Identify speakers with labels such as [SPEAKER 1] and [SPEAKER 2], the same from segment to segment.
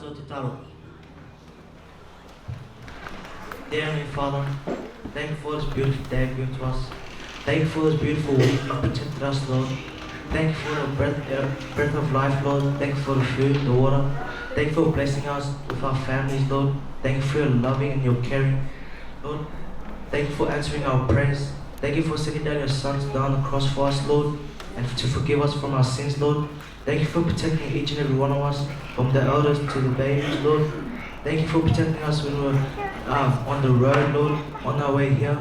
[SPEAKER 1] tatou tatalo. Dear Heavenly Father, thank you for this beautiful day you've given to us. Thank you for this beautiful week you've protected us, Lord. Thank you for the breath of life, Lord. Thank you for the food, the water. Thank you for blessing us with our families, Lord. Thank you for your loving and your caring, Lord. Thank you for answering our prayers. Thank you for sending down your Son to die on the cross for us, Lord, and to forgive us from our sins, Lord. Thank you for protecting each and every one of us, from the elders to the babies, Lord. Thank you for protecting us when we're on the road, Lord, on our way here.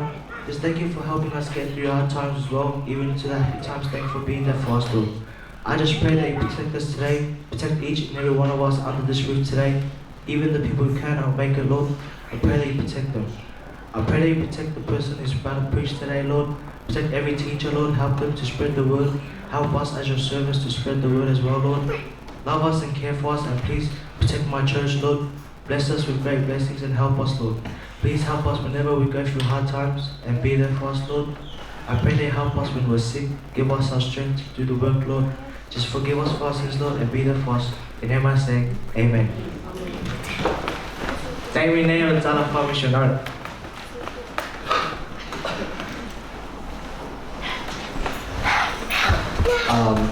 [SPEAKER 1] Just thank you for helping us get through hard times as well, even to the happy times. Thank you for being there for us, Lord. I just pray that you protect us today, protect each and every one of us under this roof today, even the people who cannot make it, Lord. I pray that you protect them. I pray that you protect the person who's about to preach today, Lord. Protect every teacher, Lord. Help them to spread the word. Help us as your servants to spread the word as well, Lord. Love us and care for us, and please protect my church, Lord. Bless us with great blessings and help us, Lord. Please help us whenever we go through hard times and be there for us, Lord. I pray that you help us when we're sick. Give us our strength to do the work, Lord. Just forgive us for our sins, Lord, and be there for us. In your name I say, amen. Taimi nei o le tala wha-missionary.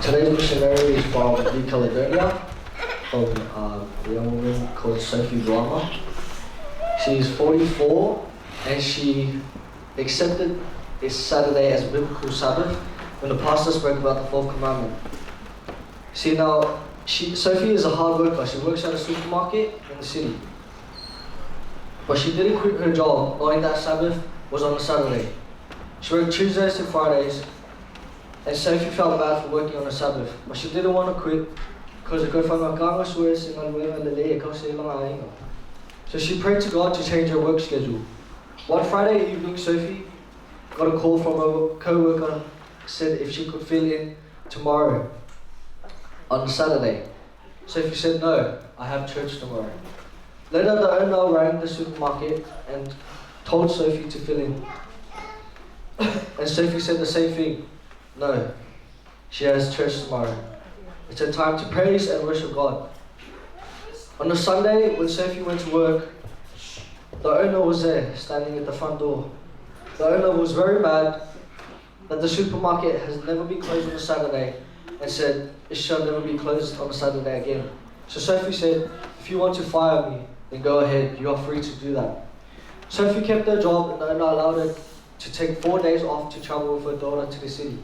[SPEAKER 2] Today's missionary is from New Caledonia, from a young woman called Sophie Blama. She's 44 and she accepted this Saturday as biblical Sabbath when the pastor spoke about the fourth commandment. See now, Sophie is a hard worker. She works at a supermarket in the city. But she didn't quit her job knowing that Sabbath was on a Saturday. She worked Tuesdays to Fridays, and Sophie felt bad for working on a Sabbath, but she didn't want to quit because So she prayed to God to change her work schedule. One Friday evening, Sophie got a call from a co-worker, said if she could fill in tomorrow on Saturday. Sophie said, no, I have church tomorrow. Later, the owner rang the supermarket and told Sophie to fill in. And Sophie said the same thing. No, she has church tomorrow. It's a time to praise and worship God. On the Sunday, when Sophie went to work, the owner was there, standing at the front door. The owner was very mad that the supermarket has never been closed on a Saturday and said it shall never be closed on a Saturday again. So Sophie said, if you want to fire me, then go ahead, you are free to do that. Sophie kept her job and the owner allowed her to take 4 days off to travel with her daughter to the city.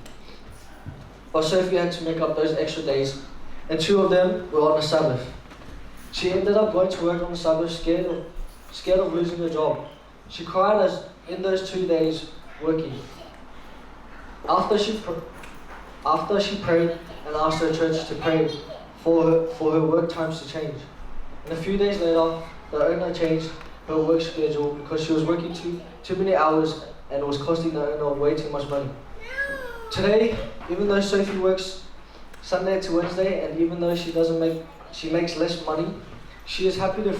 [SPEAKER 2] But Sophie had to make up those extra days, and 2 of them were on the Sabbath. She ended up going to work on the Sabbath, scared of losing her job. She cried as in those 2 days working. After she prayed and asked her church to pray for her work times to change. And a few days later, the owner changed her work schedule because she was working too many hours and it was costing the owner way too much money. Today, even though Sophie works Sunday to Wednesday, and even though she doesn't make, she makes less money, she is happy to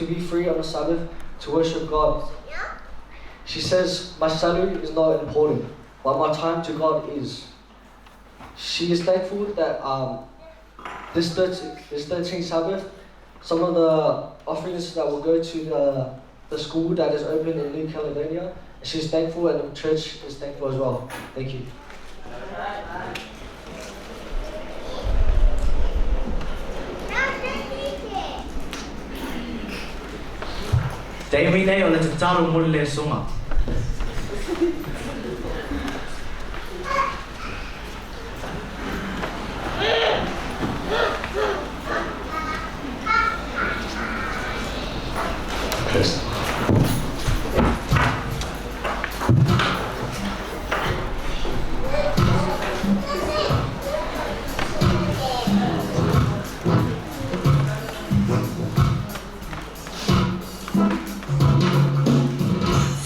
[SPEAKER 2] be free on the Sabbath to worship God. She says, my salary is not important, but my time to God is. She is thankful that this 13th Sabbath, some of the offerings that will go to the school that is open in New Caledonia. She's thankful, and the church is thankful as well. Thank you.
[SPEAKER 1] Taimi nei o le tatalo mo le songa.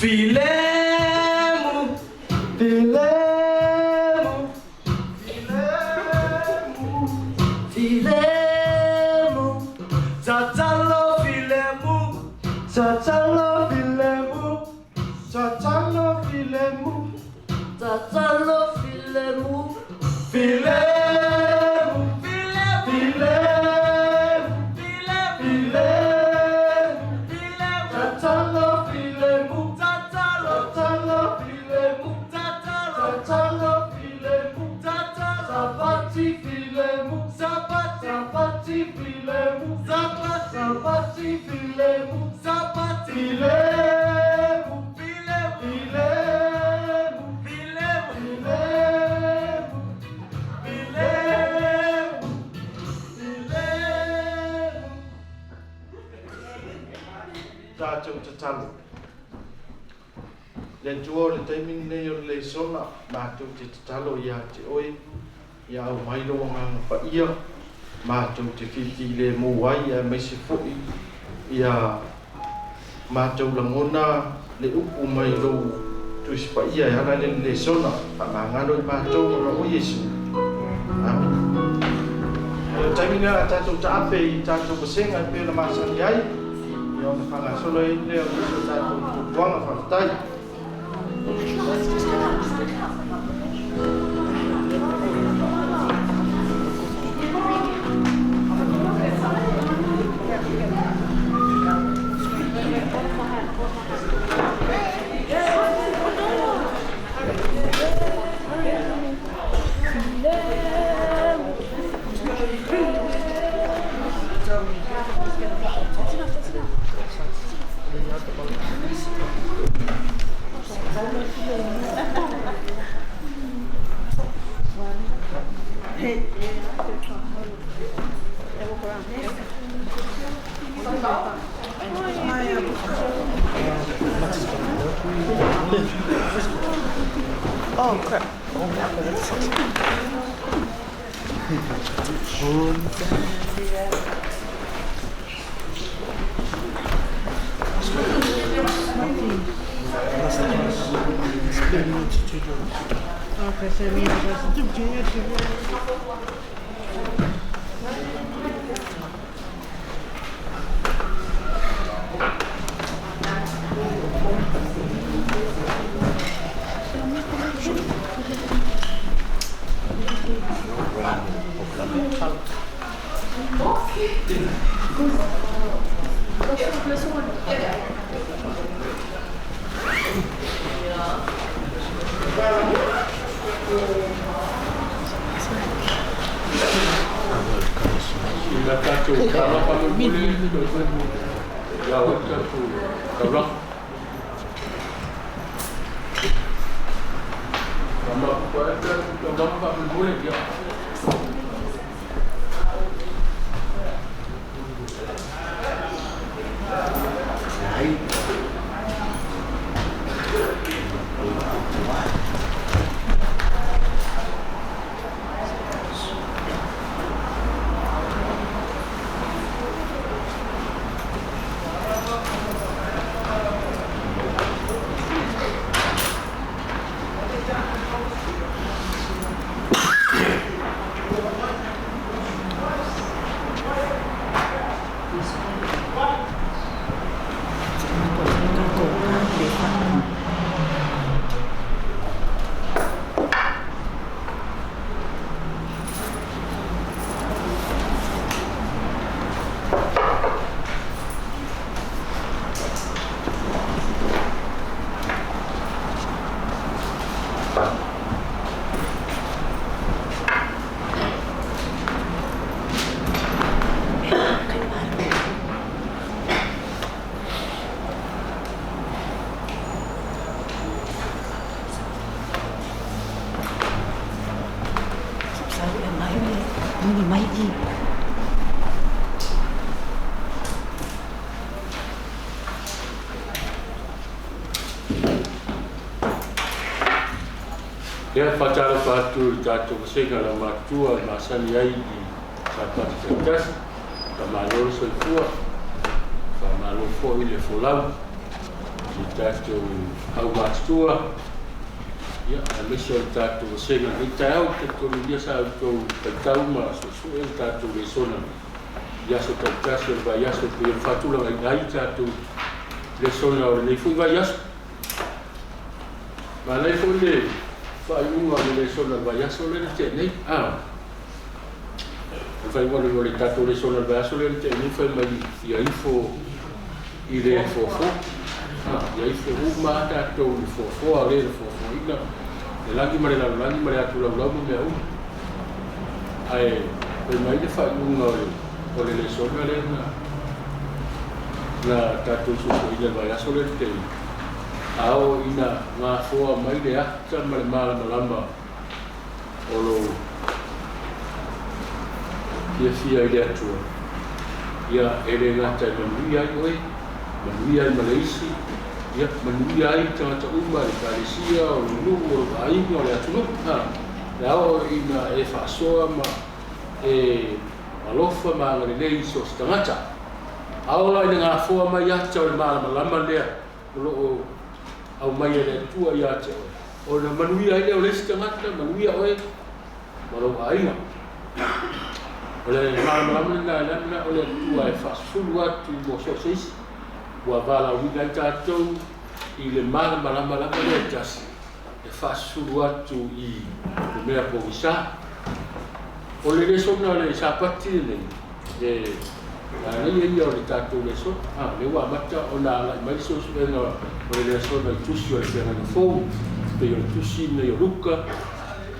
[SPEAKER 1] Filemu, filemu, filemu, filemu, tatalo filemu, tatalo filemu, tatalo filemu, tatalo filemu, filemu, filemu, filemu,
[SPEAKER 2] filemu, Sapati filemu, Sapati filemu, filemu, filemu, filemu, filemu, filemu, filemu.
[SPEAKER 3] Tātou tatalo. Le Atua o le taimi lenei o le lesona, matou te tatalo ia te oe, ia aumai lou Agaga Paia, matou te filifilemu ai, aemaise foi ia matou lagona le upu mai lou Tusi Paia e ala i le lesona. Faamagalo i matou ona o Iesu. Amene. O le taimi lea a tatou taape i tatou vasega e pei ona masani ai, ia ona faagasolo ai lea o nisi o tatou fuafuaga. Faafetai.
[SPEAKER 1] Oh crap.
[SPEAKER 4] Ina tatou tala faamolemole ia oe tatou taulaga. Faamapupu ai tatou taulaga faamolemole ia. Ia, faatalofa atu i le tatou vasega la matua e masani ai i Sapati taitasi. Faamalo le soifua, faamalo foi le folau i tatou aumatutua, ia, aemaise o le tatou vasega i lenei taeao. Talitonu ia sa outou faitau ma suesue le tatou lesona i aso taitasi o le vaiaso e pei ona faatulagaina ai tatou lesona o lenei foi vaiaso. Manaia foi le faaiuga o le lesona o le vaiaso lea na tea nei. O le faaiuga o le tatou lesona o le vaiaso lea na tea nei, fai mai ia ifo i le foafoa. Ia ifo uma lava tatou i le foafoa, le na foafoaina le lagi ma le lalolagi ma le atu laulau ma mea uma. Ae fai mai le faaiuga o le O le lesona lea na na tatou suesueina i le vaiaso lea na tea, a oo ina gafoa mai le ata ma le malamalama o lou fiafia i le Atua, ia, e le gata e manuia ai oe, manuia ai ma le isi, ia, manuia ai tagata uma i le ekalesia, o le nuu, o le aiga, o le atunuu. Ha, le a oo ina e faasoa ma e alofa ma agalelei i so o se tagata. A oo la ina gafoa mai ata o le malamalama lea o lo o aumai e le Atua ia te oe, ona manuia ai lea o le isi tagata, manuia oe ma lou aiga. O le malamalama lena e le o le Atua e faasusulu atu mo so o se isi, ua valaauina ai tatou i le malamalama lava lea e tasi e faasusulu atu i le mea pogisa. O le lesona o le Sapati lenei, e manaia ia o le tatou lesona. A, lea ua amata ona agai mai le suesuega o le lesona i tusi o le Feagaiga Fou, pei o le tusi lenei o Luka,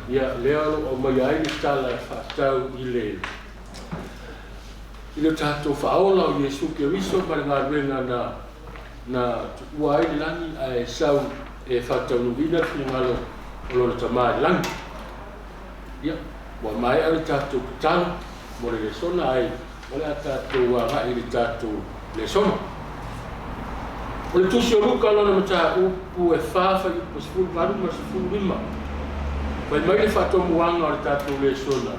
[SPEAKER 4] ia, lea o lo o aumaia ai le tala e faatatau i le i le tatou Faaola o Iesu Keriso ma le galuega na na tuua ai le lagi ae sau e faataunuuina le finagalo o lona Tama i le lagi. Ia, ua maea le tatou tatalo mo le lesona ae o le a tatou agai i le tatou lesona. O le tusi o Luka lona mataupu e 4 fuaiupu 18 ma le 15. Fai mai le faatomuaga o le tatou lesona,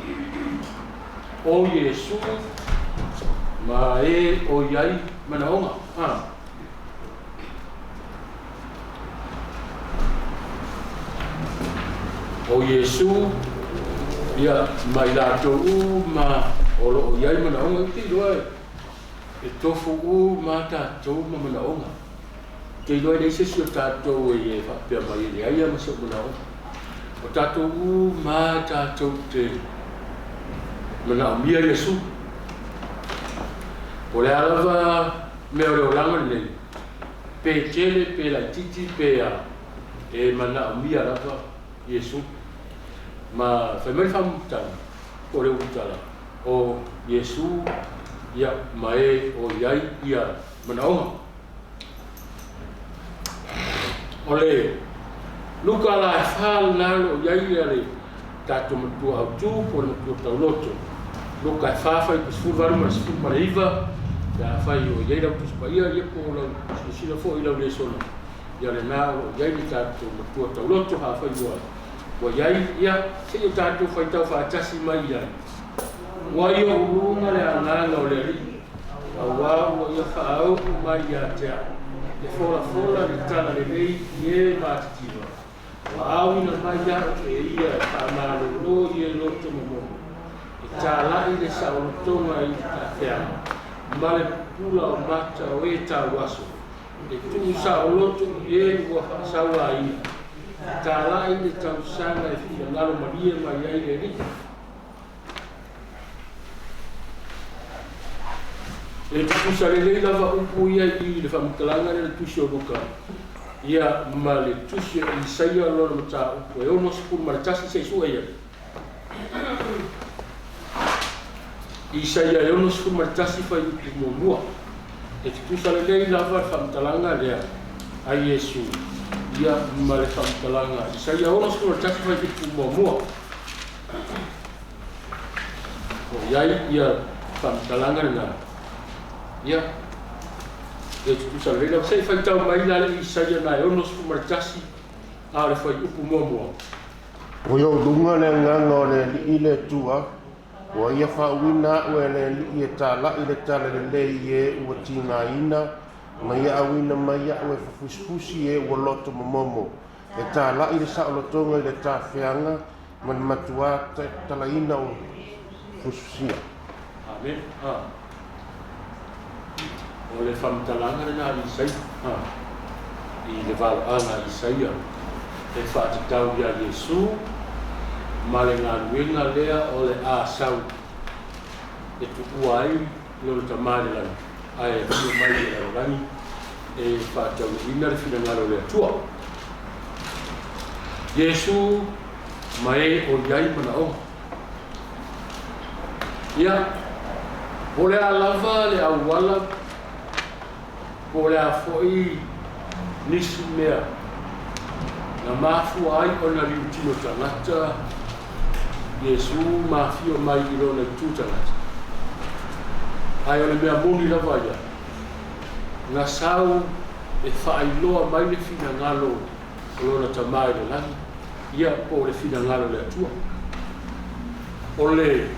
[SPEAKER 4] O Iesu ma e o i ai manaoga. A. O Iesu, ia, ma i latou uma o lo o i ai manaoga. Ou te iloa e tofu uma tatou ma manaoga. Ou te iloa e leai se isi o tatou e faapea mai e leai lava ma se manaoga. O tatou uma tatou te manaomia Iesu. O le a lava mea o le olaga lenei, pe tele pe laitiiti pe a, e manaomia lava Iesu. Ma fai mai le faamatalaga, po o le ulutala, o Iesu ia ma e o i ai ia manaoga. O le Luka la e 4 lena o lo o i ai ia le tatou matua autu po o le matua tauloto. Luka e 4 fuaiupu 18 ma le 19, pe afai o i ai lau Tusi Paia ia po o lau silasila foi i lau lesona, ia lena o lo o i ai le tatou matua tauloto. Afai ua i ai, ia se i o tatou faitau faatasi mai i ai. Ua i ou luga le agaga o le Alii, auā ua ia faauu mai ia te au, e folafola le tala lelei i e matitiva. Ua aoina mai a'u e ia e faamalōlō i e loto momono, e tāla'i le saolotoga i le tafeaga, ma le pupula o mata o e tauaso, e tuu saoloto i e ua faasauaina, e tāla'i le tausaga e finagalo malie mai ai le Alii. E tutusa lelei lava upu ia i le faamatalaga lea i le tusi o Luka ia ma le tusi o Isaia lona mataupu e 61 se i sue ai. Isaia e 61 fuaiupu muamua. E tutusa lelei lava le faamatalaga lea a Iesu ia ma le faamatalaga a Isaia 61 fuaiupu muamua. O i ai ia faamatalaga lena ia e tutusa lelei lava. Se i faitau mai la le Isaia na e 61 a o le fuaiupu muamua.
[SPEAKER 5] Ua i ou luga le agaga o le Alii le Atua, ua ia faauuina a'u e le Alii e tāla'i le tala lelei i e ua tigaina, ma ia auina mai a'u e fafusifusi e ua loto momomo, e tāla'i le saolotoga i le tafeaga ma le matuā talaina o fusifusia.
[SPEAKER 4] Amen. A. O le faamatalaga lena a Isaia, a, i le valaauga a Isaia e faatatau iā Iesu ma le galuega lea o le a sau e tuua ai lona Tama i le lagi, ae afio mai i le lalolagi e faataunuuina le finagalo o le Atua. Iesu ma e o i ai manaoga. Ia, Po o le a lava le auala, po o le a foi nisi mea na mafua ai ona liutino tagata Iesu ma afio mai i lona itu tagata, ae o le mea moni lava ia, na sau e faailoa mai le finagalo o lona Tama i le lagi, ia po o le finagalo o le Atua. O le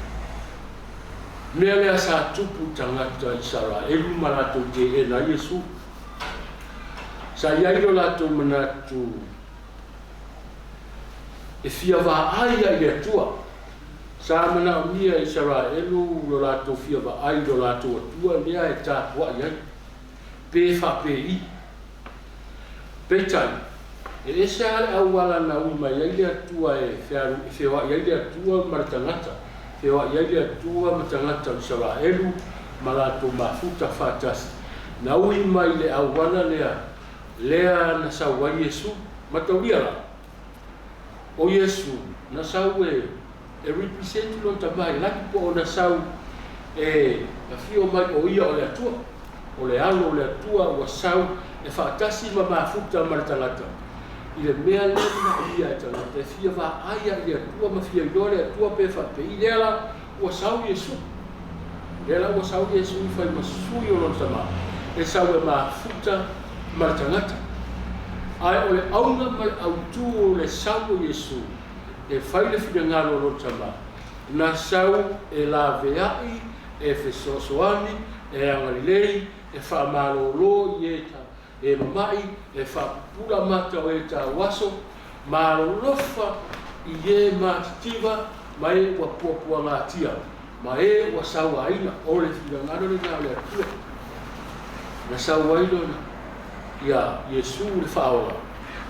[SPEAKER 4] mea lea sa tupu i tagata Isaraelu ma latou teena ai Iesu. Sa i ai lo latou manatu e fia vaai ai i le Atua. Sa manaomia e Isaraelu lo latou fia vaai i lo latou Atua lea e tapuai ai, pe faapei. Peitai, e ese lava le auala na ui mai ai le Atua e feoai ai le Atua ma le tagata, feoai ai le Atua ma tagata o Isaraelu ma latou mafuta faatasi. Na ui mai le auala lea, lea na sau ai Iesu. Mataulia la, o Iesu na sau e represent lona Tama i lagi, po o na sau e afio mai o ia o le Atua. O le Alo o le Atua ua sau e faatasi ma mafuta ma le tagata i le mea lea manaomia e tagata e fia vaai i le Atua ma fia iloa le Atua pe faapei. Lea la ua sau Iesu. Lea la ua sau Iesu i fai ma sui o lona Tama e sau e mafuta ma le tagata. Ae o le auga ma le autū o le sau o Iesu e fai le finagalo o lona Tama, na sau e laveai, e fesoasoani, e agalelei, e faamalōlō i e e mama'i, e faapupula mata o e tauaso, ma alolofa i e matitiva ma e ua puapuagatia, ma e ua sauaina. O le finagalo lenā o le Atua na sau ai lona ia Iesu le Faaola,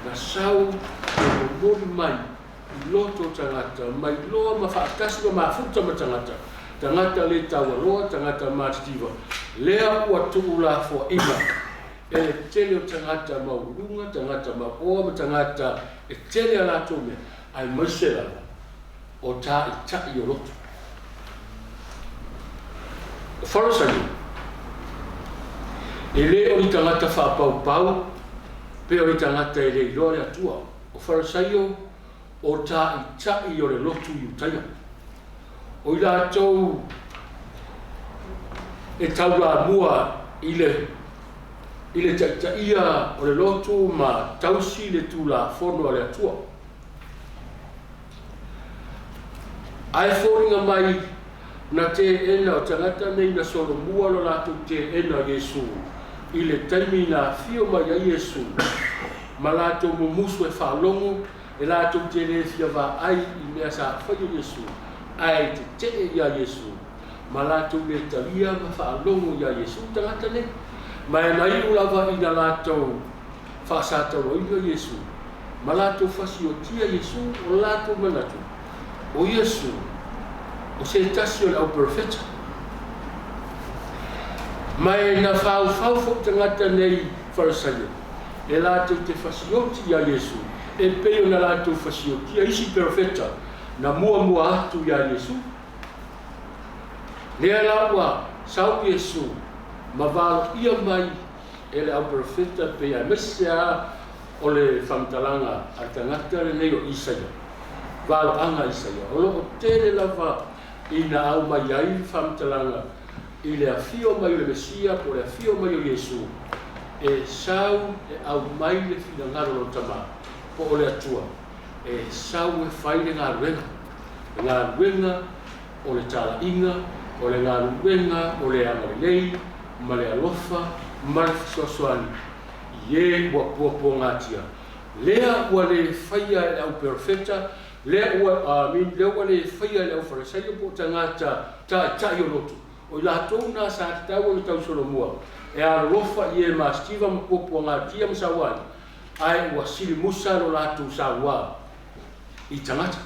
[SPEAKER 4] na sau e momoli mai i loto o tagata mai loa ma faatasi ma mafuta ma tagata, tagata le taualoa, tagata matitiva, lea ua tuulafoaina e le tele o tagata maualuga, tagata mauoa ma tagata e tele a latou mea, aemaise lava o taitai o loto. O Farasaio, e lē o ni tagata faapaupau pe o ni tagata e le iloa le Atua. O Farasaio o taitai o le lotu Iutaia. O i latou e taulamua i le taitaia o le lotu ma tausi le Tulafono a le Atua. Ae foliga mai na teena o tagata nei na solomua lo latou teena Iesu i le taimi na afio mai ai Iesu ma latou mumusu e faalogo e latou te le fia vaai i mea sa faia Iesu, ae tetee iā Iesu ma latou le talia ma faalogo iā Iesu tagata nei. Ma e naiu lava ina latou faasatauaina Iesu ma latou fasiotia Iesu, o latou manatu o Iesu o se tasi o le auperofeta. Ma e na faufau foʻi tagata nei Farasaio e latou te fasioti iā Iesu e pei ona latou fasiotia isi perofeta na muamua atu iā Iesu. Lea la ua sau Iesu ma valoia mai e le auperofeta pei aemaise a o le faamatalaga a le tagata lenei o Isaia, valoaga Isaia. O loo tele lava ina aumai ai faamatalaga i le afio mai o le Mesia po o le afio mai o Iesu e sau e aumai le finagalo o lona Tama po o le Atua, e sau e fai le galuega, le galuega o le talaiga, o le galuega o le agalelei ma le alofa ma le fesoasoani i e ua puapuagatia. Lea ua le faia e le auperofeta, lea ua amin, lea ua le faia e le aufarasaio po o tagata taitai o lotu. O i latou na sa tatau ona tausolomua e alolofa i e masitiva ma puapuagatia ma sauai, ae ua silimusa lo latou sauā i tagata.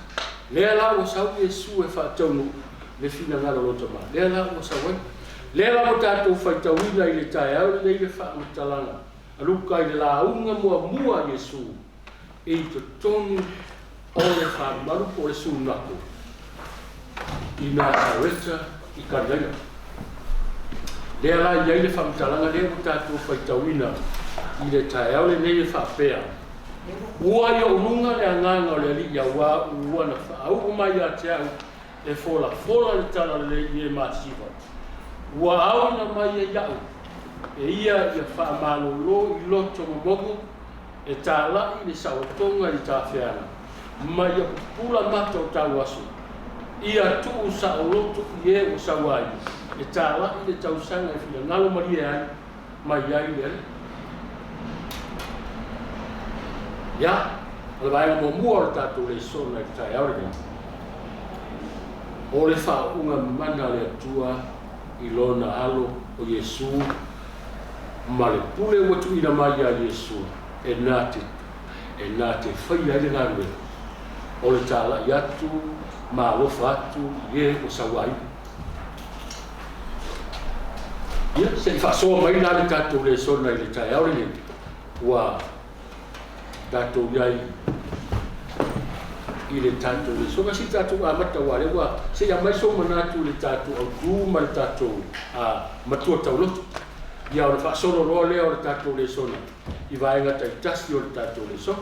[SPEAKER 4] Lea la ua sau Iesu e faataunuu le finagalo o lona Tama. Lea la ua sau ai. Lea la ua tatou faitauina i le taeao lenei le faamatalaga a Luka i le lauga muamua a Iesu i totonu o le faamalu po o le sunako i Nasareta i Kalilaia. Lea la i ai le faamatalaga lea ua tatou faitauina i le taeao lenei e faapea, Ua i ou luga le agaga o le Alii auā ua na faauu mai ia te au e folafola le talalelei i e masiva. Ua aoina mai ai iaʻu e ia ia faamalōlō i loto momomo e tālaʻi le saotoga i le tafeaga, ma ia pupula mata o tauaso, ia tuu saoloto i e ua sau ai, e tālaʻi le tausaga e finagalo malie ai mai ai le Alii. Ia, o le vaega muamua o le tatou lesona i le taeao lenei, o le faauuga mana a le Atua i Lona Alo o Iesu ma le pule ua tuuina mai iā Iesu e na te e na te faia ai le galuega o le tālaʻi atu ma alofa atu i e ua sauaina. Ia, se i faasoa mai la le tatou lesona i le taeao lenei ua tatou i ai i le tatou lesona. Se i tatou amata aua lea ua se i aumai sou manatu i le tatou autū ma le tatou matua tauloto. Ia ona faasolo loa lea o le tatou lesona i vaega taitasi o le tatou lesona.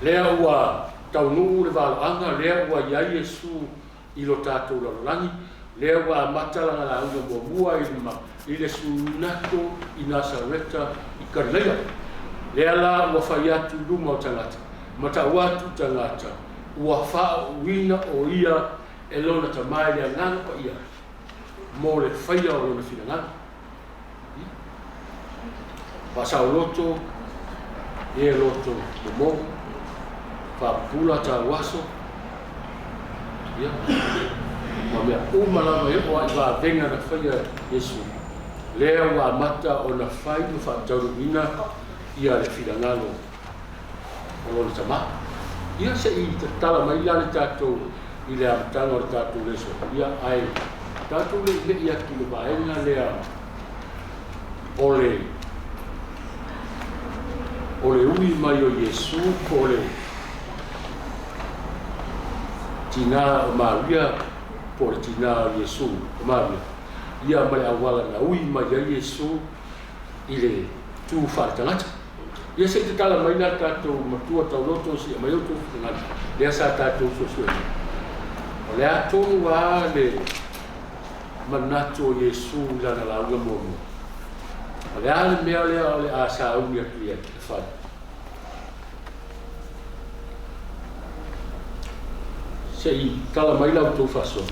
[SPEAKER 4] Lea ua taunuu le valoaga, lea ua i ai Iesu i lo tatou lalolagi, lea ua amata lana lauga muamua i le, i le sunato i Nasareta i Kalilaia. Lea la ua fai atu i luma o tagata, ma tau atu i tagata, ua faauuina o ia e lona Tama i le Agaga Paia mo le faia o lona finagalo. Faasaoloto e loto momomo, faapupula tauaso, ia, ma mea uma lava e oo lava i vavega na faia e Iesu, lea ua amata ona fai ma faataunuuina ia le finagalo o lona Tama. Ia, se i tatala mai la le tatou i le amataga o le tatou leso, ia, ae tatou le i me'i atu i le vaega lea o le o le ui mai o Iesu po o le tinā o Maria po o le tinā o Iesu o Maria, ia ma le auala na ui mai ai Iesu i le tū faaletagata. Ia se i tatala mai la tatou matua tauloto se i aumai outou finagalo lea sa tatou suesueina. O le a tonu lava le manatu o Iesu i lana lauga muamua? O le a le mea lea o le a sauni atu i ai e fai? Se i tala mai la outou faasoa.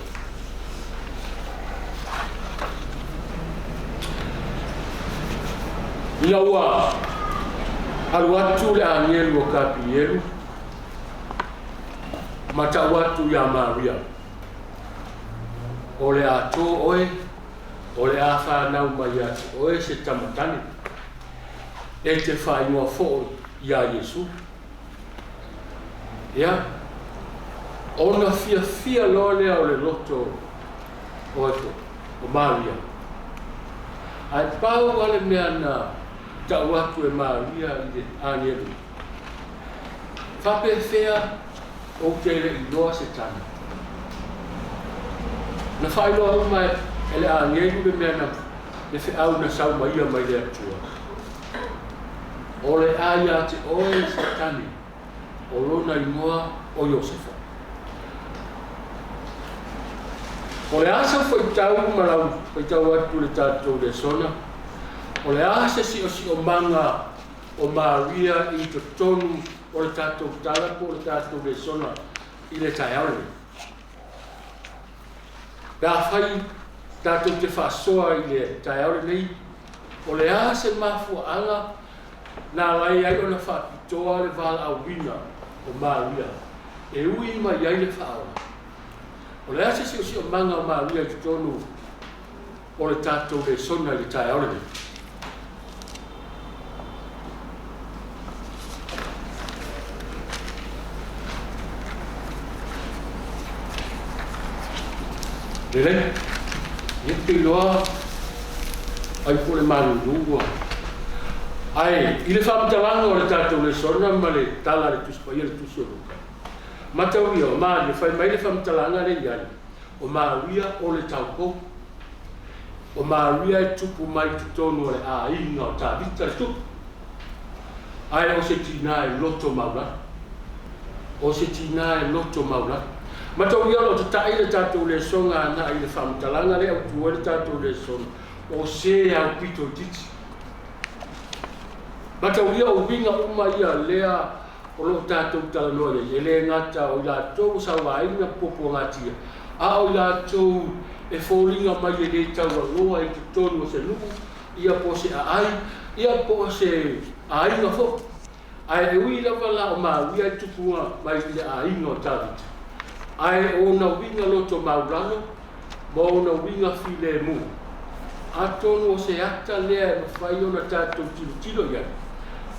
[SPEAKER 4] Ina ua alu atu le agelu o Kapilielu ma tau atu iā Maria, O le a tō oe, o le a whanau mai ia te oe se tama tane, e te whaingoa foʻi iā Iesu. Ia, ona fiafia loa lea o le loto o ai foi, o Maria. Ae pau lava le mea na tau atu e Maria i le agelu, Faapefea ou te le iloa se tane? Na faailoa uma e le agelu le mea na le feau na sau mai ia mai le Atua. O le a ia te oe se tane, o lona igoa o Iosefa. O le a sau faitau ma lau faitau atu le tatou lesona, o le a se siosiomaga o Maria i totonu o le tatou tala po o le tatou lesona i le taeao lenei. Pe afai tatou te faasoa i le taeao lenei, o le a se mafuaaga na ala ai ona faapitoa le valaauina o Maria e ui mai ai le faaola? O le a se siosiomaga o Maria i totonu o le tatou lesona i le taeao lenei? Lelei, ia te iloa ai po o le malulu ua. Ae i le faamatalaga o le tatou lesona ma le tala a le Tusi Paia le Tusi o Luka, matau ia, o Maria, fai mai le faamatalaga lea i ai, o Maria o le taupou. O Maria e tupu mai i totonu o le aiga o Tavita le tupu. Ae o se tinā e loto maulalo. O se tinā e loto maulalo. Mataulia o lo o tata'i le tatou lesona agai i le faamatalaga lea e autu ai le tatou lesona, o se aupito itiiti. Mataulia o uiga uma ia lea o lo o tatou talanoa i ai, e le gata o i latou ua sauaina ma puapuagatia, a o i latou e foliga mai e le taualoa i totonu o se nuu, ia po o se aai, ia po o se aiga foi. Ae e ui lava la o Maria e tupu mai i le aiga o Tavita, ae o ona uiga loto maulalo ma ona uiga filemu, atonu o se ata lea e mafai ona tatou tilotilo i ai,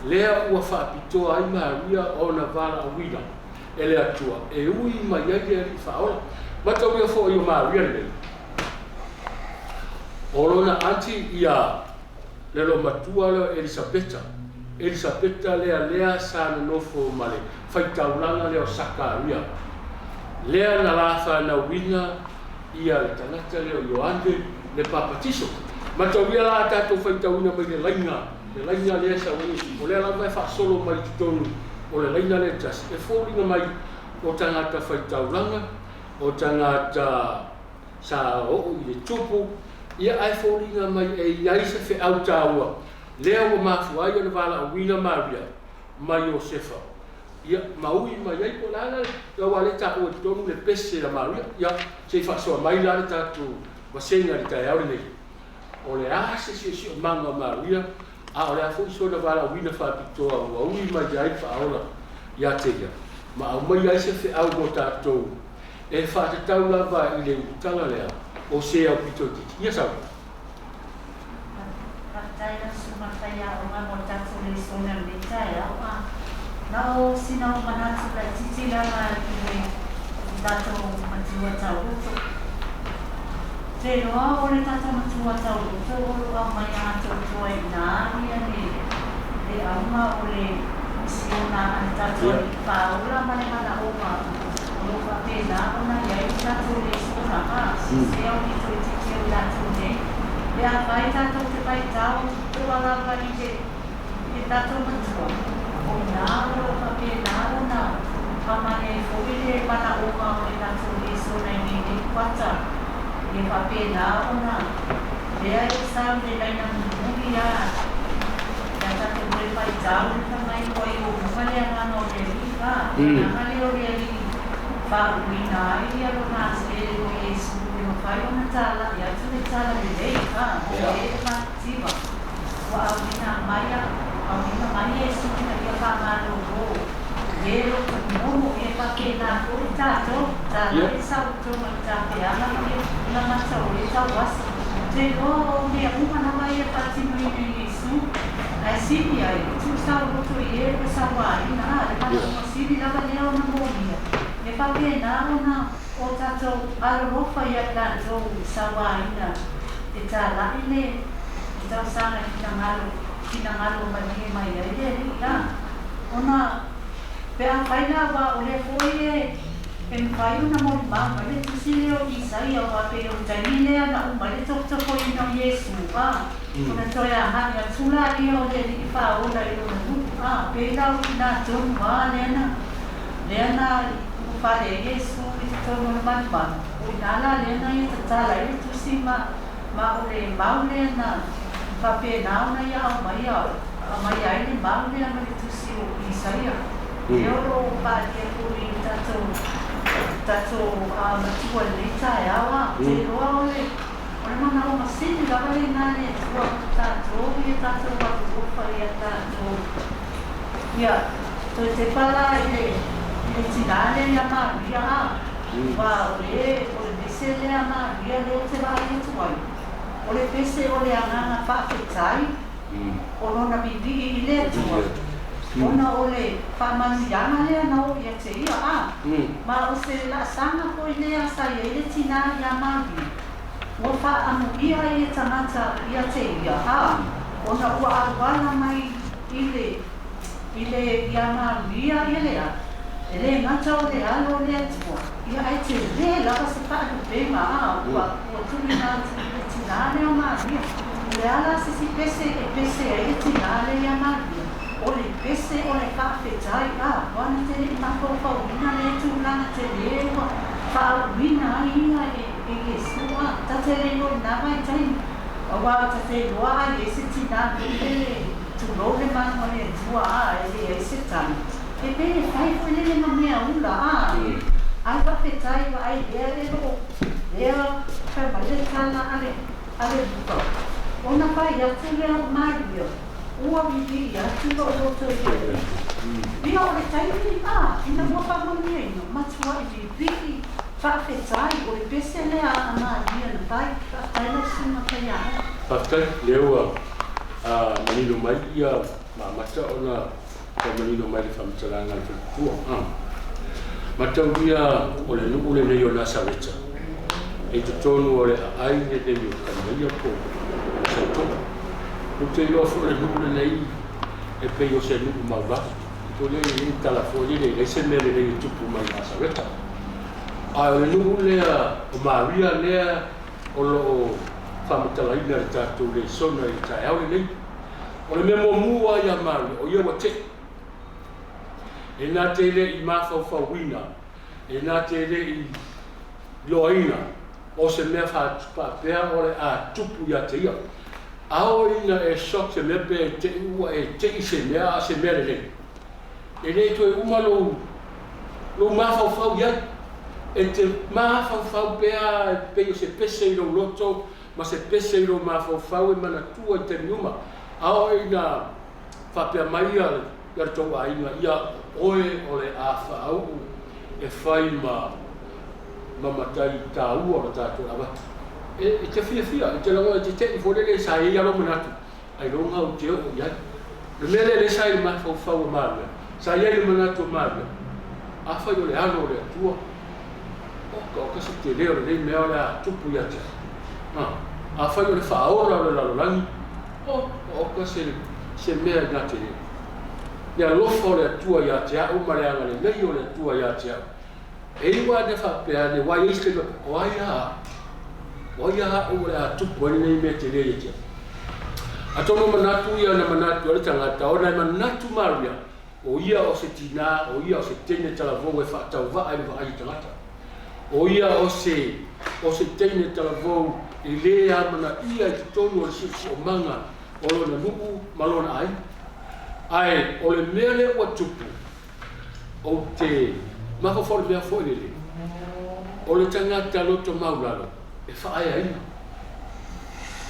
[SPEAKER 4] lea ua faapitoa ai Maria ona valaauina e le Atua e ui mai ai le Alii Faaola. Mataulia foi o Maria lenei, o lona anti ia le loomatua lea o Elisapeta, Elisapeta lea lea sa nonofo ma le faitaulaga lea o Sakaria, lea na la fanauina ia le tagata lea o Ioane le Papatiso. Mataulia la a tatou faitauina mai le laina, le laina lea e sau ai Iesu, o lea lava e faasolo mai i totonu o le laina lea e tasi, e foliga mai o tagata faitaulaga, o tagata sa oo i le tupu, ia ae foliga mai e i ai se feau taua lea ua mafua ai ona valaauina Maria ma Iosefa, ia ma ui mai ai po o le a la aua lea e taua i totonu le pese a Maria. Ia se i faasoa mai la le tatou vasega i le taeao lenei, o le a se siosiomaga o Maria, a o le a foi sona valaauina faapitoa ua ui mai ai le Faaola ia te ia, ma aumai ai se feau mo tatou e faatatau lava i le ulutala lea o se aupito itiiti. Ia sau.
[SPEAKER 6] Faafetai lau Susuga Faiaoga mo le tatou lesona i lenei taeao. A na o sina ou manatu laitiiti lava i le tatou matua tauloto. Ou te iloa o le tatou matua tauloto o lo o aumai atoatoa i ina ia le le auga o le misiona a le tatou Alii Faaola ma le manaoga o lo o faapena ona i ai le tatou lesona. A se aupito itiiti o i latou nei Pe afai tatou te faitau toa lava i le i le tatou matua, o ina o lo o faapena ona aumai ai foi le manaoga o le tatou lesona i lenei kuata, ia faapena ona lea e sau i le laina mulimuli a ia tatou toe faitau le fai mai ua i ou luma le agaga o le Alii, a, o le agaga lea o le Alii faauuina ai ia lona aselele o Iesu e mafai ona talai atu le tala lelei a o e e matitiva ua auina mai a auina mai Iesu ina ia faamalōlō e loto momo e faapena foi tatou talai le sautoga i tapeaga ma le lamata o e tauasa. Ou te iloa o mea uma lava ia faatinoina e Iesu ae sili ai o tuusauloto i e ua sauaina a le manaoga sili lava lea ona molia e faapena ona o tatou alolofa ia i latou sauaina e talai le tausaga i finagalo finagalo malie mai ai le Alii a ona pe afai la aua o lea foi e e mafai ona molimau mai le tusi lea o Isaia aua pei o le taimi lea na uma ai le tofotofoina o Iesu a ona toe agai atu laia o le Alii Faaola i lona nuu a pei la o i ina tonu a lea na lea na ulufale ai Iesu i totonu o le malumalu o ina la lea na ia tatala ai le tusi ma ma o le mau lea na faapena ona ia aumaia aumaia ai le mau lea ma le tusi o Isaia lea o lo o palia foi i le tatou tatou matua i lenei taeao a ou te iloa o le O le manaoga sili lava lena le Atua mo tatou ia tatou alolofa ia tatou. Ia, toe tepa la i le i le tinā lea ia Maria a, aua o le o le pese lea a Maria lea ou te vaai atu ai, o le pese o le agaga faafetai o lona vivii i le Atua, ona o le faamanuiaga lea na oo ia te ia a, ma o se laasaga foi lea sa i ai le tinā ia Maria. Ua faaamuia ai e tagata ia te ia, a, ona ua aluala mai i le, i le, ia manuia ia le a, e le gata o le alo o le Atua, ia ae tele lava se faalupega, a, ua, ua tuuina atu i le tinā. tinā lea o Maria. O le a la se isi pese e pese ai le tinā lea ia Maria? O le pese o le faafetai, a, ua na te le i mafaufauina lea tulaga telē ua faauuina ai ia e Iesu, a, ta te le iloa i na vaitaimi, aua ta te iloa a i ai se tinā nui lele, tulou le manu a le Atua, a, e leai se tala. E pei e fai foi lele ma mea ula, a, ae faafetai vaai lea e loo lea fai mai le tala a le a le Luka. Ona fai atu lea o Maria, Ua vivii atu lou loto i le Alii. Ia o le taimi, a, ina ua faamanuiaina, matuai vivii, faafetai, o le pese lea a Maria na fai. Faafetai lau Susuga Faiaoga.
[SPEAKER 4] Faafetai, lea ua manino mai ia ma amata ona Faamanino mai le faamatalaga a le faletua. Mataulia o le nuu lenei o Nasareta e i totonu o le aai lenei o Kalilaia po o Saitoga. Ou te iloa foi o le nuu lenei e pei o se nuu maulalo. Ua le i ai tala foi lele, e leai se mea lelei e tupu mai Nasareta. Ae o le nuu lea o Maria lea o lo o faamatalaina i le tatou lesona i le taeao lenei. O le mea muamua ia Maria, o ia ua te'i. E na te le i mafaufauina, e na te le i iloaina o se mea faapea o le a tupu ia te ia. A oo ina e shock se mea pe e te'i ua e te'i se mea a o se mea lelei, e le toe uma lou lou mafaufau i ai. E te mafaufau pea e pei o se pese i lou loto ma se pese i lou mafaufau e manatua i taimi uma. A oo ina faapea mai ia le tou aiga, ia oe o le a faauu e fai ma ma matai taua o le tatou ava. E te fiafia, e te lagona, e te te'i foi lele sa i ai lava lou manatu, ailoga ou te oo i ai. O le mea lea lea sa i le mafaufau o Maria, sa i ai le manatu o Maria, afai o le alo o le Atua, Oka, oka se tele o lenei mea o le a tupu ia te au. A, afai o le faaola o le lalolagi, oka, oka se, se mea i na tele. Le alofa o le Atua ia te au ma le agalelei o le Atua ia te au. E iu ane faapea ane, ua i ai se taimi, o ai a au? O ai a au o le a tupu ai lenei mea tele ia te au? Atonu manatu ia na manatu ai le tagata, ona e manatu Maria, O ia o se tinā, o ia o se teine talavou e faatauvaa i le vaai i tagata. O ia o se, o se teine talavou e lē amanaia i totonu o le siosiomaga o lona nuu ma lona aiga. Ae o le mea lea ua tupu, ou te mafaufau i le mea foi lele, o le tagata loto maulalo e faaeaina.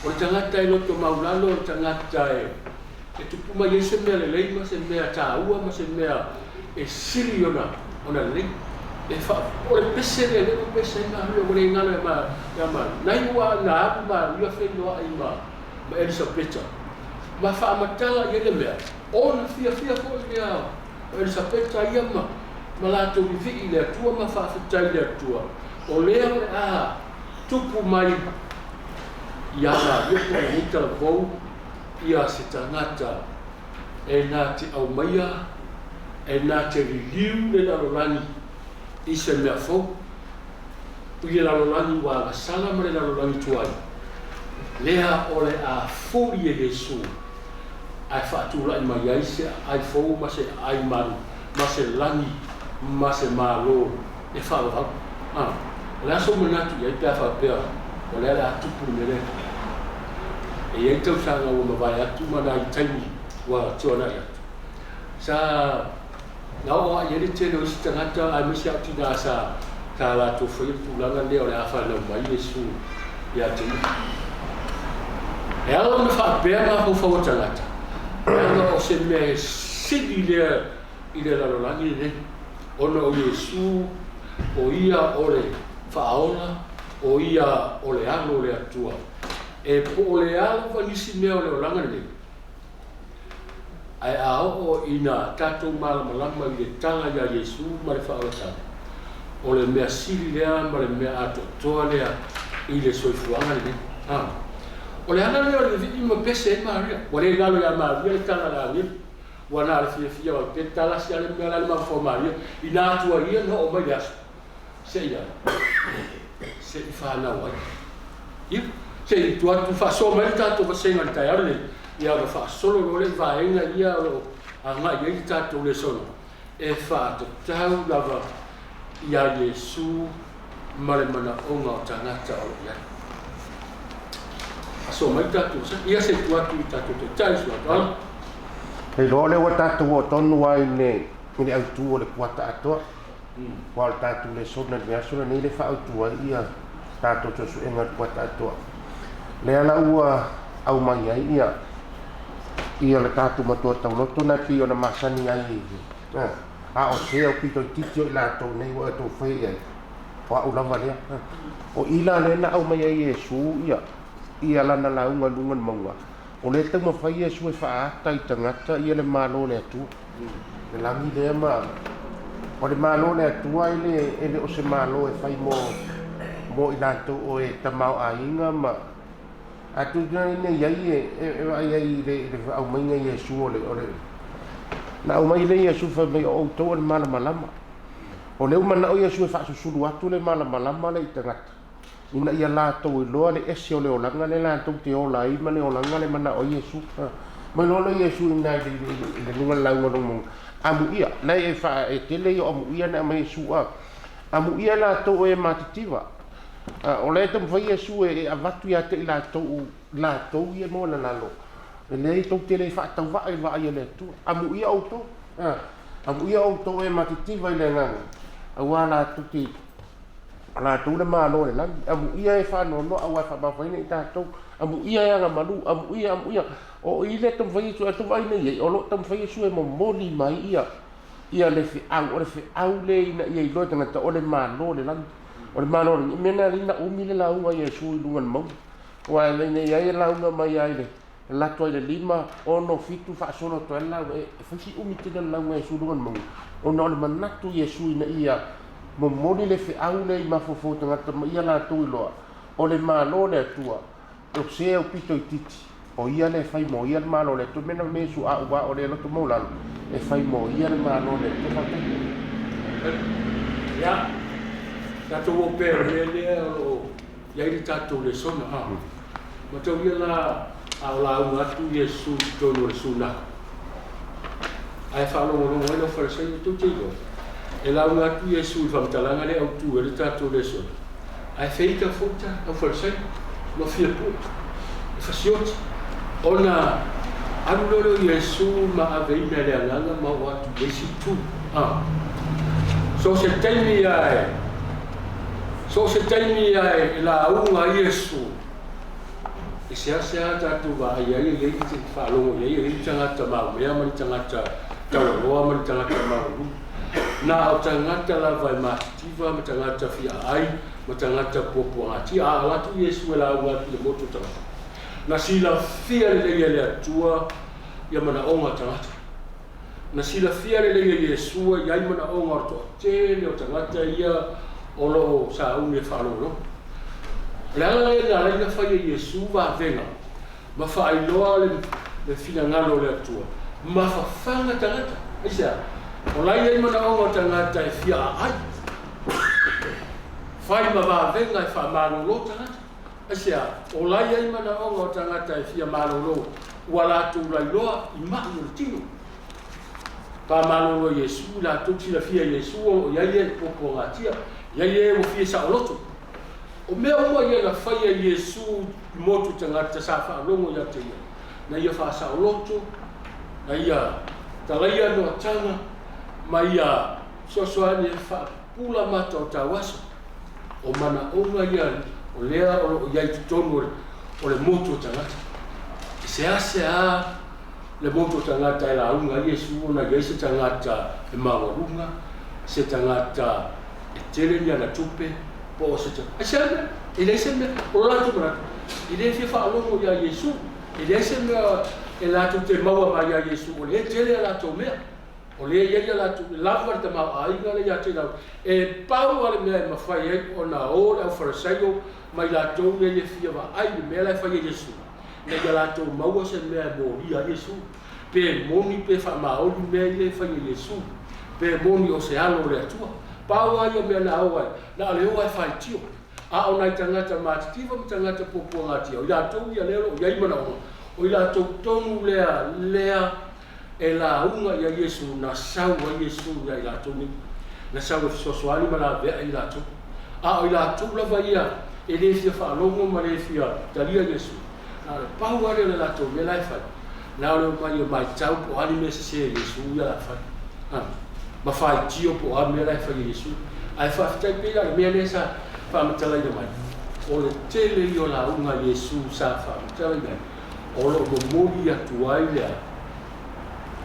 [SPEAKER 4] O le tagata e loto maulalo o le tagata e e tupu mai ai se mea lelei ma se mea taua ma se mea e sili ona ona lelei. E fa, o le pese lea lea ua pese ai Maria, ua le galo ia ma, ia Maria. Na iu a na alu Maria feiloai ma, ma Elisapeta, ma faamatala i ai le mea, ona fiafia foi lea o Elisapeta ia ma, ma latou vivii i le Atua ma faafetai i le Atua, o lea o le a tupu mai ia Maria po o lenei talavou ia se tagata e na te aumaia, e na te liliu le lalolagi i se mea fou, i le lalolagi ua agasala ma le lalolagi tuai, lea o le a fuli e Iesu ae faatulai mai ai se aai fou ma se aai malu ma se lagi ma se Malo e faavavau. A, o le a sou manatu i ai pe a faapea o lea o le a tupu le mea lea? E i ai tausaga ua mavae atu ma nai taimi ua tuanai atu, sa na oo ae i ai le tele o isi tagata aemaise au tinā sa sa latou faia le tulaga lea o le a fanau mai Iesu ia te ia. E ala ona faapea mafaufau o tagata, leaga o se mea e sili lea i le lalolagi lenei, ona o Iesu, o ia o le Faaola, o ia o le Alo o le Atua. E po o le a lava nisi mea o le olaga lenei, ae a oo ina tatou malamalama i le tala ia Iesu ma le faaolatanga, o le mea sili lea ma le mea atoatoa lea i le soifuaga lenei. A o le ala lea o le vivii ma pese ai Maria. Ua le galo ia Maria le tala a le agelu. Ua na le fiafia o pe tala si ale mea la le mafaufau Maria ina atua ia na oo mai le aso seia se i fanau ai. Ia, Se i tuu atu faasoa mai le tatou vasega i le taeao lenei, ia ona faasolo loa lea i vaega ia o lo o agai i ai le tatou lesona e faatatau lava iā Iesu ma le manaoga o tagata o lo o i ai. Faasoa mai le tatou vasega. Ia se i tuu atu i le tatou Taitai, Suatoala.
[SPEAKER 5] E iloa o lea ua tatou oo tonu lava i le i le autu o le kuata atoa. Aua o le tatou lesona i le aso lenei le faaautu ai ia tatou suesuega i le kuata atoa. Lea la ua aumai ai ia ia le tatou matua tauloto na pei ona masani ai a o se au pito itiiti o i latou nei ua e tou faia i ai, o au lava lea. O i la lea na aumai ai Iesu ia ia lana lauga i luga o le mauga, o lea e taumafai Iesu e faaata i tagata ia le Malo o le Atua. Le lagi lea ma o le Malo o le Atua e le e le o se Malo e fai mo mo i latou o e tamaoaiga ma a tu nei i ai e e vaai ai i le i le aumaiga Iesu o le o le na aumai le Iesu fai mai o outou o le malamalama. O lea ua manao Iesu e faasusulu atu le malamalama lea i tagata ina ia latou iloa le ese o le olaga lea latou te ola ai ma le olaga le manao ai Iesu. Mai loa lea Iesu i ina i le, i le luga o le lauga o lona mauga, amuia, na e faa, e tele ia o amuia na aumai Iesu a, amuia latou o e matitiva. O lea e taumafai Iesu e avatu ia te i latou, latou ia e maua lalo, e leai tou te le faatauvaa i le vaai a le Atua. Amuia outou, amuia outou o e matitiva i le agaga, aua latou te latou le Malo o le lagi. Amuia e faanoanoa aua e faamafaina i tatou. Amuia e agamalu, amuia, amuia. O i lea e taumafai Iesu, a tou vaai nei i ai, o lo o taumafai Iesu e momoli mai ia ia le feau, o le feau lea ina ia iloa e tagata o le Malo o le lagi. O le Malo o le lagi, mea na alii na umi le lauga a Iesu i luga o le mauga. Aua e nei ai e lauga mai lava i le lato ai le 5, 6, 7 faasolo atu ai le lauga. E fai si umi tele o le lauga a Iesu i luga o le mauga, ona o le manatu o Iesu ina ia momoli le feau lea i mafaufau o tagata ma ia latou iloa, o le Malo o le Atua, o se aupito itiiti, o ia lea e fai mo ia le Malo o le Atua. Mea na mea Iesu a ua o le loto maualalo, e fai mo ia le Malo o le Atua. Faafetai.
[SPEAKER 4] Ia, tatou o pea i le mea lea o lo o i ai le tatou lesona. Mataulia la a o lauga atu Iesu i totonu o le sunago, ae faalogologo ai le aufalesaio, tou te iloa, e lauga atu Iesu i le faamatalaga lea e autu ai le tatou lesona, ae feita foi ta aufalesaio ma fia pue e fasioti, ona alu loa lea o Iesu ma aveina e le Agaga ma oo atu i le isi itu. So o se taimi ae So o se taimi e lauga ai Iesu, e seasea tatou vaai ai e i ai te faalogo i ai e i ai ni tagata maumea ma ni tagata taualoa ma ni tagata maualuga. Na o tagata lava e matitiva ma tagata fia aai ma tagata puapuagatia. A ala atu Iesu e lauga atu i le motu o tagata, na silafia lelei e le Atua ia manaoga o tagata. Na silafia lelei e Iesu e i ai manaoga o le toatele o tagata ia o lo o sauni e faalogologo. O le ala lea na ala ai ona fai e Iesu vavega ma faailoa le finagalo o le Atua ma fafaga tagata. Aisea? O la e i ai manaoga o tagata e fia aai, fai ma vavega e faamalolo tagata. Aisea? O la e i ai manaoga o tagata e fia malolo ua latou lailoa i mai o le tino. Faamalolo e Iesu i latou silafia e Iesu o lo o i ai e puapuagatia, i ai e ua fia saoloto. O mea uma ia na faia e Iesu i motu tagata sa faalogo ia te ia, na ia faasaoloto, na ia talaia noataga, ma ia fesoasoani e faapupula mata o tauaso. O manaoga ia o lea o lo o i ai i totonu o le motu o tagata. E seasea le motu o tagata e lauga ai Iesu ona i ai se tagata e maualuga, se tagata e tele ni ana tupe, po o se tagata. Aisea le mea? E leai se mea. O lo latou manatu, e le fia faalogo ia Iesu. E leai se mea e latou te maua mai ia Iesu, o lea e tele a latou mea. O lea e i ai a latou, e lava le tamaoaiga lea ia te i latou. E pau lava le mea e mafai ai ona o le aufalesaio ma i latou nei e fia vaai i le mea la e fai e Iesu, ina ia latou maua se mea e molia ai Iesu. Pe moni pe faamaoni mea ia e fai e Iesu, pe moni o se Alo o le Atua. Pau lava ia o mea na o ai, na o le o lava e faitio. A o nai tagata matitiva ma tagata puapuagatia, o i latou ia lea o lo o i ai manaoga, o i latou tonu lea lea e lauga ia Iesu na sau ai Iesu ia i latou nei, na sau e fesoasoani ma laveai i latou. A o i latou lava ia e le fia faalogo ma le fia talia Iesu, na o le pau lava lea o le latou mea la e fai, na o le omai e matau po o a ni mea sese a Iesu ia la fai, ma faitio po o a mea la e fai e Iesu. Ae faafetai pei la o le mea lea sa faamatalaina mai, o le tele ia o lauga a Iesu sa faamatalaina ai, o lo o momoli atu ai le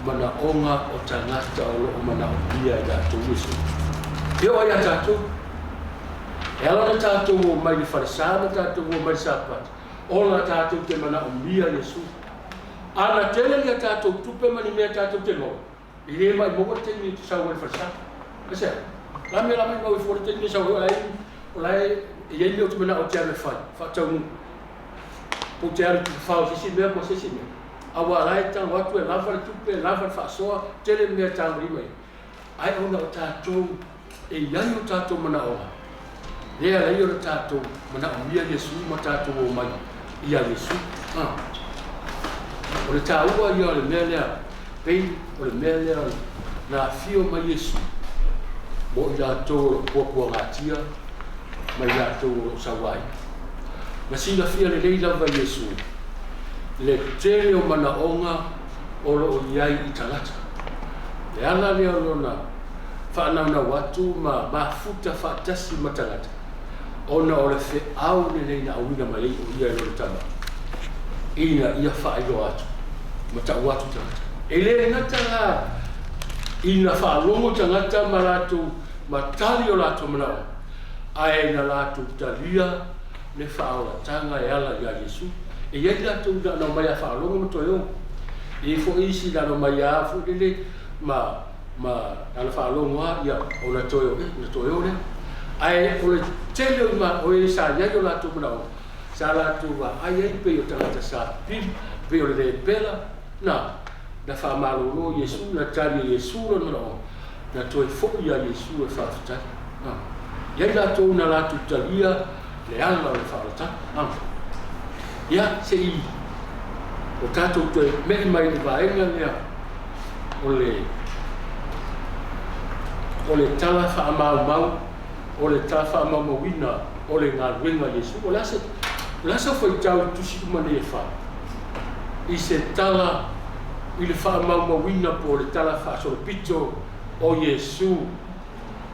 [SPEAKER 4] manaoga o tagata o lo o manaomia e latou Iesu. E oo ai ia tatou, e ala ona tatou omai i le falesa ma tatou omai i le Sapati, ona tatou te manaomia Iesu. A na tele ni a tatou tupe ma ni mea tatou te maua, e le maumau le taimi e te sau ai i le falesa. Aisea? O le a le mea o le a maumau ai fua le taimi e sau ai, o la e, o la e i ai mea ou te manao ou te alu e fai, faataunuu. Po ou te alu tufafao i se isi mea ma se isi mea. Aua o la e tago atu e lava le tupe, e lava le faasoa, tele mea e tagolima i ai. Ae ona o tatou e i ai o tatou manaoga, lea e ala ai ona tatou manaomia Iesu ma tatou omai ia Iesu. O le taua ia o le mea lea, pei o le mea lea na afio mai Iesu mo i latou o lo o puapuagatia ma i latou o lo o sauaina. Na silafia lelei lava e Iesu le tele o manaoga o lo o i ai i tagata. Le ala lea o lona faanaunau atu ma mafuta faatasi ma tagata, ona o le feau lenei na auina mai ai o ia e lona Tama, ina ia faailoa atu ma tau atu tagata. E le gata la ina faalogo tagata ma latou ma tali o latou manaoga, ae na latou talia le faaolataga e ala ia Iesu. E i ai latou na ona omai a faalogo ma toe o. E i ai foi isi na ona omai a foi lele ma ma na ona faalogo a ia ona toe o, ona toe o lea. Ae o le tele o ma o e sa i ai o latou manaoga, sa latou vaai ai pei o tagata sa pili, pei o le lepela, na na faamalolo Iesu, na tali e Iesu lona manaoga, na toe foi ia Iesu e faafetai. E i ai latou na latou talia le ala o le faaolataga. Ia, se i o tatou toe me'i mai i le vaega lea o le o le tala faamaumau, o le tala faamaumauina o le galuega a Iesu. O le a se, o le a sau faitau i tusi uma nei e fa i se tala i le faamaumauina po o le tala faasolopito o Iesu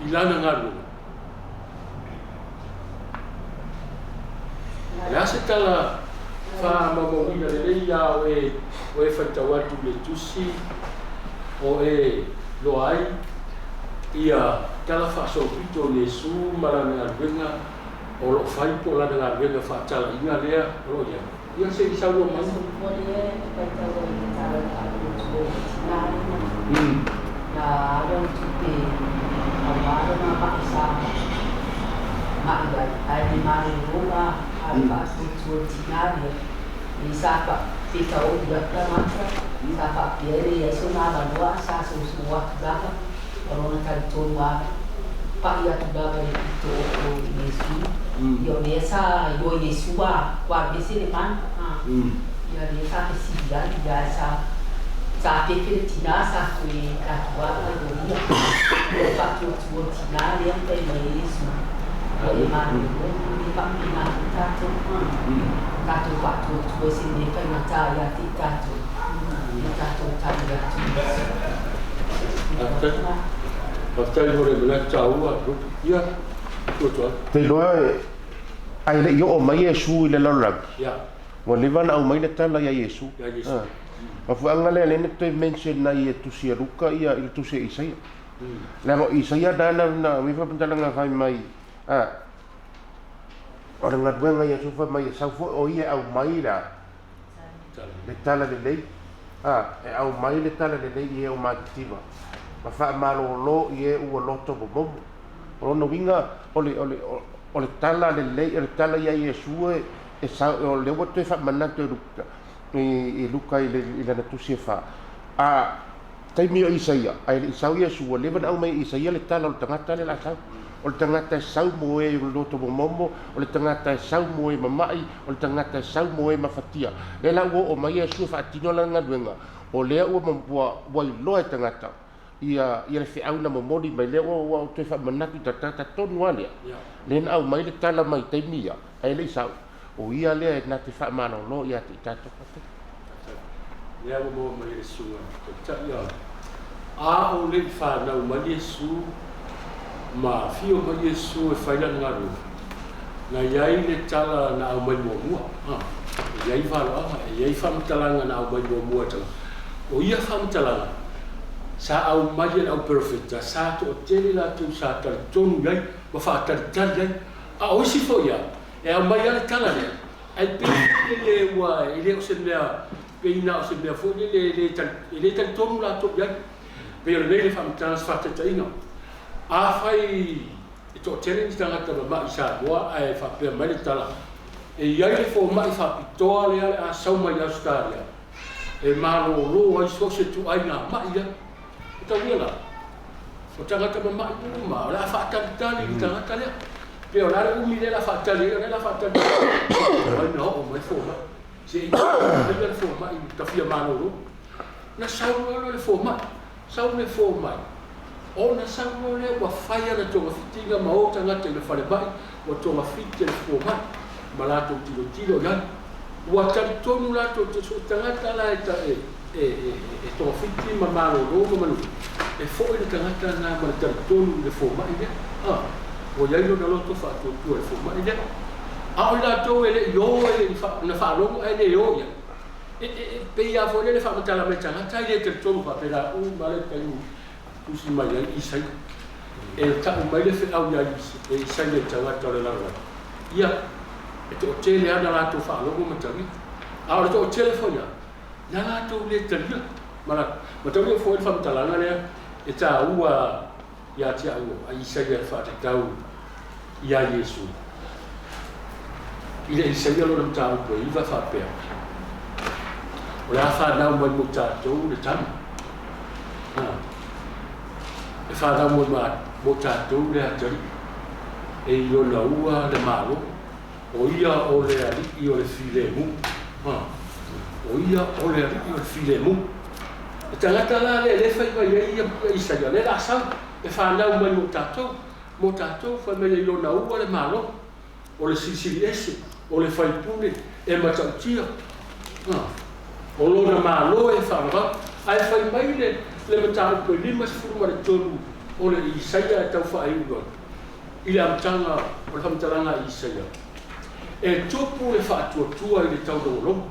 [SPEAKER 4] i lana galuega? O le a se tala faamaumauina lelei ia o e, o e faitau atu i le tusi o e loa ai ia tala faasolopito o Iesu ma lana galuega o lo o fai po o lana galuega faatalaiga lea o lo o i ai? Ia se i saunoa mai. Faafetai mo le manatu taua, Rupi. Ia, tuu atu ai.
[SPEAKER 5] Te iloa ae le i oo mai Iesu i le lalolagi, ua leva ona aumai le tala ia Iesu. Mafuaaga lea lea na toe mention ai e tusi a Luka ia i le tusi a Isaia. Leaga o Isaia na na aumai faamatalaga fai mai, o le galuega ia Iesu fai mai e sau foi o ia e aumai la le tala lelei, e aumai le tala lelei i e o matitiva, ma faamalolo i e ua loto momomo. O lona uiga, o le, o le, o le tala lelei, o le tala ia Iesu e, e sau, o lea ua toe faamanatu e Luka, i Luka i, le, i lana tusi e fa. A taimi o Isaia, ae le i sau Iesu, ua leva ona aumai e Isaia le tala o le tagata lea o le a sau. O le tagata e sau mo e o le loto momomo, o le tagata e sau mo e mama'i, o le tagata e sau mo e mafatia. Lea la ua oo mai Iesu e faatino lana galuega, o lea ua ua ua iloa e tagata ia ia le feau na momoli mai lea ua ua toe faamanatu i tagata tonu lava lea. Lea na aumai le tala mai taimi ia, ae le i sau, o ia lea e na te faamalolo ia te i tatou. Faafetai.
[SPEAKER 4] Lea ua maua mai e le susuga taitai a a o le i fanau mai Iesu ma afio mai Iesu e fai lana galuega, na i ai le tala na aumai muamua. Ha, e i ai valoaga, e i ai faamatalaga na aumai muamua e tagata. O ia faamatalaga sa aumai e le au perofeta, sa toatele latou sa talitonu i ai ma faatalitali ai. A o isi foi ia, e aumai lava le tala lea, ae pei foi lele ua e le o se mea, pei na o se mea foi lele e le e le talitonu latou i ai. Pei o lenei le faamatalaga se faataitaiga. Afai e toatele ni tagata mama'i i Samoa ae faapea mai le tala, e i ai le fomai faapitoa lea o le a sau mai Ausetalia e malolo ai so o se ituaiga ma'i lea. E taulia la, o tagata mama'i uma o le a faatalitali i le tagata lea. Pe o le a le umi lea o le a faatali ai, o lea o le a faatali ai na oo mai fomai. Se i mai le fomai tafia malolo. Na sau loa le fomai, sau le fomai, ona sau loa lea ua fai ana togafitiga ma o tagata i le falemai, ua togafiti e le fomai ma latou tilotilo i ai. Ua talitonu latou te so o tagata la e e e e togafiti ma malolo ma manuia, e foi le tagata lena ma le talitonu i le fomai lea. A, ua i ai lona loto faatuatua i le fomai lea. A o i latou e le i o e le i na faalogo ae le o i ai, e e e pei lava foi lea le faamatala mai tagata e le talitonu faapena uma le taimi tusi mai ai Isaia. E tau mai le feau ia Isaia i tagata o le lalolagi, ia, e toatele lava na latou faalogo ma talia, a o le toatele foi lava na latou le talia. Ma ma taulia foi le faamatalaga lea e taua ia te au a Isaia e faatatau iā Iesu. I le Isaia lona mataupu e 9 faapea, O le a fanau mai mo tatou le tama. Ha. E fanau mai ma, mo tatou le atalii. E i lona ua le Malo. O ia o le alii o le filemu. Ha. O ia o le alii o le filemu. Le tagata la lea lea e fai mai ai ia Isaia, lea o le a sau, e fanau mai mo tatou. Mo tatou, fai mai ai lona ua le Malo, o le Silisili Ese, o le Faipule e matautia, a, o lona Malo e faalavau. Ae fai mai le, le mataupu e 53 o le Isaia e tau faaiu ai i le amataga o le faamatalaga a Isaia, E tupu le faatuatua i le taulogologo,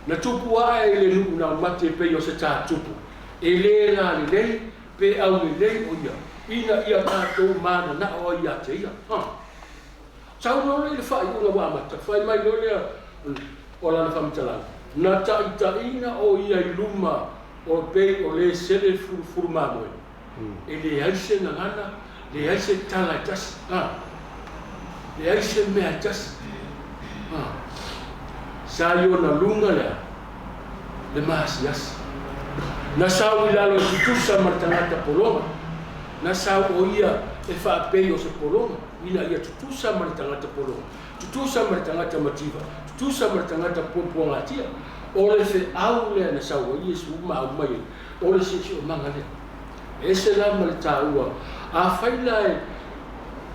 [SPEAKER 4] na tupu ae i le nuu laumate e pei o se tā tupu, e lē lalelei pe aulelei o ia, ina ia tatou mananao ai ia te ia. Ha. Sau loa lea i le faaiuga ua amata, fai mai loa lea o lana faamatalaga, Na taitaiina o ia i luma o pei o le sele fulufulu mamoe, e leai se gagana, leai se tala e tasi, ha. Leai se mea e tasi. Ha. Sa i ona luga lea, le maasiasi. Na sau i lalo e tutusa ma le tagata pologa. Na sau o ia e faapei o se pologa, ina ia tutusa ma le tagata pologa, tutusa ma le tagata mativa, tutusa ma le tagata puapuagatia. O le feau lea na sau ai Iesu ma aumai ai, o le siosiomaga lea. E ese la ma le taua, afai la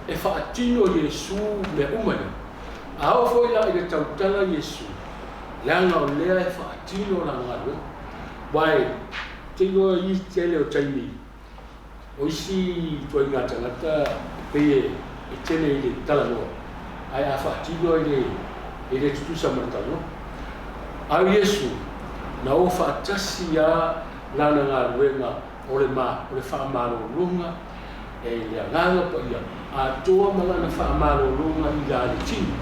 [SPEAKER 4] e faatino Iesu mea uma ia, a oo foi la i le tautala Iesu, leaga o lea e faatino lana galuega. Aua e te iloa i tele o taimi, o isi ituaiga tagata pei e tele i le talanoa, ae a faatino e le, e le tutusa ma le talanoa. A o Iesu, na o faatasi lava lana galuega o le ma, o le faamalologa e le Agaga Paia atoa ma lana faamalologa i la le tino.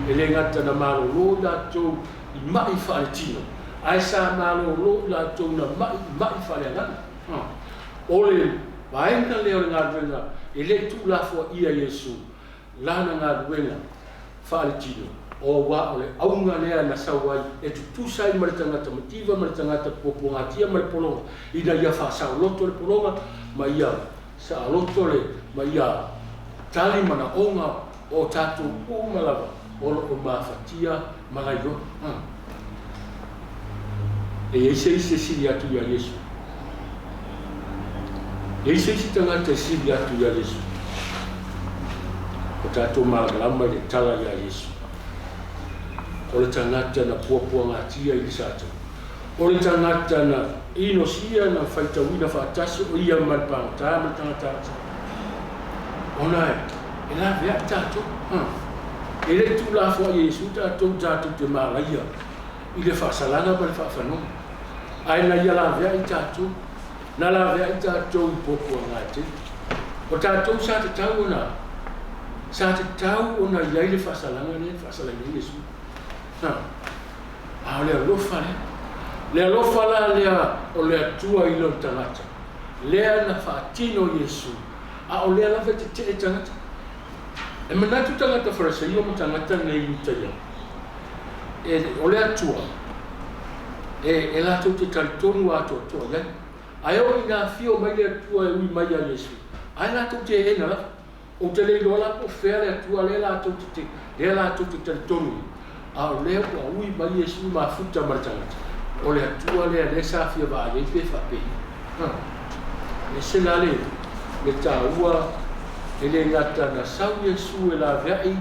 [SPEAKER 4] E le gata na malolo i latou i ma'i faaletino, ae sa malolo i latou na ma'i i ma'i faaleagaga. O le vaega lea o le galuega e le i tuulafoaia Iesu lana galuega faaletino, auā o le auga lea na sau ai e tutusa ai ma le tagata mativa ma le tagata puapuagatia ma le pologa, ina ia faasaoloto le pologa ma ia saoloto le, ma ia tali manaʻoga o tatou uma lava o loʻo mafatia ma laiona. E iai se isi e sili atu iā Iesu? E iai se isi tagata e sili atu iā Iesu? Ua tatou malamalama i le tala iā Iesu. O le tagata na puapuagatia i le Satani. O le tagata na inosia na faitauina faatasi o ia ma le pagota ma le tagata agasala. Ona e laveai tatou. E le i tuulafoai e Iesu tatou tatou te malaia i le faasalaga ma le faafanoga. Ae na ia laveai tatou, na laveai tatou i puapuaga e tele. O tatou sa tatau ona sa tatau ona i ai le faasalaga lea e faasalaina ai Iesu. A o le alofa lea. Le alofa la lea o le Atua i lona tagata, lea na faatino Iesu, a o lea lava e tetee tagata. E manatu tagata Fariseio ma tagata nei Iutaia, e, o le Atua, e, e latou te talitonu atoatoa i ai. Ae oo ina afio mai le Atua e ui mai iā Iesu, ae latou te eena lava. Ou te le iloa la po o fea le Atua lea latou te, lea latou te talitonu i ai, a o lea ua ui mai Iesu mafuta ma le tagata, o le Atua lea lea sa fia vaai ai pe faapei. Ha. E ese la le, le taua e le gata na sau Iesu e laveai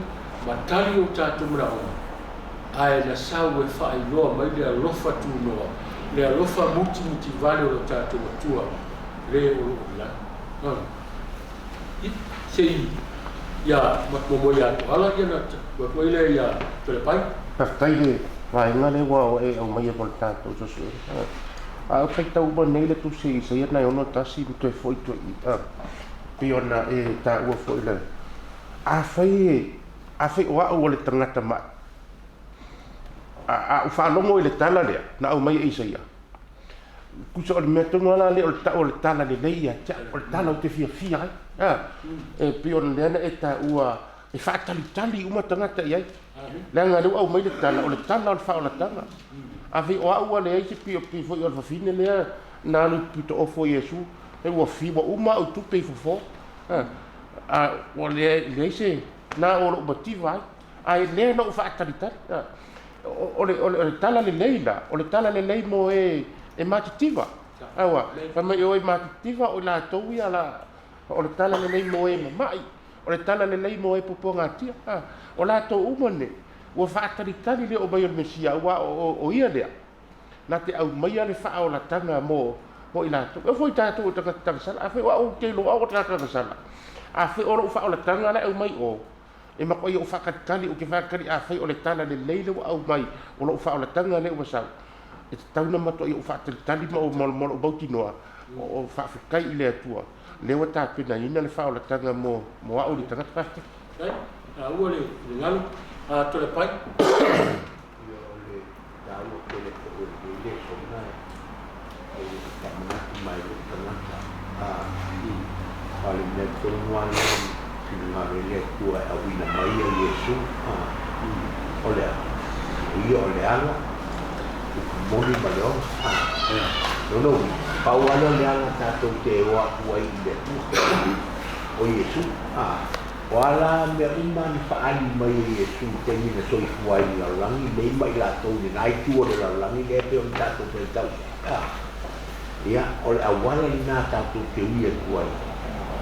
[SPEAKER 4] ma tali o tatou manaoga, ae na sau e faailoa mai le alofa tunoa, le alofa mutimutivale o lo tatou Atua le o lo o i lagi. Ha. Se i ia muamua ia Tuala ia na atu ai lea ia Tolepai.
[SPEAKER 5] Faafetai le vaega lea ua e aumaia mo le tatou suesuega. A ou faitau uma nei le tusi i Isaia nai 61 ma toe foi toe i i, pei ona e taua foi le, afai e, afai o au o le tagata maʻi, a ou faalogo i le tala lea na aumai e Isaia, Tusa o le mea tonu lava la lea o le tau o le tala lelei ia te au, o le tala ou te fiafia ai. E pei ona lea na e taua e faatalitali uma tagata i ai. Leaga lea ua aumai le tala, o le tala o le faaolataga. Afai o au ua leai se pio pei foi o le fafine lea na alu i pitoofo o Iesu, e ua fi ua uma au tupe i fofo. A ua leai se na o lou mativa ai. Ae lea na ou faatalitali. O le tala lelei la, o le tala lelei mo e e matitiva. Aua, fai mai o e matitiva o i latou ia la, o le tala lelei mo e mama'i, o le tala lelei mo e puapuagatia. O latou uma nei, ua faatalitali le oo mai o le Mesia, aua o ia lea, na te aumaia le faaolataga mo mo i latou. E oo foi i tatou o tagata tagasala, afai o au ou te iloa au o tagata tagasala, afai o lou faaolataga la e aumai o, E matuai ou faatalitali, ou te faatalitali afai o le tala lelei lea ua aumai, o lou faaolataga lea ua sau, e tatau ona matuai ou faatalitali ma ou ma lou mautinoa, o faafetai i le Atua, lea ua tapenaina le faaolataga mo mo au le tagata. Faafetai.
[SPEAKER 4] Faafetai. Taua le finagalo. Tolepai.
[SPEAKER 7] Ia o le taua tele foi o lenei lesona e faamanatu mai i lou tagata a o le mea tonu lava lea i finagalo ai le Atua e auina mai ia Iesu o le a? O ia o le ala, upu moni ma le ola. Lona uiga, pau lava lea o le ala tatou te o atu ai i le Atua, o Iesu. O a la mea uma na faaali mai e Iesu i taimi na soifua ai i le lalolagi nei ma i latou i lena itu o le lalolagi lea e pei ona tatou faitau i ai, ia, o le auala lena tatou te ui atu ai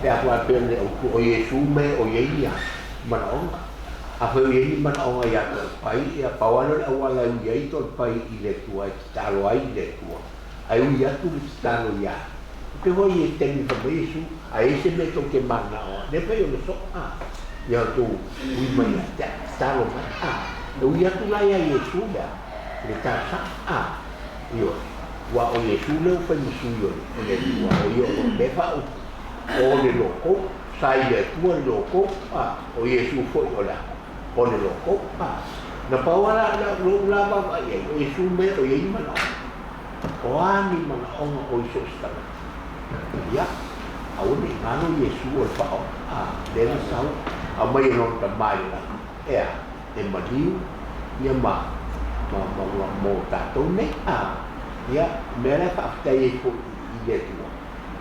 [SPEAKER 7] pe a faapea le autu o Iesu me o i ai ni manaoga. Afai o i ai ni manaoga ia Toalepai, ia, pau lava lea o le auala e ui ai Toalepai i le Atua e tatalo ai i le Atua, ae ui atu le tatalo ia Te hoi e taimi whai mai Iesu, a e se mea tou te manao a, ne whai o le so, a, ia tou ui mai a te talo mai, a, e ui atu la ia Iesu lea, le talosaga, a, ioe, ua o Iesu lea ua fai ma sui o le, o le Atua, o ia o lo o le faaupu, o le lokou, sa i le Atua le lokou, a, o Iesu foi o le a, o le lokou, a. Na pau lava la, lou la vaavaai i ai, o Iesu mea o i ai ni manaoga. O a ni manaʻoga o i so o se tagata? Ia, aua ne i galo Iesū o le Faaola, a, lea na sau, aumai e lona tama i le lagi, e a, e maliu, ia ma, ma, ma, ma, mo tatou nei, a, ia, o mea la e faafetai ai foi i le Atua,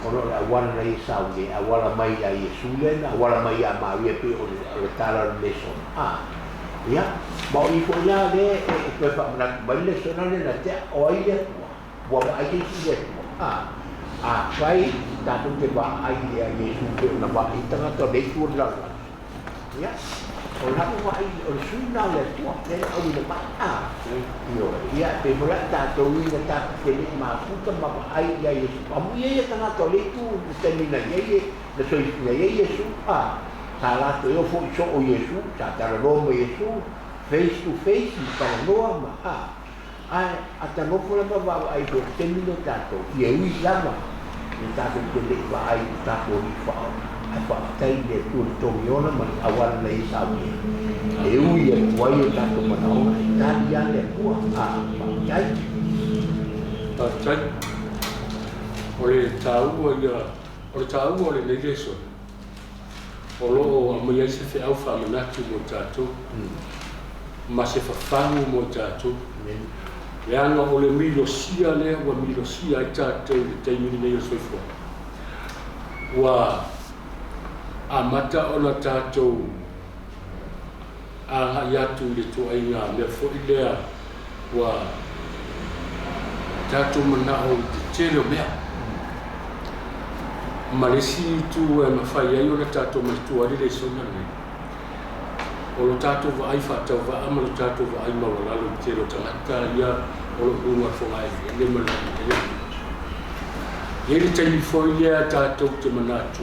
[SPEAKER 7] Ona o le auala na ia sauni e auala mai ia Iesu lea na auala mai ia Maria pei o le tala o le lesona. Ia, ma o i foi la lea e toe faamanatu mai le lesona lea na tea, o ai le Atua? Ua vaai se isi i le Atua? Afai tatou te vaai ia Iesu pei ona vaai tagata o le itu o le lalolagi, ia, o la ua vaai, o le sui lena o le Atua, lea na auina mai. Ioe, ia, pei foi la tatou ina tatou te le i mafuta ma vaai ia Iesu. Amuia ia tagata o le itu i le taimi na i ai, na soifua ai Iesu, sa latou e ofo i soo Iesu, sa talanoa ma Iesu, face to face, ma talanoa ma, ae a ta nofo lava vaavaai foi i le taimi lenei o tatou, ia ui lava ina tatou te le i vaai i lo tatou Alii Faaola, ae faafetai i le Atua i le togi ola ma le auala na ia saunia, e ui atu ai o tatou manaoga, e tali lava le Atua. Faafetai.
[SPEAKER 4] Faafetai. O le taua ia, o le taua o lenei lesona, o lo o aumai ai se feau faamanatu mo tatou, ma se fafagu mo tatou. Leaga o le milosia lea ua milosia ai tatou i le taimi lenei o le soifuaga, ua amata ona tatou agai atu i le ituaiga mea foi lea ua tatou manao i le tele o mea. Ma le isi itu e mafai ai ona tatou manatua ai le lesona lenei, o lo tatou vaai faatauvaa ma lo tatou vaai maualalo i le tele o tagata ia o lo o luga o le fogaeleele ma le eleele. E i ai le taimi foi lea tatou te manatu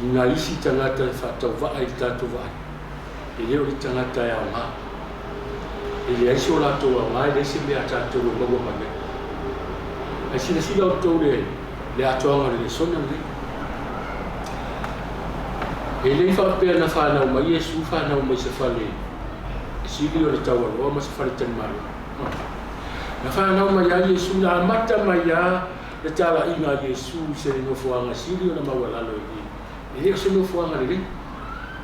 [SPEAKER 4] i nai isi tagata e faatauvaa i le tatou vaai, e le o le tagata e aoga. E leai so latou aoga, e leai se mea a tatou e maua mai ai. Ae silasila outou le le atoaga o le lesona lenei. E le i faapea na fanau mai Iesu fanau mai se fale sili o le taualoa ma se fale talimalo. Na fanau mai lava Iesu, na amata mai lava le talaiga a Iesu i se nofoaga sili ona maualalo i i. E le o se nofoaga lelei.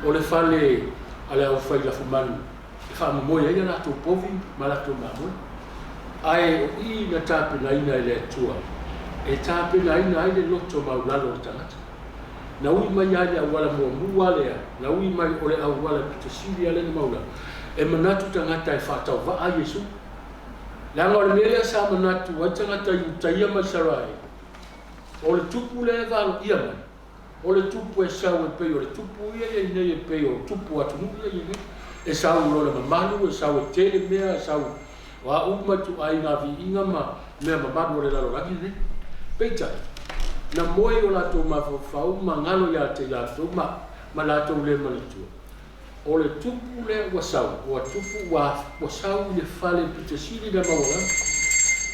[SPEAKER 4] O le fale a le aufai lafumanu e faamomoe ai a latou povi ma latou mamoe. Ae o i na tapenaina e le Atua e tapenaina ai le loto maulalo o le tagata. Na ui mai lava i le auala muamua lea, na ui mai o le auala pito sili lava lea na maulalo, e manatu tagata e faatauvaa ai Iesu. Leaga o le mea lea sa manatu ai tagata Iutaia ma Isaraelu, o le tupu lea e valoia mai, O le tupu e sau e pei o le tupu ia i ai nei e pei o tupu o atunuu ia i ai nei. E sau i lona mamalu, e sau e tele mea, e sau o a uma ituaiga viiga ma mea mamalu o le lalolagi lenei. Peitai, na moe i o latou mafaufau ma galo ia te i latou ma ma latou le manatua, o le tupu lea ua sau, ua tupu ua ua sau i le fale pito sili na maualalo,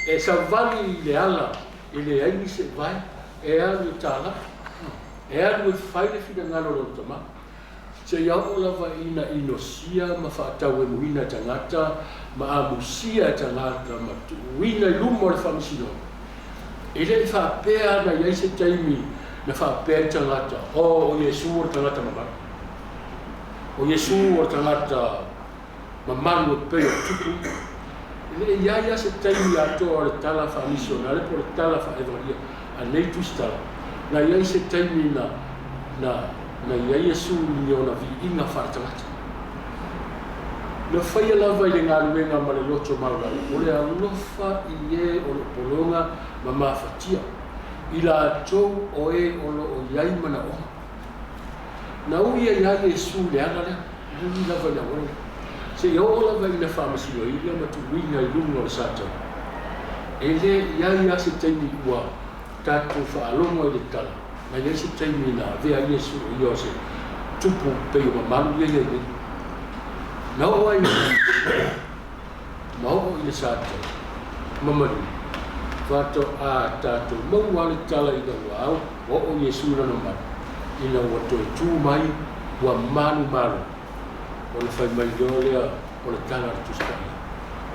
[SPEAKER 4] e savali i le ala e leai nisi e vae, e alu e talai, e alu e fai le finagalo o lona tama, seia oo lava ina inosia ma faatauemuina e tagata, ma amusia e tagata, ma tuuina i luma o le faamasinoga. E le i faapea ana i ai se taimi na faapea ai tagata, O, o Iesu o le tagata mamalu. O Iesu o le tagata mamalu e pei o tupu. E le i ai lava se taimi atoa o le tala faamisionale po o le tala faaevalia a nei tusitala, na i ai se taimi na, na, na i ai Iesu i ni ona viiga faaletagata. Na faia lava i le galuega ma le loto maulalo, o le alofa i e o lo o pologa ma mafatia, i latou o e o lo o i ai manaoga. Na ui ai lava Iesu i le ala lea, na ui lava i le auala lea, seia oo lava ina faamasinoina ma tuuina i luga o le Satani. E le i ai lava se taimi ua tatou faalogo ai i le tala, na i ai se taimi na avea ai Iesu o ia o se tupu pei o mamalu ia i ai nei. Na oo ai ma oo i le Satani ma maliu, faatoa tatou maua le tala ina ua ao, ua oo Iesu i lona malu, ina ua toe tu mai, ua malumalo, ona fai mai loa lea o le tala a le Tusi Paia,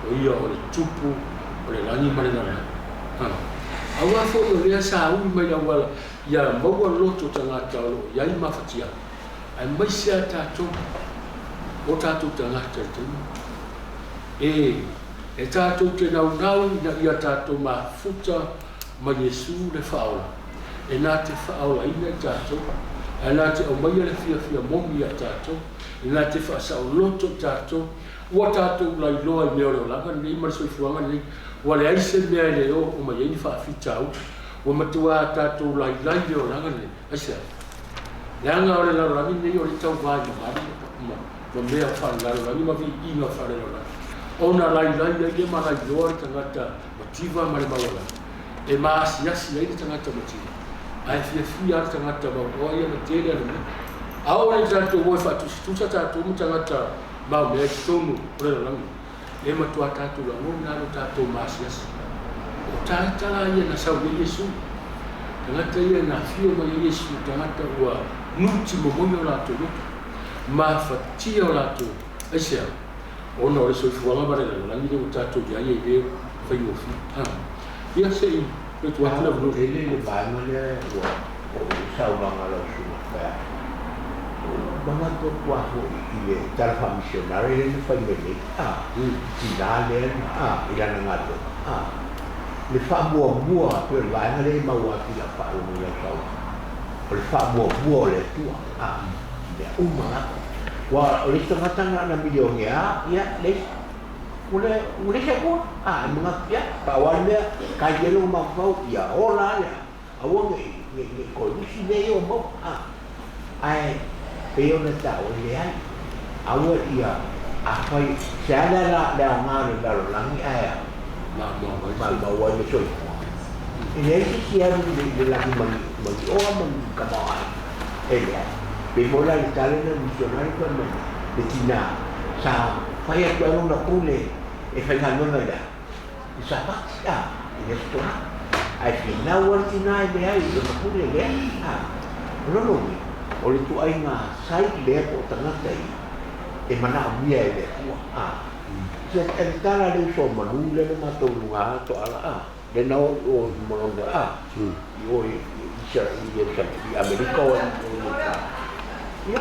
[SPEAKER 4] o ia o le tupu o le lagi ma le lalolagi. Aua foi o lea sa ui mai le auala ia maua loto tagata o lo o i ai mafatia, aemaise a tatou, o tatou tagata i le taimi. E, e tatou te naunau ina ia tatou mafuta ma Iesu le Faaola. E na te faaolaina i tatou, ae na te aumaia le fiafia momi iā tatou, e na te faasaoloto i tatou, ua tatou lailoa i mea o le olaga lenei ma le soifuaga lenei, ua leai se mea e le oo mai ai ni faafitauli, ua matuā tatou lailai i le olaga lenei. Aisea? Leaga o le lalolagi lenei o le tauvā i mamalu ma ma mea faalelalolagi ma viiga faalelalolagi. Ona lailai ai lea ma lailoa le tagata mativa ma le maualalo. E maasiasi ai le tagata mativa, ae fiafia lava le tagata mauoa ia na tele ana mea. A oo nei tatou o e faatusatusa tatou ma tagata maumea i totonu o le lalolagi, e matuā tatou lagona lava lo tatou maasiasi. O tagata la ia na sau i ai Iesu, tagata ia na afio mai ai Iesu, tagata ua nuti momoi o latou loto, mafatia o latou. Aisea? Ona o le soifuaga ma le lalolagi lea ua tatou i ai e le faigofie. Ia se i toe tuu atu le avanoa.
[SPEAKER 7] Tele le vaega lea ua oo i ai saunoaga a lau susuga fai atu. Ua manatu atu lava foi i le tala faamisionare lea na fai mai nei, a, i tina lea na, a, i lana galuega, a, le faamuamua pei o le vaega lea e maua atu i lau faalogo i lau saunoaga, o le faamuamua o le Atua, a, i mea uma lava. Aua o le isi tagata na ona milionea lava, ia, le isi, ua le, ua leai se Atua, a, e manatu, ia, pau lava le mea, kai i ai lou mafaufau, ia ola lava le Aua ne i, ne i, ne i toe usi mea ia ua maua, a. Ae pei ona taua, e leai. Aua ia, afai, se a le ala, le aoga o le lalolagi ae a, maumau ai le soifua. E leai se isi e alu i le, i le lagi ma ni, ma ni oa ma ni tamaoaiga. E leai. Pei foi la i le tala lea o le misionari fai mai, le tina sa fai atu ai lona pule e faigaluega i le a? I Sapati, a, i le Aso Toonai. Ae finau lava le tina e leai i lona pule, leai, a. O lona uiga, o le ituaiga sai lea po o tagata ia e manaomia e le Atua, a. Se e le tala a le uso o manu lea na matou luga a toala, a, lea na o i o i Molonga, a, i o i i Amerika o i o i Ia,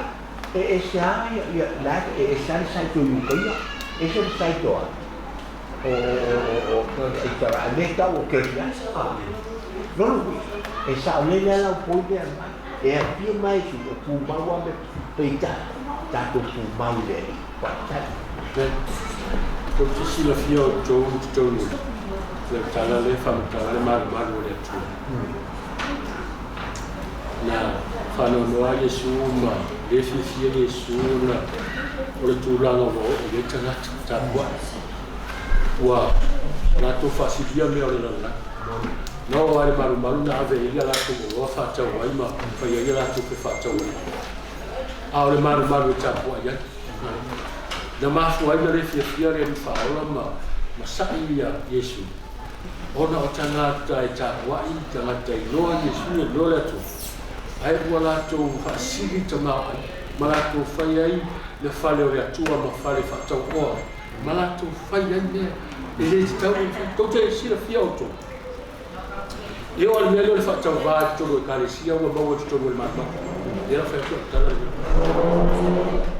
[SPEAKER 7] e ese lava ia, ia, la e ese lava le sai o Iukaia, ese le sai o a, o o le tau o Kerisiasi a lona uiga e saolele a lau poi lea mai e afio mai su o pumau a me peitai tatou pumau i le Alii. Faafetai.
[SPEAKER 4] Tou te silafia outou i totonu o le tala lea e faamatala le malumalu o le Atua. Na faanoanoa Iesu ma le fiafia Iesu ona o le tulaga ua oo i ai tagata tapuai. Ua latou faasilia mea o le lalolagi. Na oo lava i le malumalu na ave ai a latou oloa faatau ai ma fai ai a latou fefaatauaiga. A o le malumalu e tapuai ai. Na mafua ai ona le fiafia le Alii Faaola ma masa'i ia Iesu, ona o tagata e tapuai, tagata iloa Iesu e iloa le Atua, ae ua latou faasili tamaoaiga ma latou fai ai le fale o le Atua ma fale faatauoa ma latou fai ai mea e le tatau ona fai. Tou te silafia outou, e oo lava i le mea lea o le faatauvā i totonu o Ekalesia ua maua i totonu o le malumalu. Lea la fai atu lau tala lenei.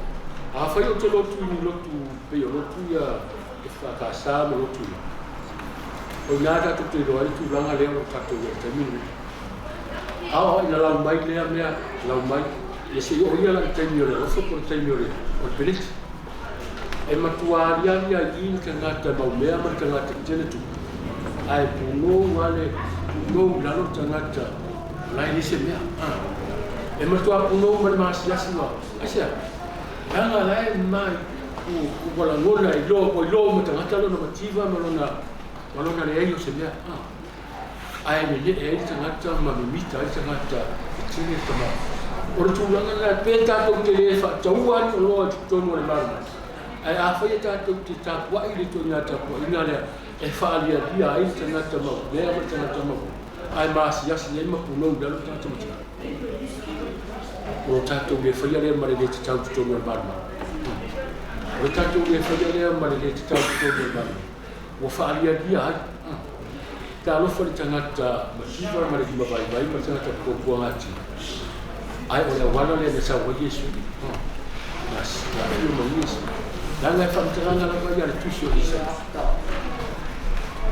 [SPEAKER 4] Afai ou te lotu i ni lotu pei o lotu ia e faakasa ma lotu ia, o i ina tatou te iloa ai le tulaga lea o lo o tatou i ai i le taimi lenei. A oo ina lau mai lea mea, lau mai, ia se i oo ia la i le taimi o le alofa po o le taimi o le peleti. E matua aliali ai i le tagata maumea ma le tagata tele tupe, ae punou lava le punou i lalo le tagata la e leai se mea. E matua punou ma le maasiasi ma aisea? Leaga la e mai ua lagona e iloa ua iloa uma e tagata lona mativa ma lona ma lona leai o se mea. Ae nene'e ai le tagata ma mimita ai le tagata e tele le tamaoaiga. O le tulaga lena, pe tatou te le faataua ni oloa i totonu o le malumalu, ae afai e tatou te tapuai i le ituaiga tapuaiga lea e faalialia ai le tagata maumea ma le tagata maumea, ae maasiasi ai ma punou i lalo le tagata mativa. O lo tatou le faia lea ma le le tatau i totonu o le malumalu. O le tatou le faia lea ma le le tatau i totonu o le malumalu, ua faalialia ai. Talofa i le tagata mativa ma le limavaivai ma le tagata puapuaga atili. Ae o le auala lea na sau ai Iesu. Na afio mai Iesu. Leaga e faamatalaga lava ia le tusi o Isaia.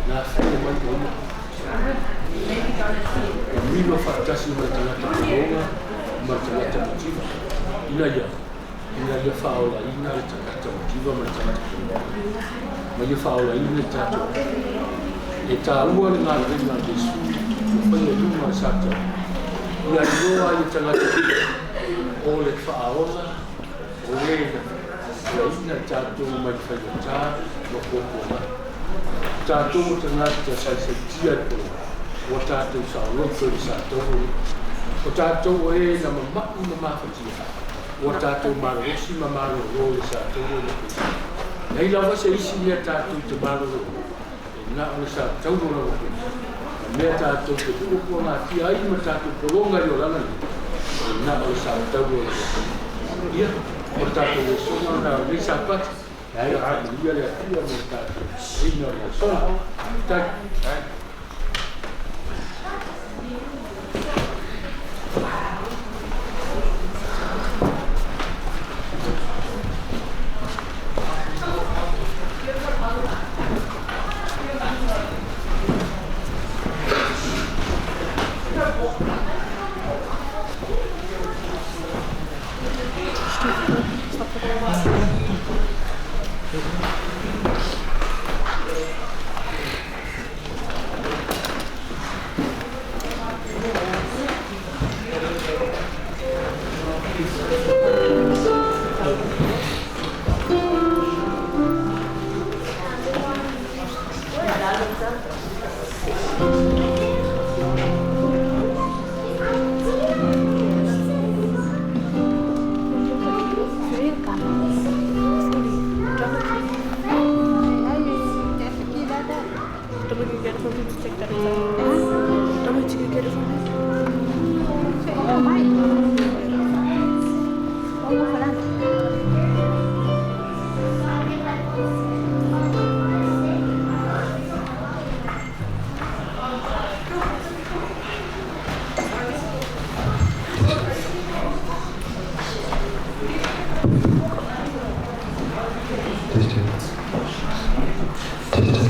[SPEAKER 4] Na afio mai o ia. E milo faatasi ma le tagata pologa ma le tagata mativa. Ina ia, ina ia faaolaina le tagata mativa ma le tagata pologa. Ma ia faaolaina le tatou. E tāua le galuega a Iesu ua faia i luga o le satau. Ia iloa ai e tagata o le faaola o e na faaolaina tatou mai le faigatā ma puapuaga. O tatou o tagata saisaitia i le pologa, ua tatou saoloto i le satau o le. O tatou o e na mama'i ma mafatia, ua tatou malolosi ma malōlō i le satau o le. Nei lava se isi mea tatou te malolo, e na o le satau o lau Kristo. Ma mea tatou te puapuagatia ai ma tatou pologa i olaga nei, e na o le satau o lau Kristo. Ia, o le tatou lesona na o lenei Sapati. Ia faamanuia le Atua mo le tatou ina o le lesona. Faafetai.
[SPEAKER 2] Testing. Testing.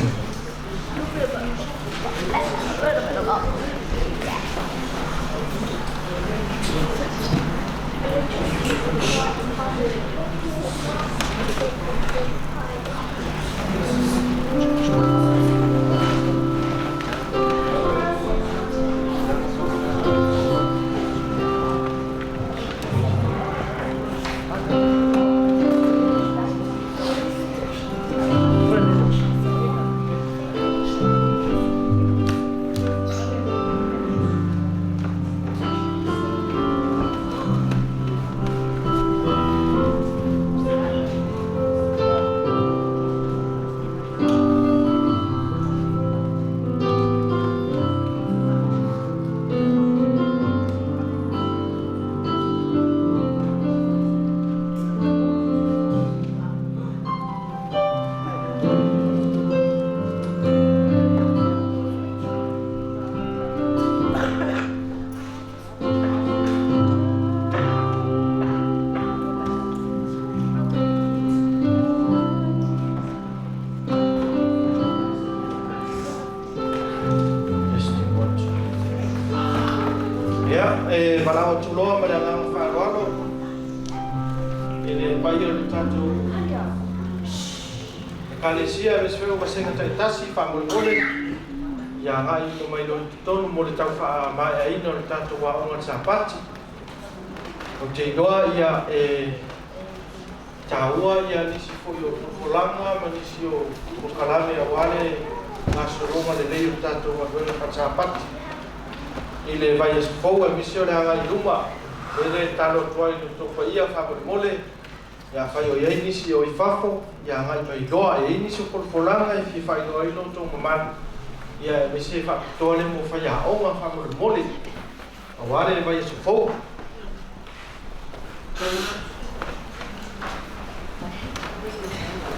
[SPEAKER 3] Testing, 1, 2. Ia, e valaau atu loa ma le agaga faaaloalo i le paia o le tatou Ekalesia aemaise foi o vasega taitasi faamolemole ia agai uma mai loa i totonu mo le tau faamaeaina o le tatou aoga le Sapati. Ou te iloa ia e taua ia nisi foi o folafolaga ma nisi o polokalame aua le gasologa lelei o le tatou galuega faasapati i le vaiaso fou aemaise o le agai i luma. E le tatalo atu ai i lo outou paia faamolemole, ia afai o i ai nisi o i fafo, ia agai mai loa. E i ai nisi o folafolaga e fia faailoa ai lo outou mamalu, ia aemaise e faapitoa le mo faiaoga faamolemole aua le vaiaso fou.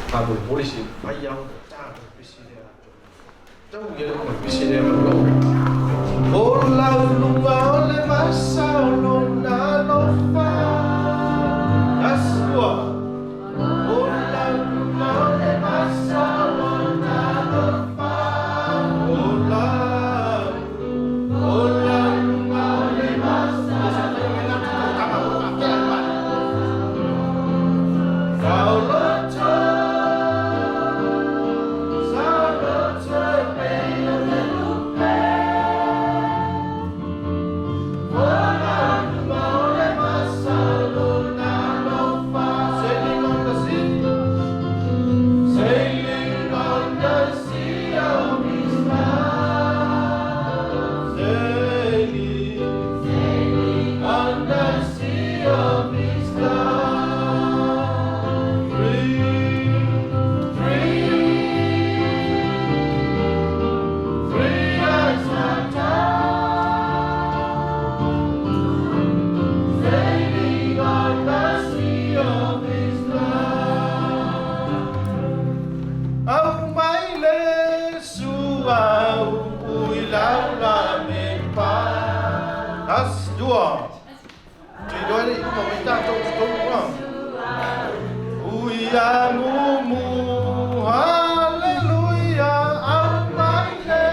[SPEAKER 3] Faamolemole se mafai lava ona ta le pesi lea. Tau ia le pesi lea ma lou. O lauluga o le vasa o lona alofa. Tasi, lua. O lauluga o le vasa o lona alofa. O lauluga. Atua. Te iloa e le i uma mai tatou i totonu a. Ui a mumu, haleluia, au mai le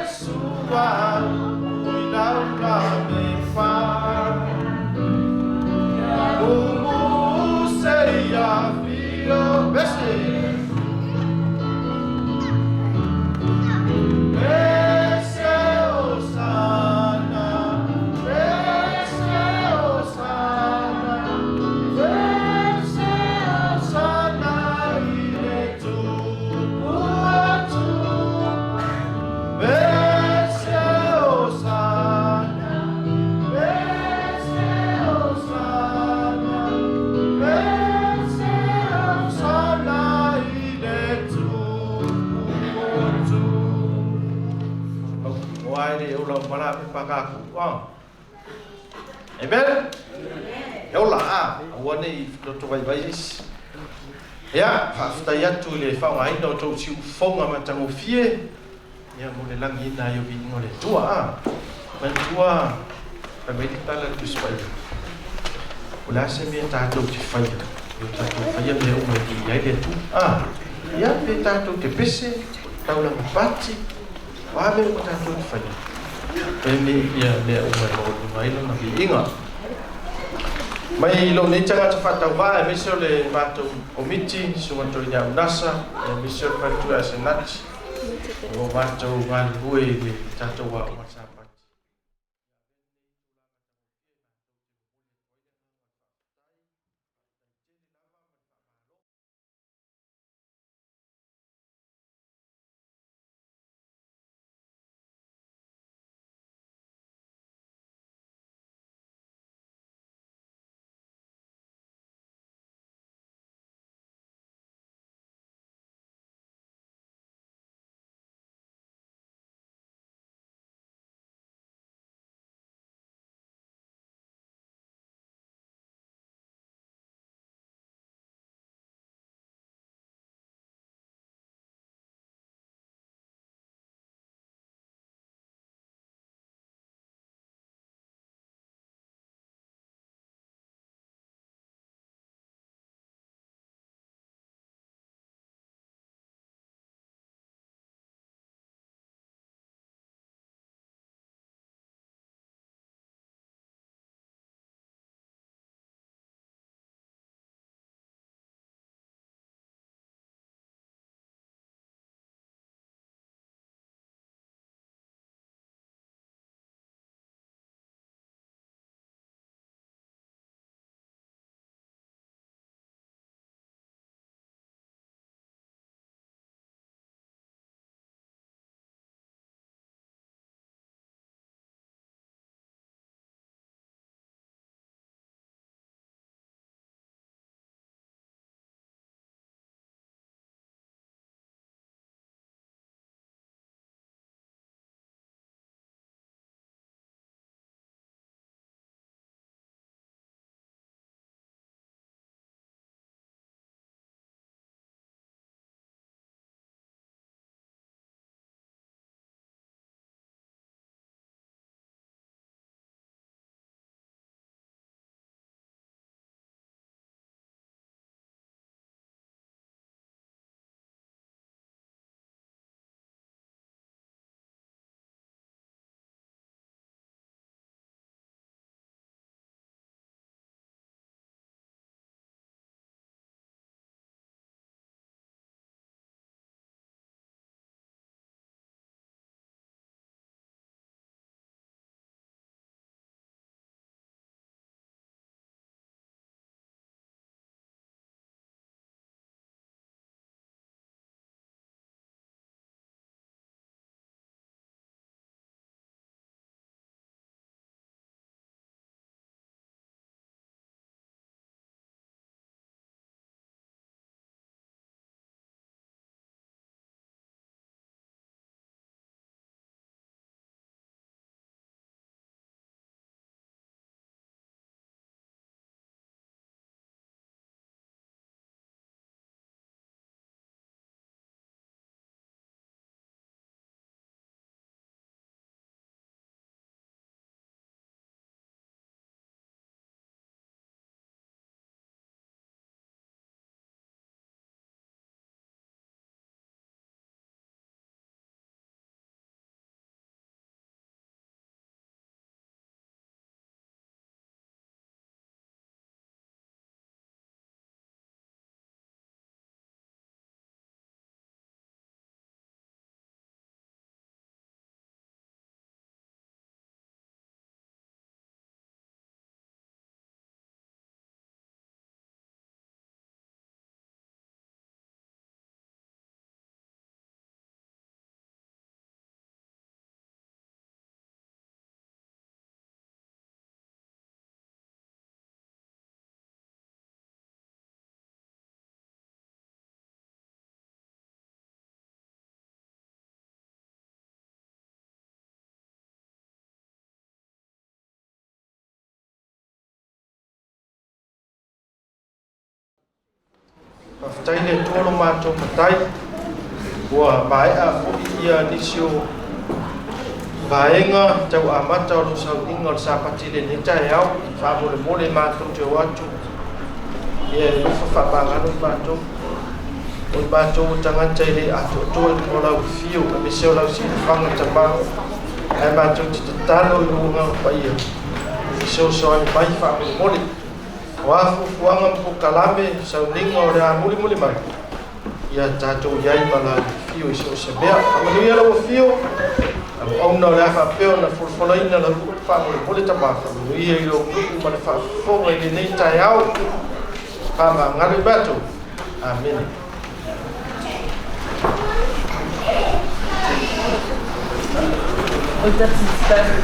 [SPEAKER 3] sua, ui laula me fa. Mumu se ia fio, bese. Bese Osana, bese Osana, bese Osana i le tupu atu. Bese Osana, bese Osana, bese Osana i le tupu atu. O ai le ola o mala pe pakaku. Amen. E ola a, aua ne i loto vai vai isi. Ia, faafetai atu i le faaaogaina o tou siufofoga matagofie, ia mo le lagiina ai o viiga o le Atua a. Manatua, fai mai le tala le Tusi Paia. O le a se mea tatou te faia, e o tatou faia mea uma e viia ai le Atua. A, ia pe tatou te pese, taulaga pati, o a mea uma tatou te faia. E me ia mea uma e maualuga ai lona viiga. Mai lou nei tagata faatauvaa aemaise o le matou komiti, susuga Toina Unasa, aemaise o le faletua ia Senati, o lo o matou galulue i le tatou aoga Sapati. Faafetai i le Atua lo matou Matai, ua maea foi ia nisi o vaega tau amata o lo sauniga o le Sapati i lenei taeao. Faamolemole matou te o atu, ia e alofa faamagalo i matou. O i matou o tagata e le atoatoa i luga o lau afio, aemaise o lau silafaga Tama, ae matou te tatalo i lou Agaga Paia, e fesoasoani mai faamolemole. O a fuafuaga ma polokalame, sauniga o le a mulimuli mai, ia tatou i ai ma lau afio i so o se mea. Faamanuia lau afio, auauna o le a faapea ona folafolaina lau faamolemole Tama, faamanuia i lou nuu ma le faafofoga i lenei taeao. Faamagalo i matou. Amene.
[SPEAKER 8] Oh, that's inspired.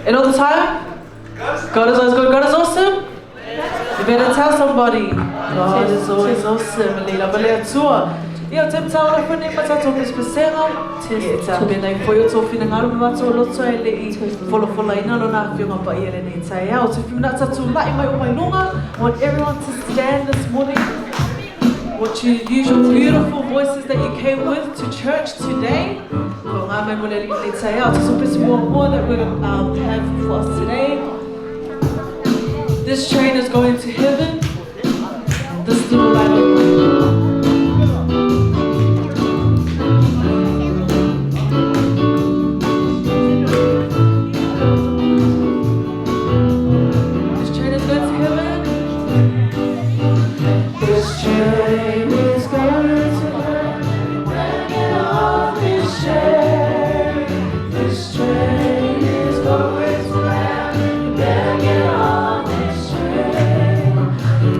[SPEAKER 8] And all the time? God is always good. God is awesome. You better tell somebody. God is always awesome. Le lava le Atua. Ia, o te mtaola fo nei matatou pesepesega. Ia, e tapena i foi o tō finagalo me matou loto e le i folafolaina lona afioga paia i lenei taeao. Te whiu nā tatou la'i mai o mai luga. I want everyone to stand this morning. Want you to use your beautiful voices that you came with to church today. Ko ngā mai mo le alii lenei taeao. Te sopesi muamua that we're going to have for us today. This train is going to heaven. This little light of mine. This train is going to heaven. This train is going to heaven. Better get off this train. This train is going to heaven. Better get off this train.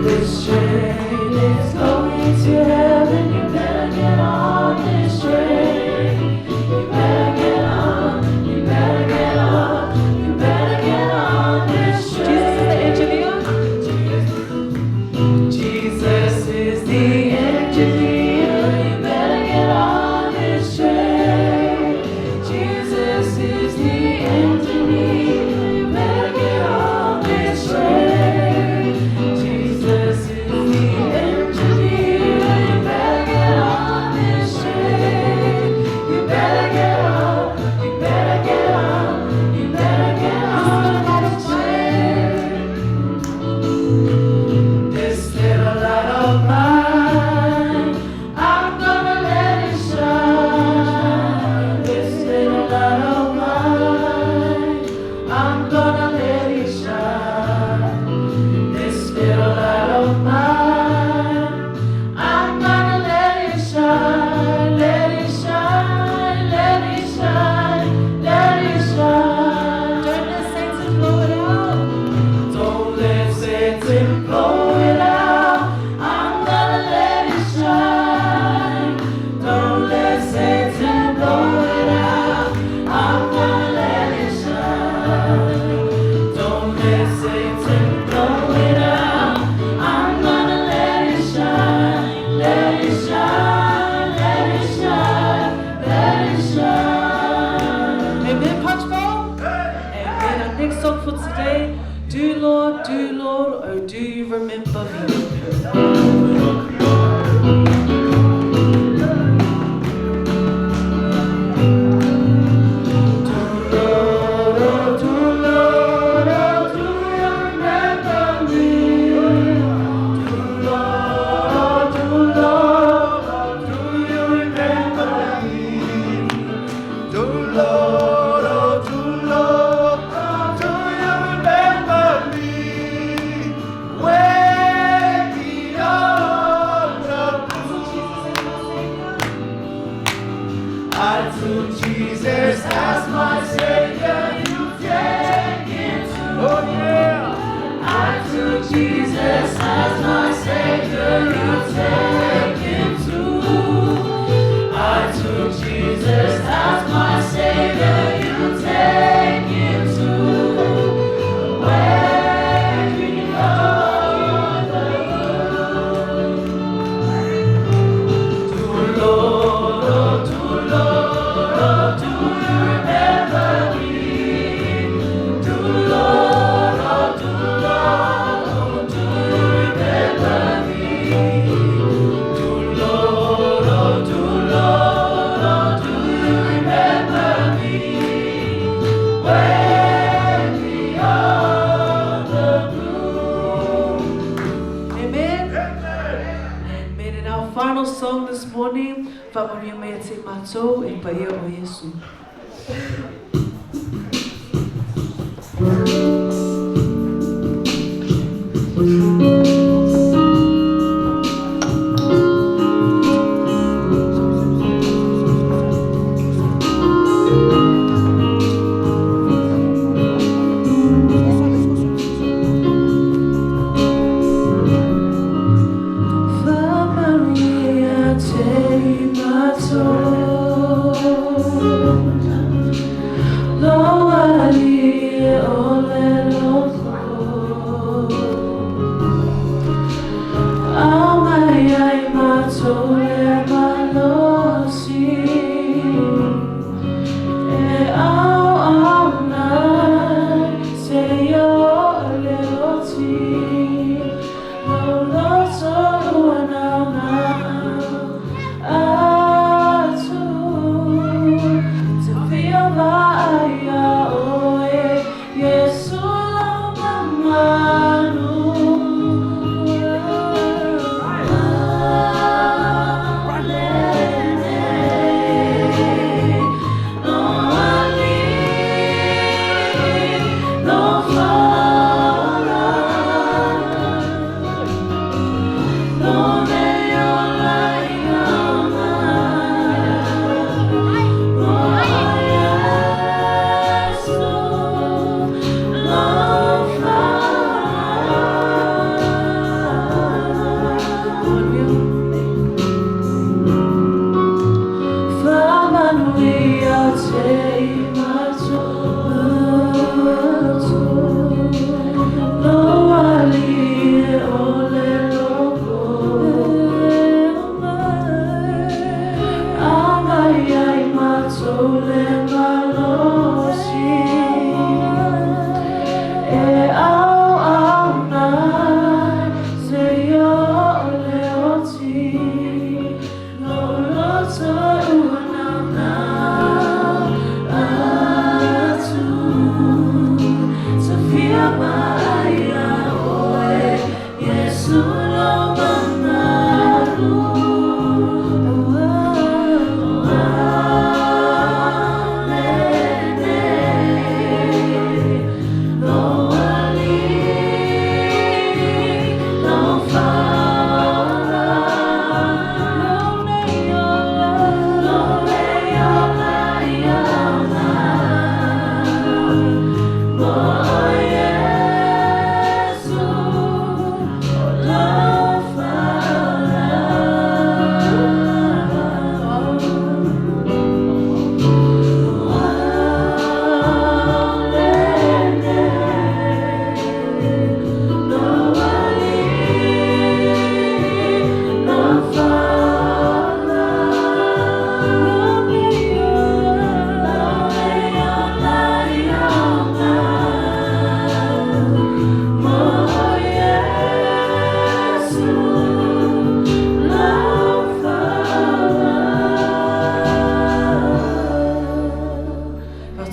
[SPEAKER 8] This train is going to heaven. You better get on this train. You better get on. You better get on. You better get on this train. Jesus is the engineer. Jesus is the engineer. You better get on this train. Jesus is the engineer. You better get on this train. Jesus is the engineer. You better get on this train. You better get on. You better get on. You better get on this train. This little light of mine, I'm gonna let it shine. This little light of mine, I'm gonna let it shine. This little light of mine, I'm gonna let it shine. Let it shine, let it shine, let it shine. Don't let Satan blow it out. Don't let Satan blow it out. I'm gonna let it shine. Don't let Satan blow it out. I'm gonna let it shine. Don't let Satan blow it out. I'm gonna let it shine. Let it shine. Let it shine. Let it shine. Amen, Punch Bowl. Amen. Our next song for today, Do Lord, Do Lord, Oh Do You Remember Me? Do Lord, oh do Lord, oh do you remember me? Do Lord, oh do Lord, oh do you remember me?
[SPEAKER 3] Do Lord, oh do Lord, oh do you remember me? Way beyond the blue. I took Jesus as my Savior, you take him too. Oh yeah.
[SPEAKER 8] I took Jesus as my Savior, you take him too. I took Jesus as my Savior, you take him too. Way beyond the blue. Do Lord, oh do Lord, oh do you remember me? Do Lord, oh do Lord, oh do you remember me? Do Lord, oh do Lord, oh do you remember me? Way beyond the blue. Amen. Amen. And our final song this morning, Faamanuia mai ia te matou e paia o Iesu. Faamanuia ia te matou.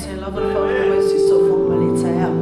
[SPEAKER 8] Te lava le whaonga mai si sofo ma le taeao.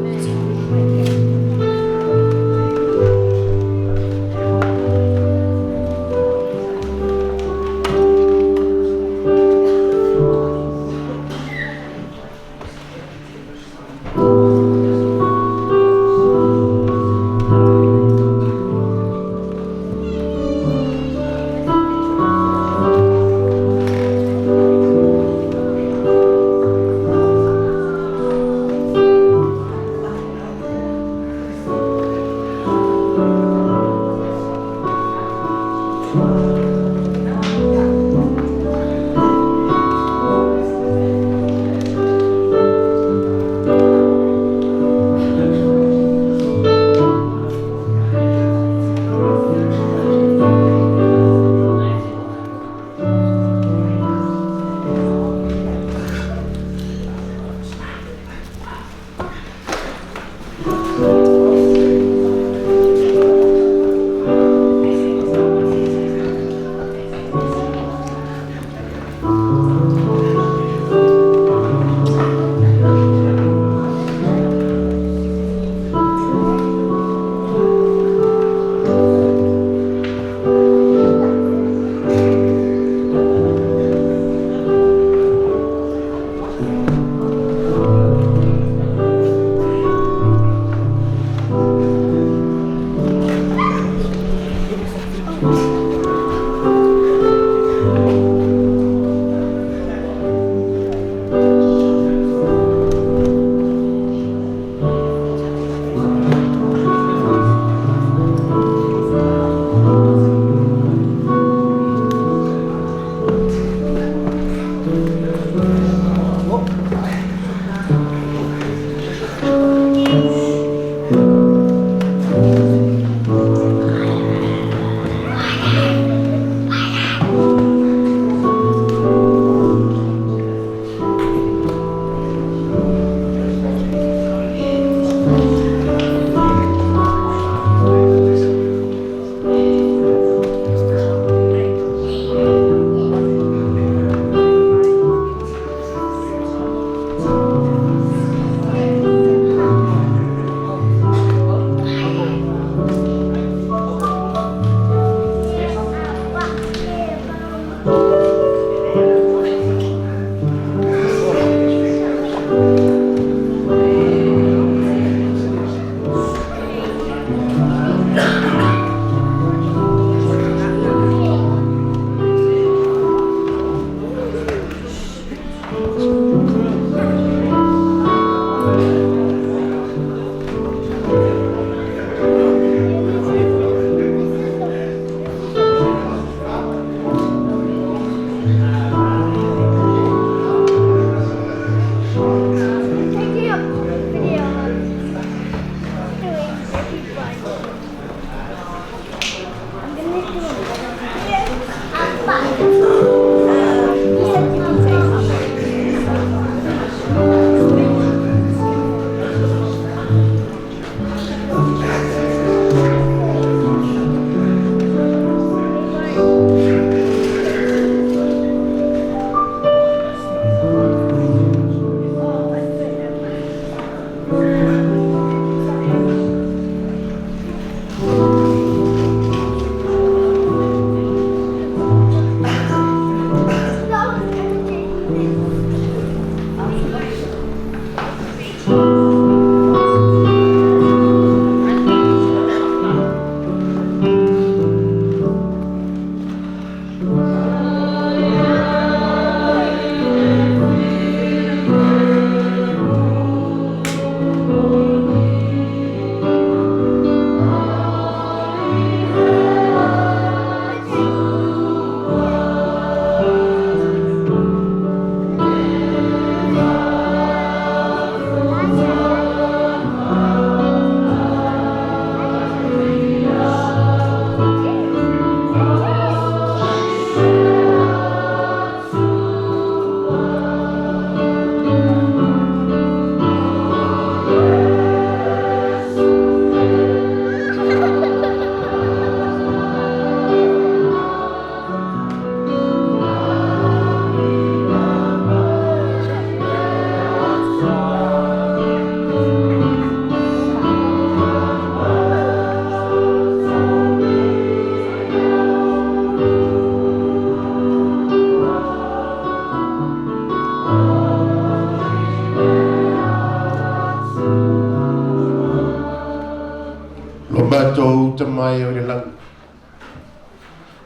[SPEAKER 5] Matou Tama e o i le lagi,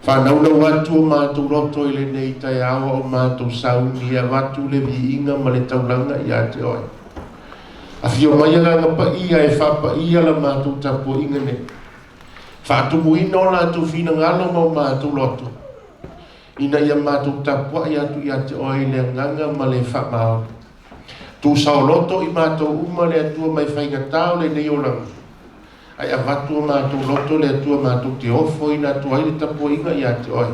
[SPEAKER 5] whānaunau atu o mātou roto i lenei taeao o mātou sauni e avatu le viiga ma le taulaga ia te oe. Afio mai agaga paia e faapaia la matou tapuaiga nei. Faatumuina o latou finagalo ma o matou loto, ina ia matou tapuai atu ia te oe i le agaga ma le faamaoni. Tuusaoloto i matou uma le Atua mai faigatā o lenei olaga, ai avatu o matou loto le Atua matou te ofoina atu ai le tapuaiga ia te oe,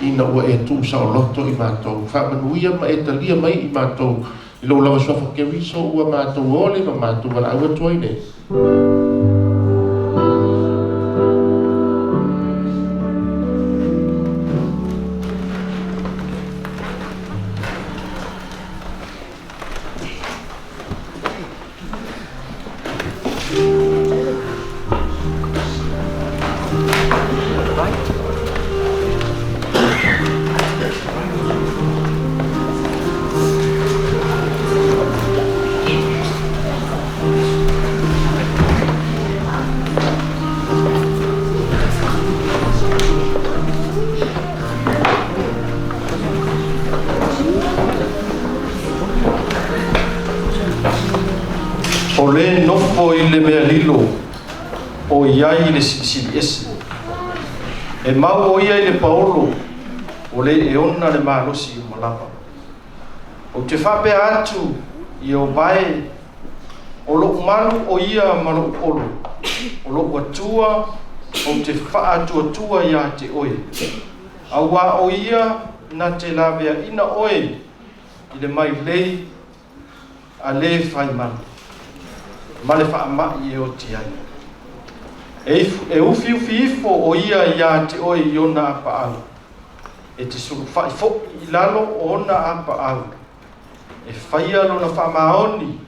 [SPEAKER 5] ina ua e tuusaoloto i matou. Faamanuia ma e talia mai i matou i lou lava suafa Keriso ua matou ole ma matou valaau atu ai nei.
[SPEAKER 3] O le nofo i le mea lilo o iai i le silisili ese. E mau o ia i le paolo o le e ona le malosi uma lava. Ou te faapea atu i o vae o lou malu o ia ma lou polo, o lou atua ou te faatuatua ia te oe. Auā o ia na te laveaina oe i le mailei a le fai malu, ma le faamai e oti ai. E ufiufi ifo o ia ia te oe i ona apaau, e te sulufai fo'i i lalo o ona apaau, e faia lona faamaoni,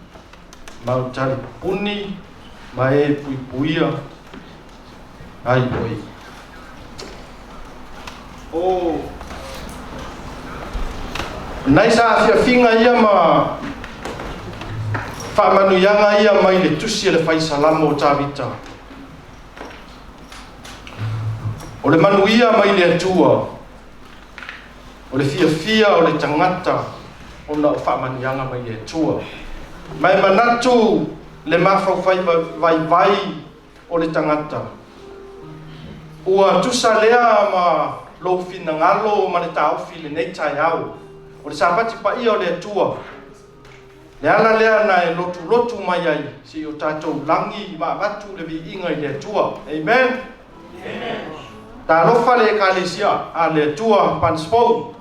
[SPEAKER 3] ma o talipuni ma e puipuia ai oe. O nai sa afiafiga ia ma faamanuiaga ia mai le tusi e le faisalamo o Tavita. O le manuia mai le Atua, o le fiafia o le tagata ona o faamanuiaga mai le Atua. Ma e manatu le mafaufai vaivai o le tagata. Ua tusa lea ma lou finagalo ma le taofi lenei taeao. O le sapati paia o le Atua. Le ala lea na e lotulotu mai ai si o tatou lagi ma avatu le viiga i le Atua. Amen. Amen. Talofa le ekalesia a le Atua pansfou.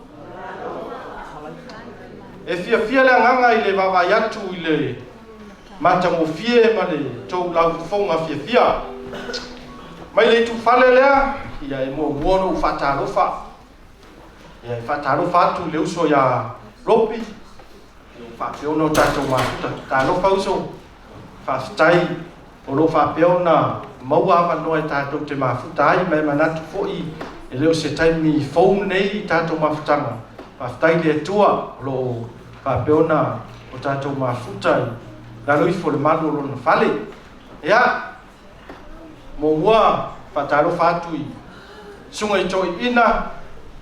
[SPEAKER 3] E fiafia le agaga i le vaavaai atu i le matagofie ma le tou laufofoga fiafia. Mai le itufale lea, ia e muamua ona ou faatalofa. Ia e faatalofa atu i le uso ia Lopi, ia ua faapea ona o tatou mafuta. Talofa uso, faafetai o lo o faapea ona maua avanoa e tatou te mafuta ai, ma e manatu foi e le o se taimi fou nei i tatou mafutaga. Faafetai i le Atua o lo o faapea ona o tatou mafuta i lalo ifo o le malu o lona fale. Ia, muamua faatalofa atu i susuga i toeaiina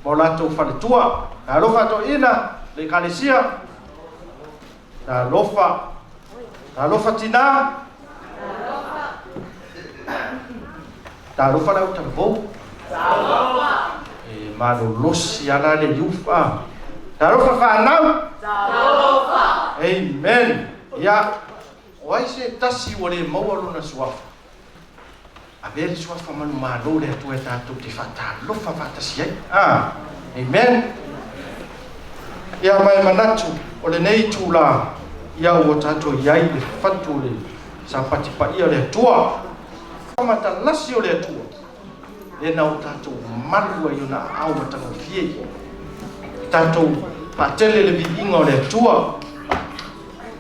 [SPEAKER 3] ma o latou faletua. Talofa toeaiina le ekalesia. Talofa. Talofa tinā. Talofa le autalavou. Talofa. E malolosi ala le iufa. Talofa whanau. Talofa. Amen. Ia, o ai se tasi ua le maua lona suafa. Avea le suafa manumalo le Atua e tatou te faatalofa faatasi ai. Ah, amen. Ia ma e manatu o lenei itulā, ia ua tatou i ai le fatu o le sapati paia o le Atua. Matalasi o le Atua, lea na o tatou malu ai ona aao matagofie. Tatou faatele le viiga o le Atua.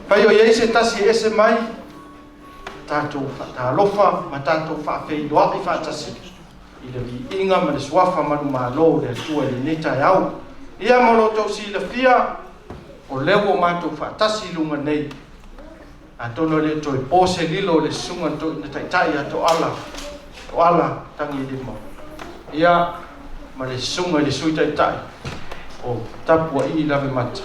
[SPEAKER 3] Fai o i ai se tasi e ese mai, tatou faatalofa ma tatou faafeiloai faatasi i le viiga ma le suafa manumalo o le Atua i lenei taeao. Ia ma lo outou silafia, o lea ua matou faatasi i luga nei. Atonu e le toe po se lilo o le susuga na taitai ia Toala. Toala Tagilima. Ia ma le susuga i le Sui Taitai o Tapua'i Lavemata.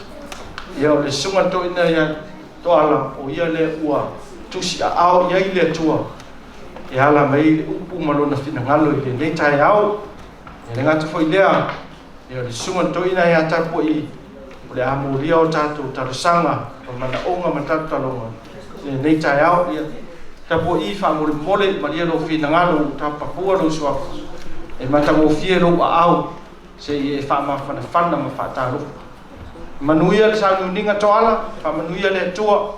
[SPEAKER 3] Ia o le susuga toeaina ia Toala o ia lea ua tusiaao i ai le Atua e ala mai ai le upu ma lona finagalo i lenei taeao. E le gata foi lea, ia o le susuga toeaina ia Tapua'i o le a molia o tatou talosaga ma manaoga ma talotaloga i lenei taeao. Ia Tapua'i faamolemole malie lou finagalo ua tapapua lou suafa e matagofie lou aao se'i e faamafanafana ma faatalofa. Manuia le sauniuniga Toala, faamanuia le Atua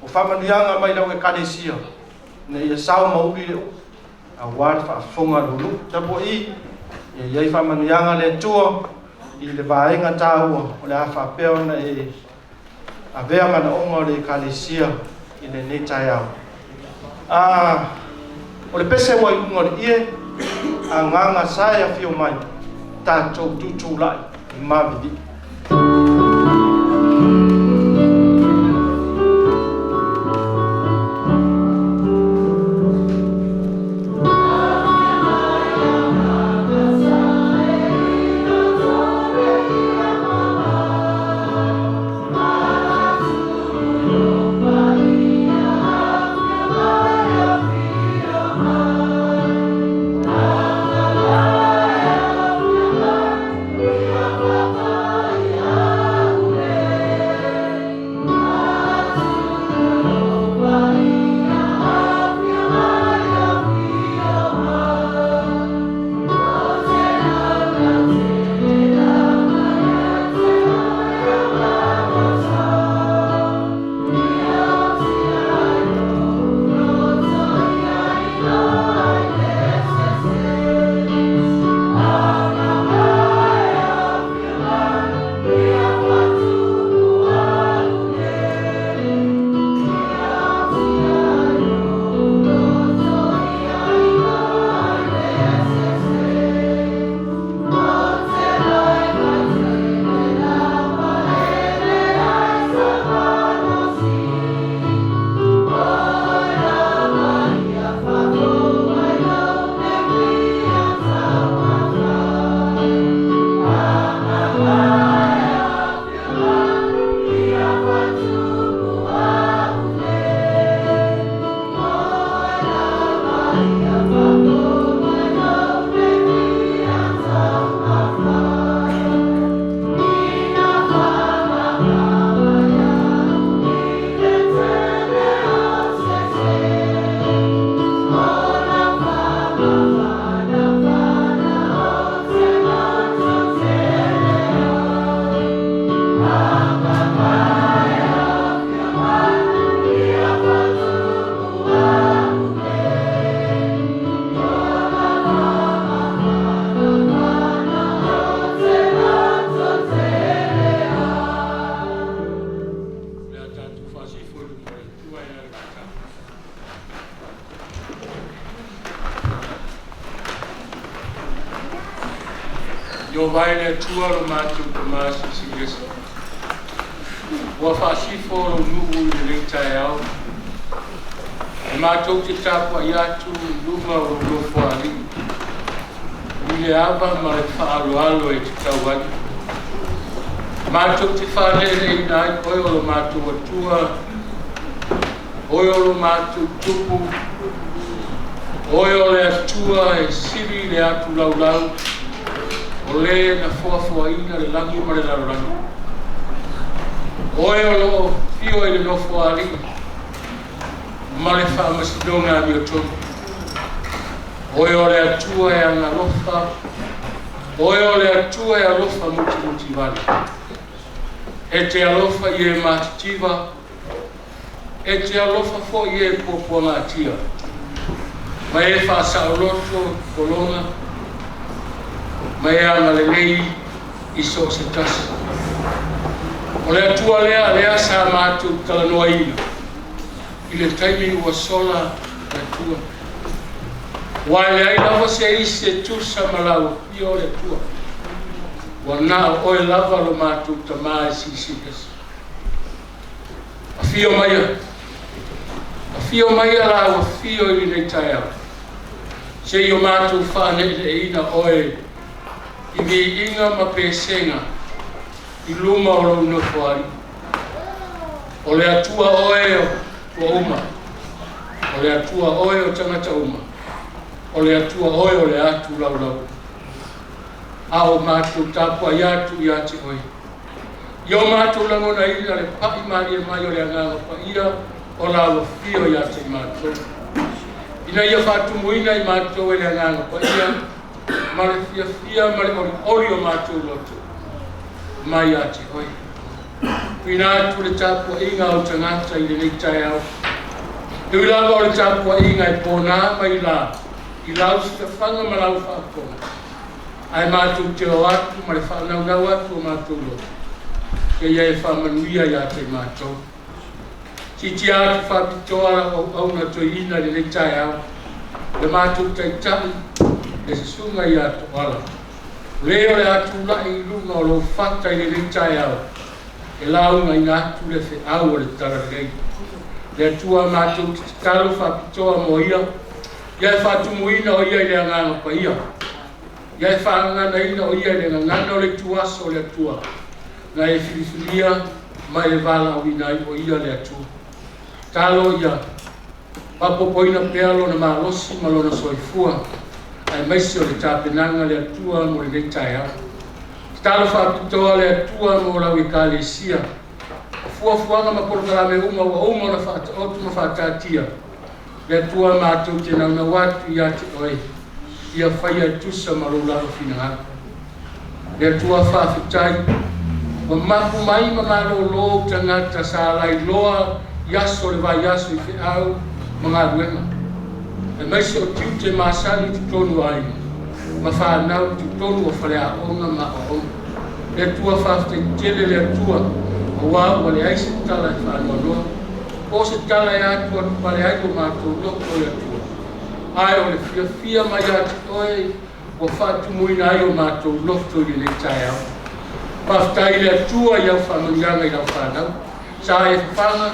[SPEAKER 3] o faamanuiaga mai lau Ekalesia ina ia sao ma uli le upu auā le faafofoga a lou nuu. Tapua'i, ia i ai faamanuiaga le Atua i le vaega taua o le a faapea ona e avea manaoga o le Ekalesia i lenei taeao. O le pese ua i luga o le ie, agaga sa e afio mai, tatou tutulai ma vivii. Io vai le Atua lo matou Tamā Silisiliese. Ua faasifo lou nuu i lenei taeao. E matou te tapuai atu i luma o lou nofoalii i le ava ma le faaaloalo e tatau ai. Matou te faaleleina ai oe o lo matou Atua, oe o lo matou Tupu, oe o le Atua e sili le atu laulau, o le na foafoaina le lagi ma le lalolagi. Oe o loo fio i le nofoalii ma le faamasinoga amiotonu. Oe o le Atua e agalofa, oe o le Atua e alofa mutimutivale. E te alofa i e matitiva, e te alofa foi i e puapuagatia. Ma e faasaoloto pologa, ma e agalelei i so o se tasi. O le Atua lea lea sa matou talanoaina i le taimi ua sola le Atua. Ua e leai lava se isi e tusa ma lau afio o le Atua. Ua na o oe lava lo matou Tamā e silisili ese. Afio maia, afio maia lau afio i lenei taeao.
[SPEAKER 4] Se i o mātou whaaneileina oe i viiga ma pesega i luma o lou nofo ai. O le Atua oe o tua uma. O le Atua oe o tagata uma. O le Atua oe o le atu laulau. A o mātou tapuai atu ia te oe. Ia o mātou lagona ina le pa'i malie mai o le agaga paia o lau afio ia te mātou. Ina ia faatumuina i mātou e le agaga paia ma le fiafia ma le olioli o mātou loto mai ia te oe. Tuuina atu le tapuaiga o tagata i lenei taeao. E ui lava o le tapuaiga e pōnā mai lā i lau sitafaga ma lau faafofoga. Ae matou te o atu ma le faanaunau atu o matou loto. Ia e faamanuia ia te matou. Siitia atu faapitoa lau auauna toeaina i lenei taeao. Le matou taitai le susuga ia Toala. O le o le a tulai i luga o lou fata i lenei taeao. E laugaina atu le feau o le talalelei. Le Atua matou te tatalo faapitoa mo ia. Ia e faatumuina o ia i le agaga paia. Ia e faagaganaina o ia i le gagana o le ituaso o le Atua. Na e filifilia ma e valaauina ai o ia le Atua. Talo ia faaopoopoina pea lona malosi ma lona soifua. Aemaise o le tapenaga le Atua mo lenei taeao. Tatalo faapitoa le Atua mo lau ekalesia. O fuafuaga ma polokalame uma ua uma ona faataoto ma faataatia. Le Atua matou te naunau atu ia te oe. Ia faia e tusa ma lou lava finagalo. Le Atua faafetai. Ua mapu mai ma malōlō tagata sa lailoa i aso o le vaiaso i feau ma galuega. Aemaise o tiute masani i totonu o aiga ma fanau i totonu o faleaoga ma aoaoga. Le Atua faafetai tele le Atua auā ua leai se tala e faanoanoa. Po o se tala e atu atu pale ai o matou loto le Atua. Ae o le fiafia mai ia te oe ua faatumuina ai o matou loto i lenei taeao. Faafetai i le Atua i au faamanuiaga i lau fanau. Sa e fafaga,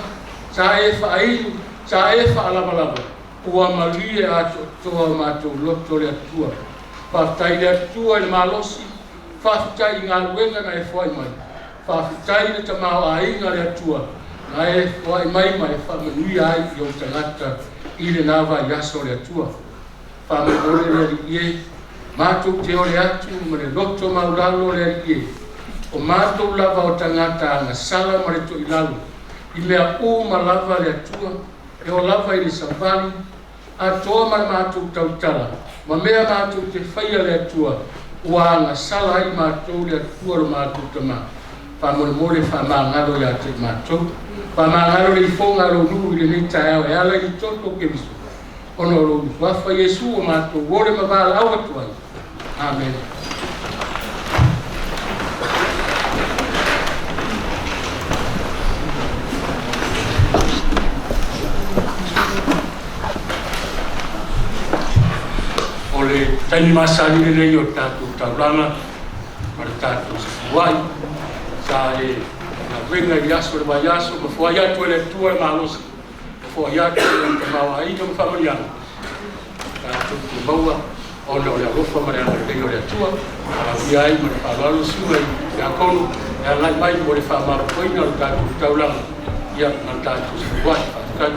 [SPEAKER 4] sa e faainu, sa e faalavalava, ua malie atoatoa o matou loto le Atua. Faafetai i le Atua i le malosi, faafetai i galuega na e foai mai. Faafetai i le tamaoaiga le Atua na e foai mai ma e faamanuia ai i ou tagata i lena vaiaso le Atua. Faamolemole le Alii e, matou te ole atu ma le loto maulalo le Alii e. O matou lava o tagata agasala ma le toilalo. I mea uma lava le Atua, e o lava i le savali, atoa ma le matou tautala, ma mea matou te faia le Atua, ua agasala ai matou le Atua lo matou tamā. Faamolemole faamagalo ia te matou. Faamagalo le ifoga a lou nuu i lenei taeao e ala i le toto o Keriso. Ona o lou suafa Iesu o matou ole ma valaau atu ai. Amen. O le taimi masani lenei o le tatou taulaga ma le tatou sefuai sa e galuega i aso o le vaiaso ma foai atu e le Atua e malosi ma foai atu e le tamaoaiga ma faamanuiaga tatou te maua ona o le alofa ma le agalelei o le Atua alauia ai ma le faaaloalo susuga i Tiakono e agai mai mo le faamalopoina o le tatou taulaga ia ma le tatou sefuai. Faafetai.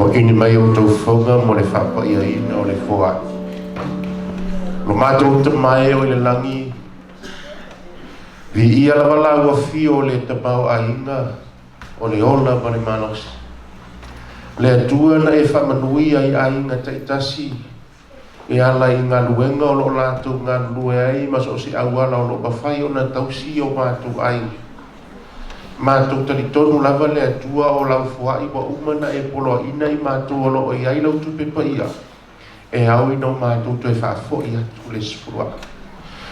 [SPEAKER 5] Tapuaʻini mai outou fauga mo le faapaʻiaina o le foaʻi. Lo matou tamae o i le lagi, viia lava lau afio o le tamaoaiga o le ola ma le malosi. Le Atua na e faamanuia i aiga taitasi e ala i galuega o loo latou galulue ai ma so o se auala o loo mafai ona tausi o matou aiga. Matou talitonu lava le Atua o lau foaʻi ua uma na e poloaiina i matou o loo i ai lau tupe paia e ao ina o matou toe faafoʻi atu le sefuluaʻa.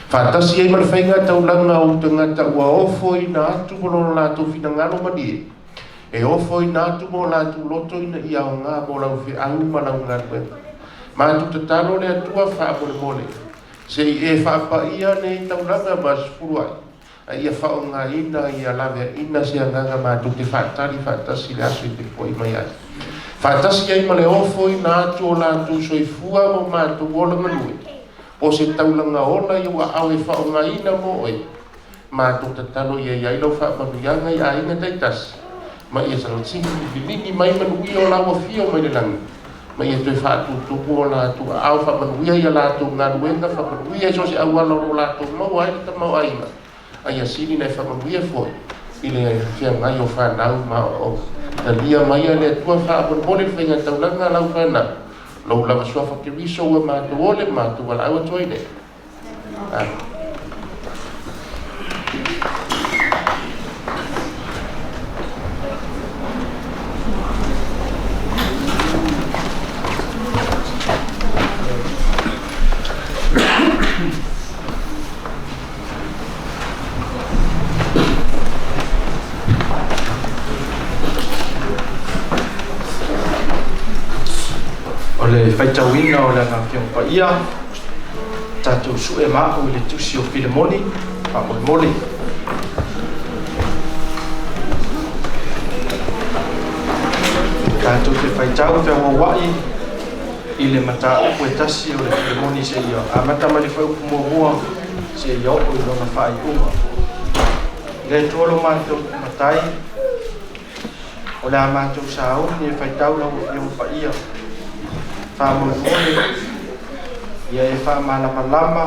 [SPEAKER 5] Faatasi ai ma le faiga taulaga o tagata ua ofoina atu mo lo latou finagalo malie e ofoina atu mo latou loto ina ia aogā mo lau feau ma lau galuega. Matou tatalo le Atua faamolemole se i e faapaia nei taulaga ma sefuluaʻi a ia faaaogāina ia laveaina se agaga matou te faatali faatasi le aso i te foʻi mai ai. Faatasi ai ma le ofoina atu o latou soifua mo matou ola galue o se taulaga ola i ou aao e faaaogāina mo oe. Matou tatalo ia i ai lau faamanuiaga i aiga taitasi ma ia sagasigi liligi mai manuia o lau afio mai le lagi ma ia toe faatutumu o latou aao faamanuia ia latou galuega faamanuia i so o se auala o loo latou maua ai le tamaoaiga a ia sili na e faamanuia foi i le feagai o fanau ma o talia mai a le Atua faamolemole le faiga taulaga a lau fanau lou lava suafa Keriso ua matou ole matou valaau atu ai nei. Amen.
[SPEAKER 3] O le faitauina o le Agaga Paia, tatou sue maʻu i le tusi o Filemoni, faamolemole. Tatou te faitau feauauaʻi i le mataupu e tasi o le Filemoni seia amata mai le fuaiupu muamua seia oo i lona faaiuga. Le Atua lo matou matai, o le a matou sauni e faitau lau Afioga Paia. Faamolemole ia e faamalamalama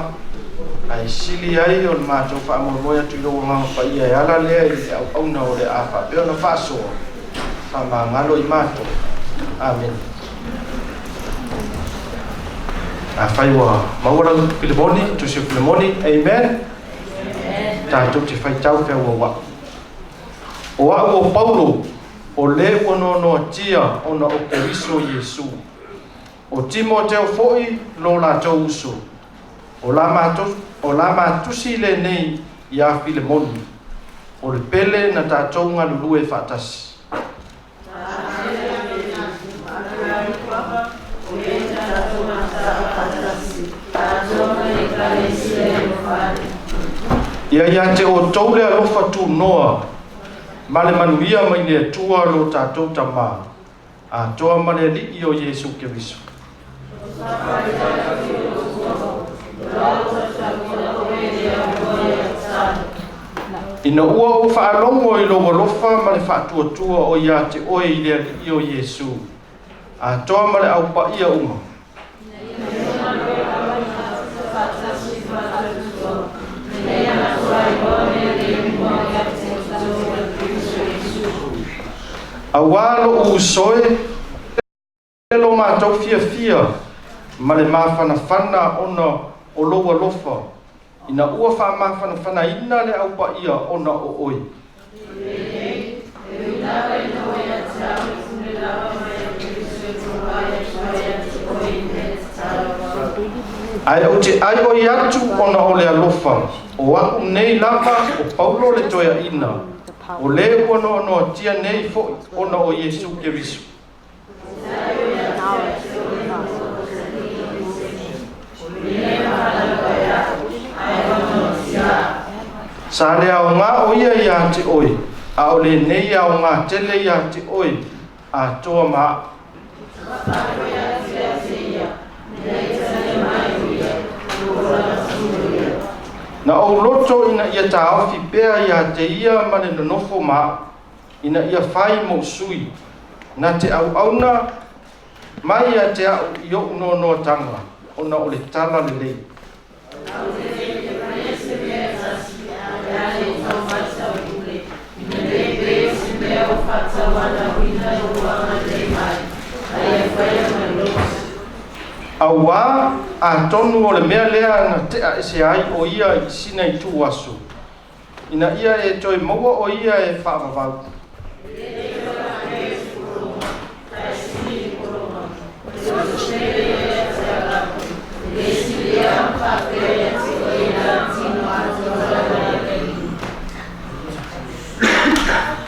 [SPEAKER 3] ae sili ai o le matou faamoemoe atu i lou Agaga Paia e ala lea i le auauna o le a faapea ona faasoa faamagalo i matou. Amene. Afai ua maua lau Filemoni, tusi o Filemoni, amen. Tatou te faitau feauauaʻi. O aʻu o Paulo, o lē ua noanoatia ona o Keriso Iesu. O Timoteo foʻi lo latou uso. O la matou, o la matusi lenei iā Filemoni, o le pele na tatou galulue faatasi. Ia ia te outou le alofa tunoa ma le manuia mai le Atua lo tatou Tamā, atoa ma le Alii o Iesu Keriso. Ina ua ou faalogo i lou alofa ma le faatuatua o ia te oe i le Alii o Iesu, atoa ma le aupaia uma. Auā loʻu uso e, lo matou fiafia ma le mafanafana ona o lou alofa, ina ua faamafanafanaina le aupaia ona o oe. Ae ou te ai oi atu ona o le alofa, o aʻu nei lava o Paulo le toeaina, o lē ua noanoatia nei foʻi ona o Iesu Keriso. Sa le aogā o ia iā te oe, a o lenei aogā tele iā te oe, atoa ma aʻu. Na ou loto ina ia taofi pea iā te ia ma le nonofo ma aʻu, ina ia fai moʻu sui, na te auauna mai ia te a'u i o'u noanoataga ona o le tala lelei. Auā atonu o le mea lea na te'a ese ai o ia i sina i tu'u aso, ina ia e toe maua o ia e fa'avavau.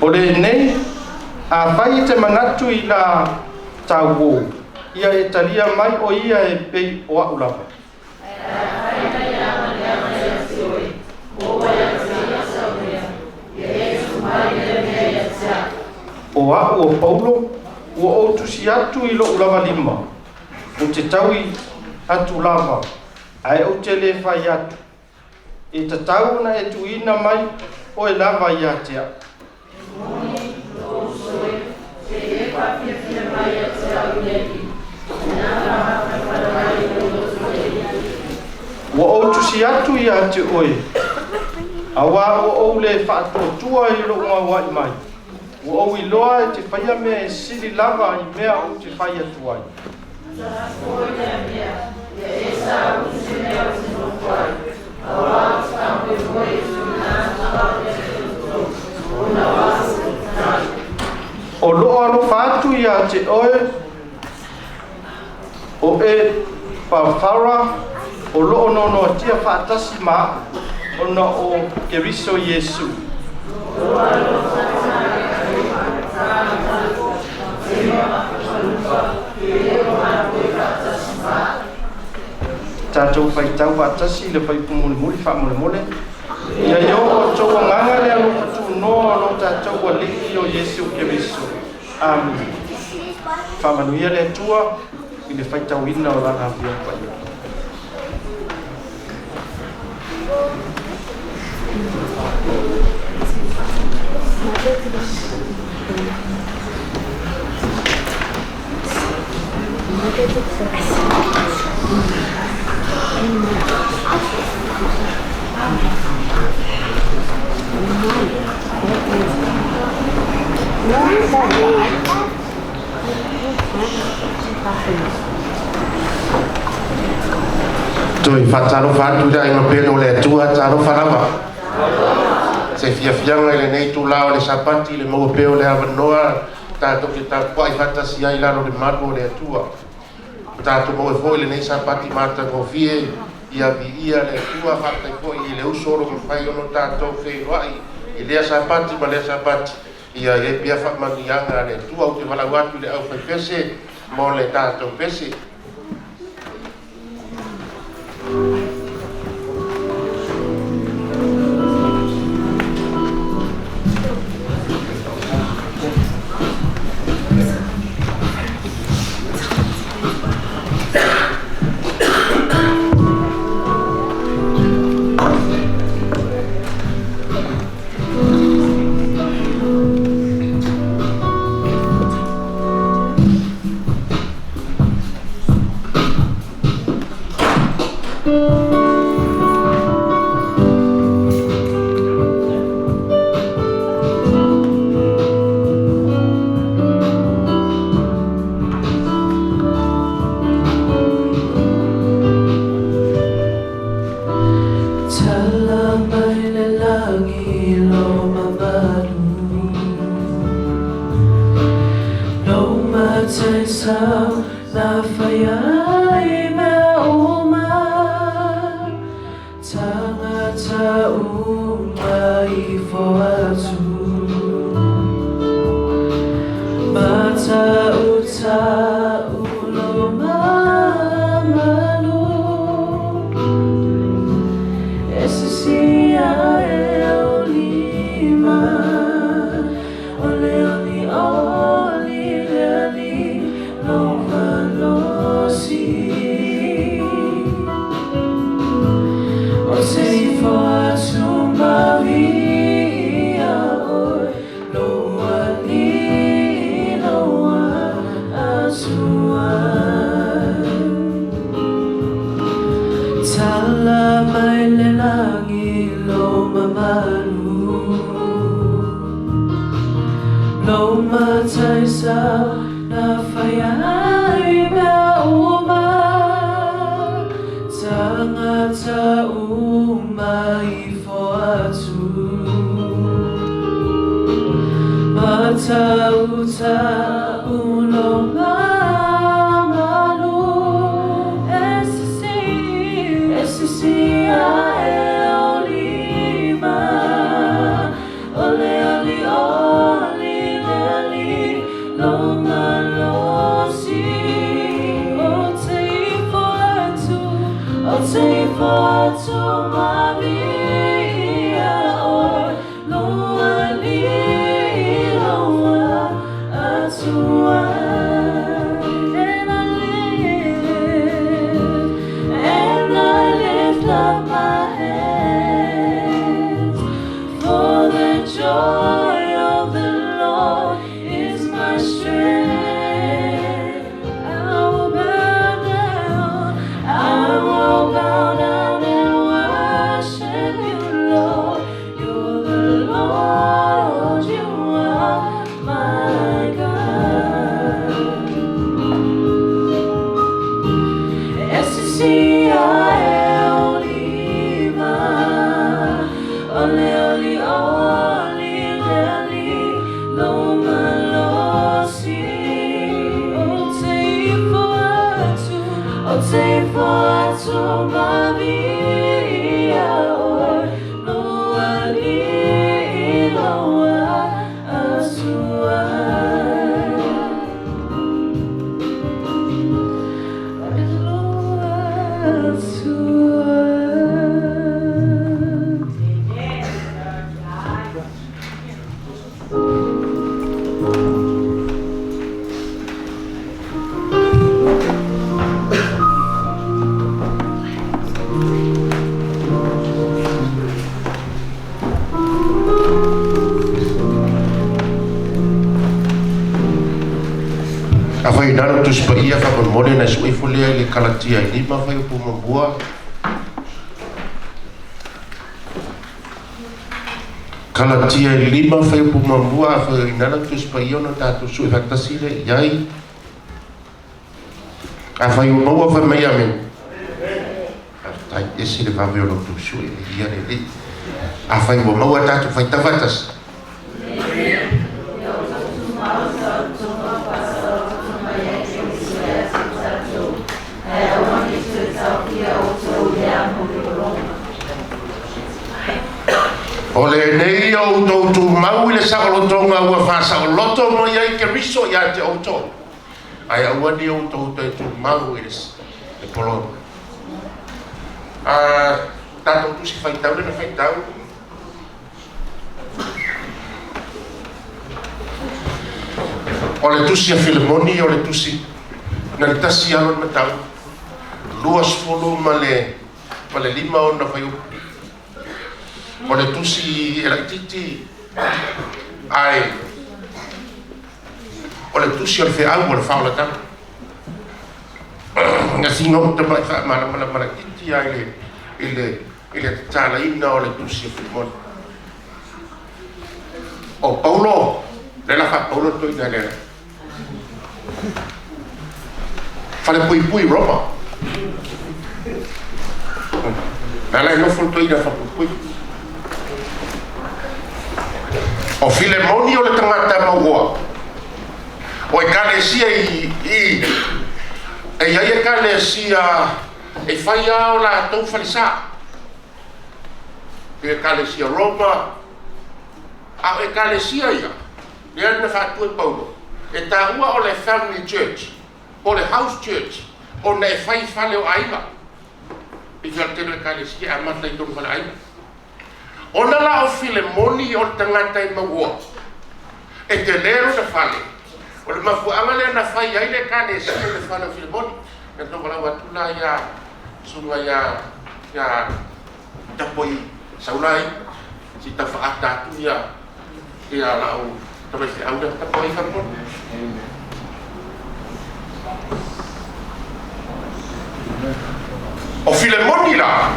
[SPEAKER 3] O lenei, afai e te manatu i la tauō, ia e talia mai o ia e pei o a'u lava. O a'u o Paulo, ua ou tusi atu i lo'u lava lima, ou te taui atu lava, ae ou te lē fai atu. E tatau ona e tu'uina mai oe lava ia te a'u. Ua ou tusi atu ia te oe, auā ua ou lē fa'atuatua i lo'u gaua'i mai. Ua ou iloa e te faia mea e sili lava i mea ou te fai atu ai. O lo'o alofa atu ia te oe o Epafara o lo'o noanoatia fa'atasi ma a'u ona o Keriso Iesu. Tatou faitau fa'atasi le faipumulimuli fa'amolemole. Ia i o outou agaga le alofa tunoa o lo tatou Ali'i o Iesu Keriso. Amina. Fa'amanuia le Atua i le faitauina o lana Afioga Paia.
[SPEAKER 5] Toe fa'atalofa atu i le aiga pele o le Atua, talofa lava. Se fiafiaga i lenei itulā o le Sapati le maua pea o le avanoa tatou te tapua'i fa'atasi ai lalo le malu o le Atua. Tatou maua fo'i lenei Sapati matagofie, ia vi'ia le Atua. Fa'afetai fo'i i le uso o lo mafai ona tatou feiloa'i i lea Sapati ma lea Sapati, ia iai pea fa'amanuiaga a le Atua. Ou te valau atu i le aufaipese mo le tatou pese.
[SPEAKER 8] Tala mai le lagi lo mamalu, Lo matai sau na whai ai mea uma, Tangata uma i foatu, Mata uta ulo mamalu, Ese sia e o lima, O le oli oli le ali lo malosi. O te ifo atu ma via oe, Lo ali lo atu. Mataisau na whaia ai mea uma Tangata uma i atu Matauta ulo mamalu Esisi ae o lima Ole oli oli le ali lo malosi O te ifo atu, o te ifo atu mavia oe Lo ali loa atu ai. And I lift up my hands, for the joy of the Lord is my strength. I will bow down, I will bow down and worship you, Lord. You're the Lord, you are my God. S-C-I lima Ole oli oli le ali lo malosi O te ifo atu, o te ifo atu mavia oe Lo ali loa atu ai.
[SPEAKER 5] A fai nalo tu sipa ia fa mole na sui fo lea i le Kalatia i lima fai upu muamua. Kalatia i lima fai upu muamua a fai nalo tu sipa ia ona tatou sui faatasi le i ai. A fai ua maua fai mai amene. Tai ese le vave o lo tu sui e ia le lei. A fai ua maua tatou fai tafatasi. O le nei o outou tumau i le saolotoga ua faasaoloto mai ai Keriso ia te outou. Ae aua ni outou toe tumau i le polo. Tatou tusi faitau le na faitau. O le tusi a Filemoni, o le tusi na le tasi alo le matau. 25 ma le 5 ona fai upu. O le tusi e laititi ai o le tusi o le feau o le faolatau. Nga singa o tamai faamalamalama laititi ai i le tatalaina o le tusi o Filemoni. O Paulo, le la fa Paulo toi na le. Fale pui pui Roma. Na la no fo toi na fa pui. O Filemoni o le tagata mauoa. O ekalesia i e ia ekalesia e fai ao latou falesā. E ekalesia Roma, a o ekalesia ia, lea na faatu e Paulo. E tāua o le family church, o le house church, ona e fai fale o aiga. I fia tele ekalesia amata i tonu fale aiga. Ona la o Filemoni o le tagata e mauoa. E te lero na fale. O le mafuaga lea na fai ai le ekalesia i le fale o Filemoni. Na tonga atu la ia suga ia tapoi saulai. Si tafaata atu ia lau tamai feau lea tapoi faamolemole. O Filemoni la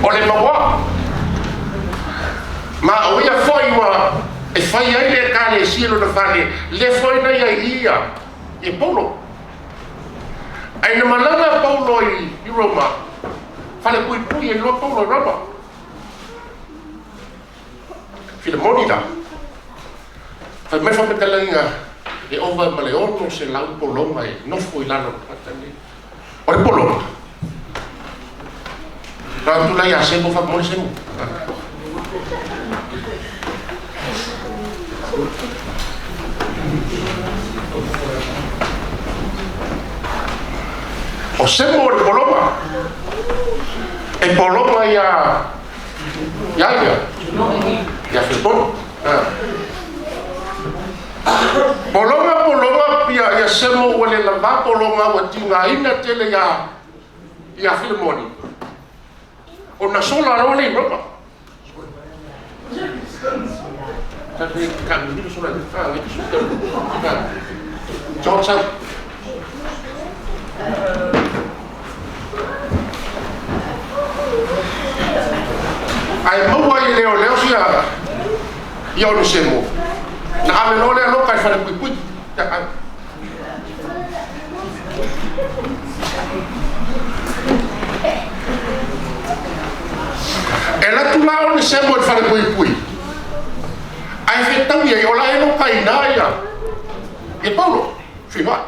[SPEAKER 5] o le mauoa. Ma o ia foi ua E fai ai le Ekalesia i lona fale, lea foi na i ai i ia, ia Paulo. Ae na malaga a Paulo i Roma, falepuipui e iloa Paulo i Roma. Filemoni la. Fai mai faamatalaga e ova ma le 600 pologa e nofo i lalo o le tagata lenei. O le pologa. Na atu la ia Semo faapea Semo. O Semo o le pologa. E pologa ia ia ia. Ia Filemoni. Pologa pologa ia ia Semo ua le lava pologa ua tigaina tele ia ia Filemoni. Ona sola loa le i Roma. Ae maua i leoleo sia ia Onesemo. Na ave loa lea loka i falepuipui. E alu atu la Onesemo i le falepuipui. Ae fetaui ai o la e loka i ina ia ia Paulo. Finoai.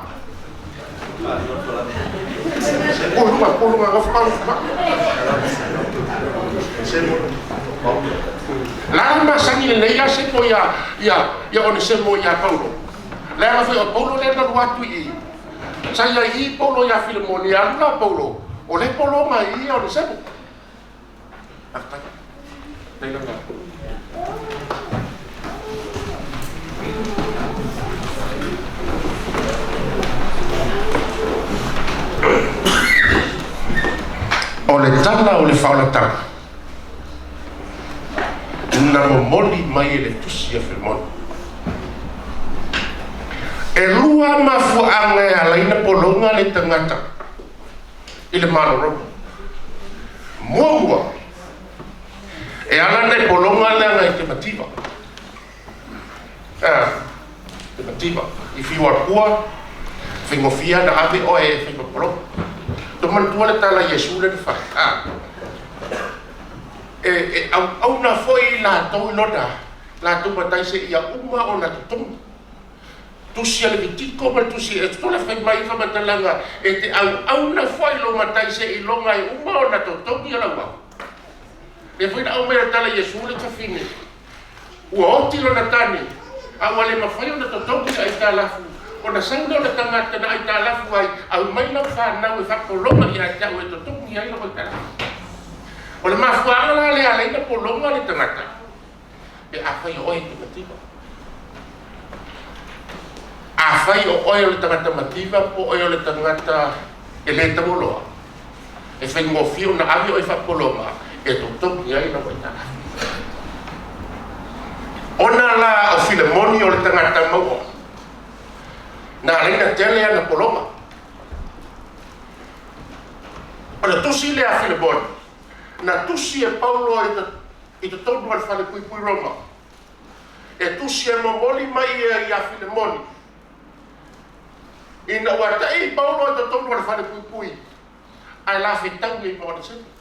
[SPEAKER 5] Puluga, puluga, gafa Paulo finoai. La le masani lelei ia Semo ia ia ia Onesemo ia Paulo. Leaga foi o Paulo lea na alu atu i i. Sa i ai i Paulo ia Filemoni, alu la Paulo, o le pologa i ia Onesemo. Faafetai. Faafetai lava. O le tala o le faaolatanga na momoli mai e le tusi a Filemoni. E lua mafuaaga e ala ai na pologa le tagata i le Malo Roma. Muamua, e ala na i pologa leaga i te mativa. Te mativa. I whiu akua, faigofie na ave oe e fai ma pologa. Tou manatua le tala a Iesu lea na fai, e auauna foi latou i lona latou matai seia uma ona totogi. Tusi a Levitiko ma le tusi a Eksoto le fai mai faamatalaga e te auauna foi lou matai seiloga e uma ona totogi lau au. Lea foi na aumai le tala a Iesu le tafine, ua oti lona tane, a ua le mafai ona totogi le aitalafu, ona sau lea o le tagata na aitalafu ai, aumai lau fanau e faapologa ia te au e totogi ai lau aitalafu. O le mafuaaga la lea ala ai na pologa le tagata, pe afai o oe e te mativa. Afai o oe o le tagata mativa po o oe o le tagata e le taualoa, e faigofie ona ave oe faapologa e totogi ai lau aitalafu. Ona la o Filemoni o le tagata mauoa, na ala ai na tele ana pologa. O le tusi lea a Filemoni, na tusi e Paulo i totonu o le falepuipui Roma, e tusi e momoli mai ia ia Filemoni, ina ua taʻi Paulo i totonu o le falepuipui, ae la fetaui ai ma Onesemo.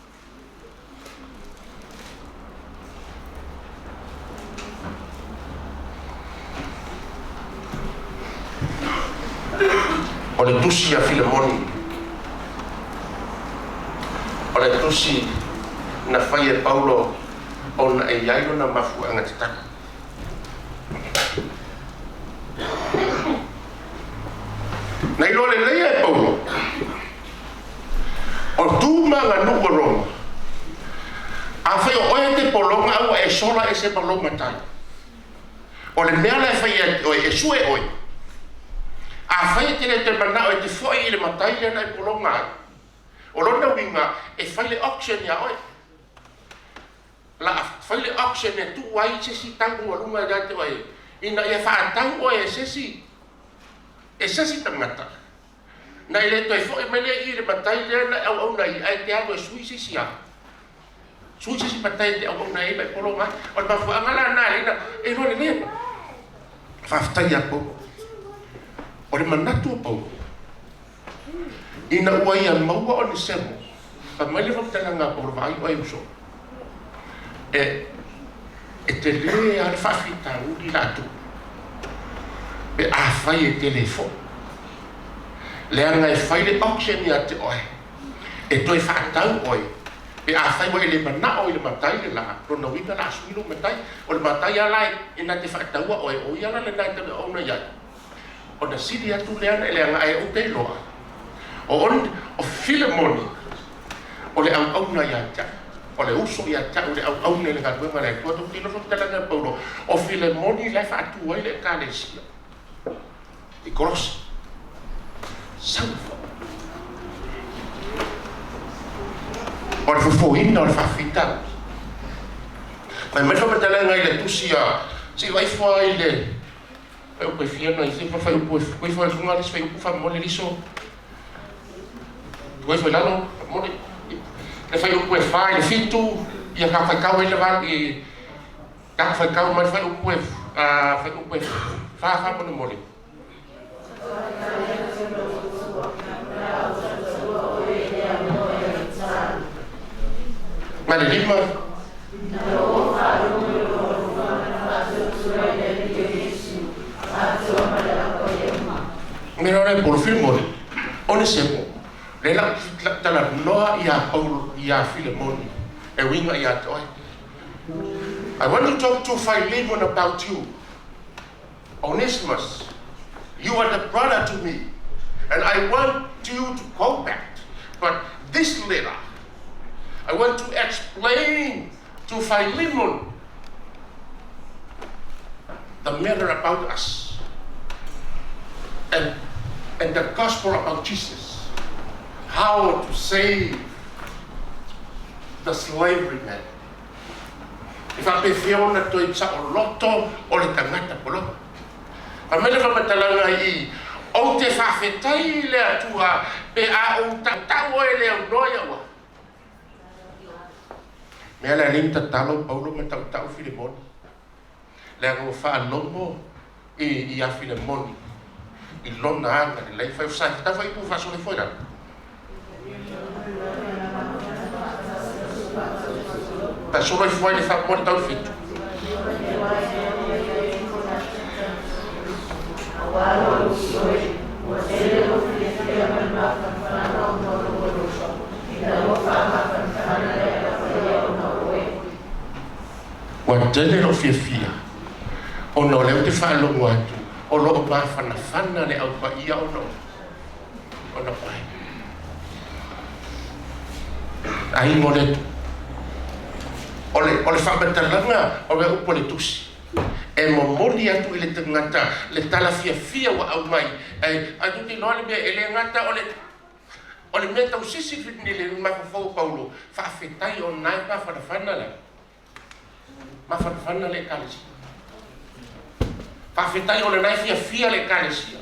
[SPEAKER 5] O le tusi a Filemoni, o le tusi na fai e Paulo ona e i ai lona mafuaaga tatau. Na iloa lelei e Paulo, o tu ma aganuu a Roma, afai o oe te pologa a ua e sola ese ma lou matai, o le mea la e fai ia te oe, e sue oe. Afai e te le toe manao e te foi i le matai lea na e pologa ai, o lona uiga e fai le auction iā oe. La a fai le auction e tuu ai se isi tau lugaluga ia te oe, ina ia faatau oe e se isi, e se isi tagata. Na e le toe foi mai lea i i le matai lea na e auauna ai, ae te alu e sui se isi afu. Sui se si matai te au na e mai polo mai. O le mafuaga la na le na e loa le lea. Faafetai ia Paulo. O le manatu o Paulo. Ina ua ia maua o Onesemo. Fai mai le faamatalaga a Paulo vaai oe uso. E e tele lava le faafitauli latou pe afai e te le foi. Leaga e fai le auction ia te oe, e toe faatau oe pe afai ua e le manao i le matai le la, lona uiga la sui lou matai. O le matai lava la e na te faataua oe, o ia la lena e tau auauna i ai. Ona sili atu lea na leaga ai ou te iloa. O on, o Filemoni, o le auauna ia te au. O le uso ia te au le auauna i le galuega a le Atua. Tou te iloa faamatalaga a Paulo, o Filemoni la e faatu ai le Ekalesia i Kolosi. Sau foi. O le fofoina o le faafitauli. Fai mai le faamatalaga i le tusi a, se i vaai fua i le Faiupu e fia na isi fa faiupu e koe fo e luga le isi faiupu faamolemole liso koe fo i lalo faamolemole le faiupu e 4 i le 7 ia ka faitau ai le va i ka faitau mai le faiupu e faiupu e 4 faamolemole. Ma le 5. Mea le Paulo Filemoni, Onesemo, le la talanoa ia Paulo ia Filemoni e uiga ia te oe. I want to talk to Philemon about you. Onesimus, you are the brother to me, and I want you to go back. But this letter, I want to explain to Philemon the matter about us and the gospel about Jesus, how to save the slavery man. E faapefea ona toe saoloto o le tagata poloka. Fai mai le faamatalaga i i, Ou te faafetai i le Atua pe a ou tautau oe le aunoa ia ua. Mea le alii tatalo Paulo ma tautau Filemoni. Leaga ua faalogo i ia Filemoni i lona aga lelei. Fai sa tau fai upu faasole foi lalo. Faasolo ifo ai le faamoni tau le 7. Ua tele lou fiafia ona o lea ou te faalogo atu o lo o mafanafana le au paia ona ona oe. Aiga o le Atua. O le, o le faamatalaga o le upu a le Tusi, e momoli atu i le tagata le tala fiafia ua aumai, ae ae tou te iloa le mea, e le gata o le o le mea tausisi i le mafaufau o Paulo, faafetai o lena e mafanafana le mafanafana le Ekalesia. Faafetai o lena e fiafia le Ekalesia.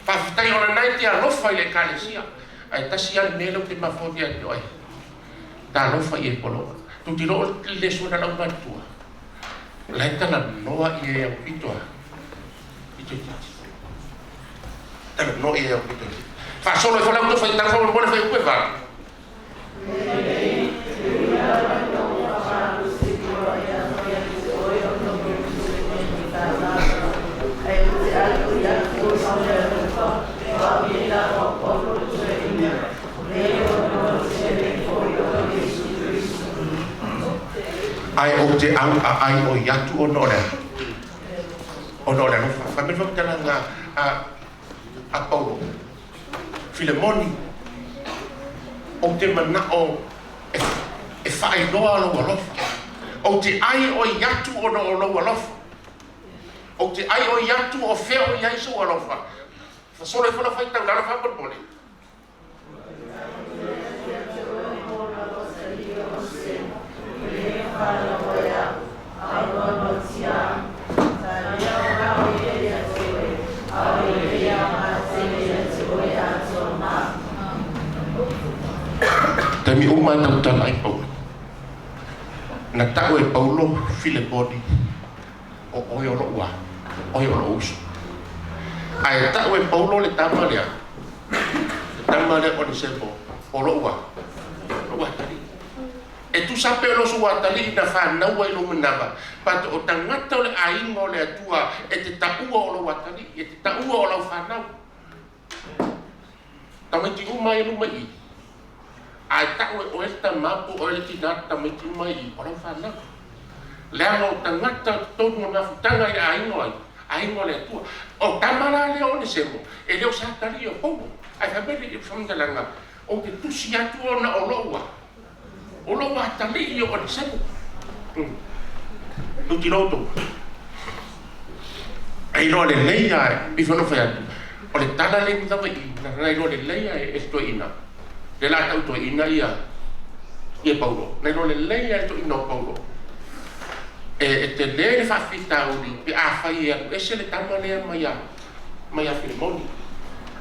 [SPEAKER 5] Faafetai o lena e te alofa i le Ekalesia. Ae tasi lava le mea lea ou te mafaufau ia te oe. Talofa i e pologa. Tou te iloa o le lesona a lau matua. La e talanoa i e au pito a. Pito itiiti. Talanoa i e au pito itiiti. Faasolo ifo la outou faitau faamolemole fai upu e 8. Ae ou te auaai oi atu ona o le aha? Ona o le alofa. Fai mai le faamatalaga a Paulo, Filemoni, ou te manao e faailoa lou alofa. Ou te ai oi atu ona o lou alofa. Ou te ai oi atu o fea o i ai sou alofa. Fasolo ifo lau faitau lalo faamolemole. Taimi uma e tautala ai Paulo. Na ta'u e Paulo Filemoni, o oe o lo'u a, oe o lo'u uso. Ae ta'u e Paulo le tama lea, le tama lea Onesemo, o lo'u a, lo'u atalii. E tusa pea o lou suatalii na fanau ai i lou manava, but o tagata o le aiga o le Atua e te ta'ua o lou atalii, e te ta'ua o lau fanau. Tamaiti uma ia luma i i. A e ta'u e oe le tamā po o oe le tinā tamaiti uma i i, o lau fanau. Leaga o tagata o totonu o mafutaga i le aiga o ai? Aiga o le Atua. O tama la lea o Onesemo, e le o sa atalii o Paulo. Ae fai mai le faamatalaga, Ou te tusi atu ona o lou a, o lou atalii o Onesemo. Tou te iloa outou. E iloa lelei lava, e pei foi ona ou fai atu, o le tala lea i Savaii, na iloa lelei lava e le toeaina, lea o le a tau toeaina ia ia Paulo, na iloa lelei lava e le toeaina o Paulo, e tele le faafitauli pe afai e alu ese le tama lea mai a mai a Filemoni.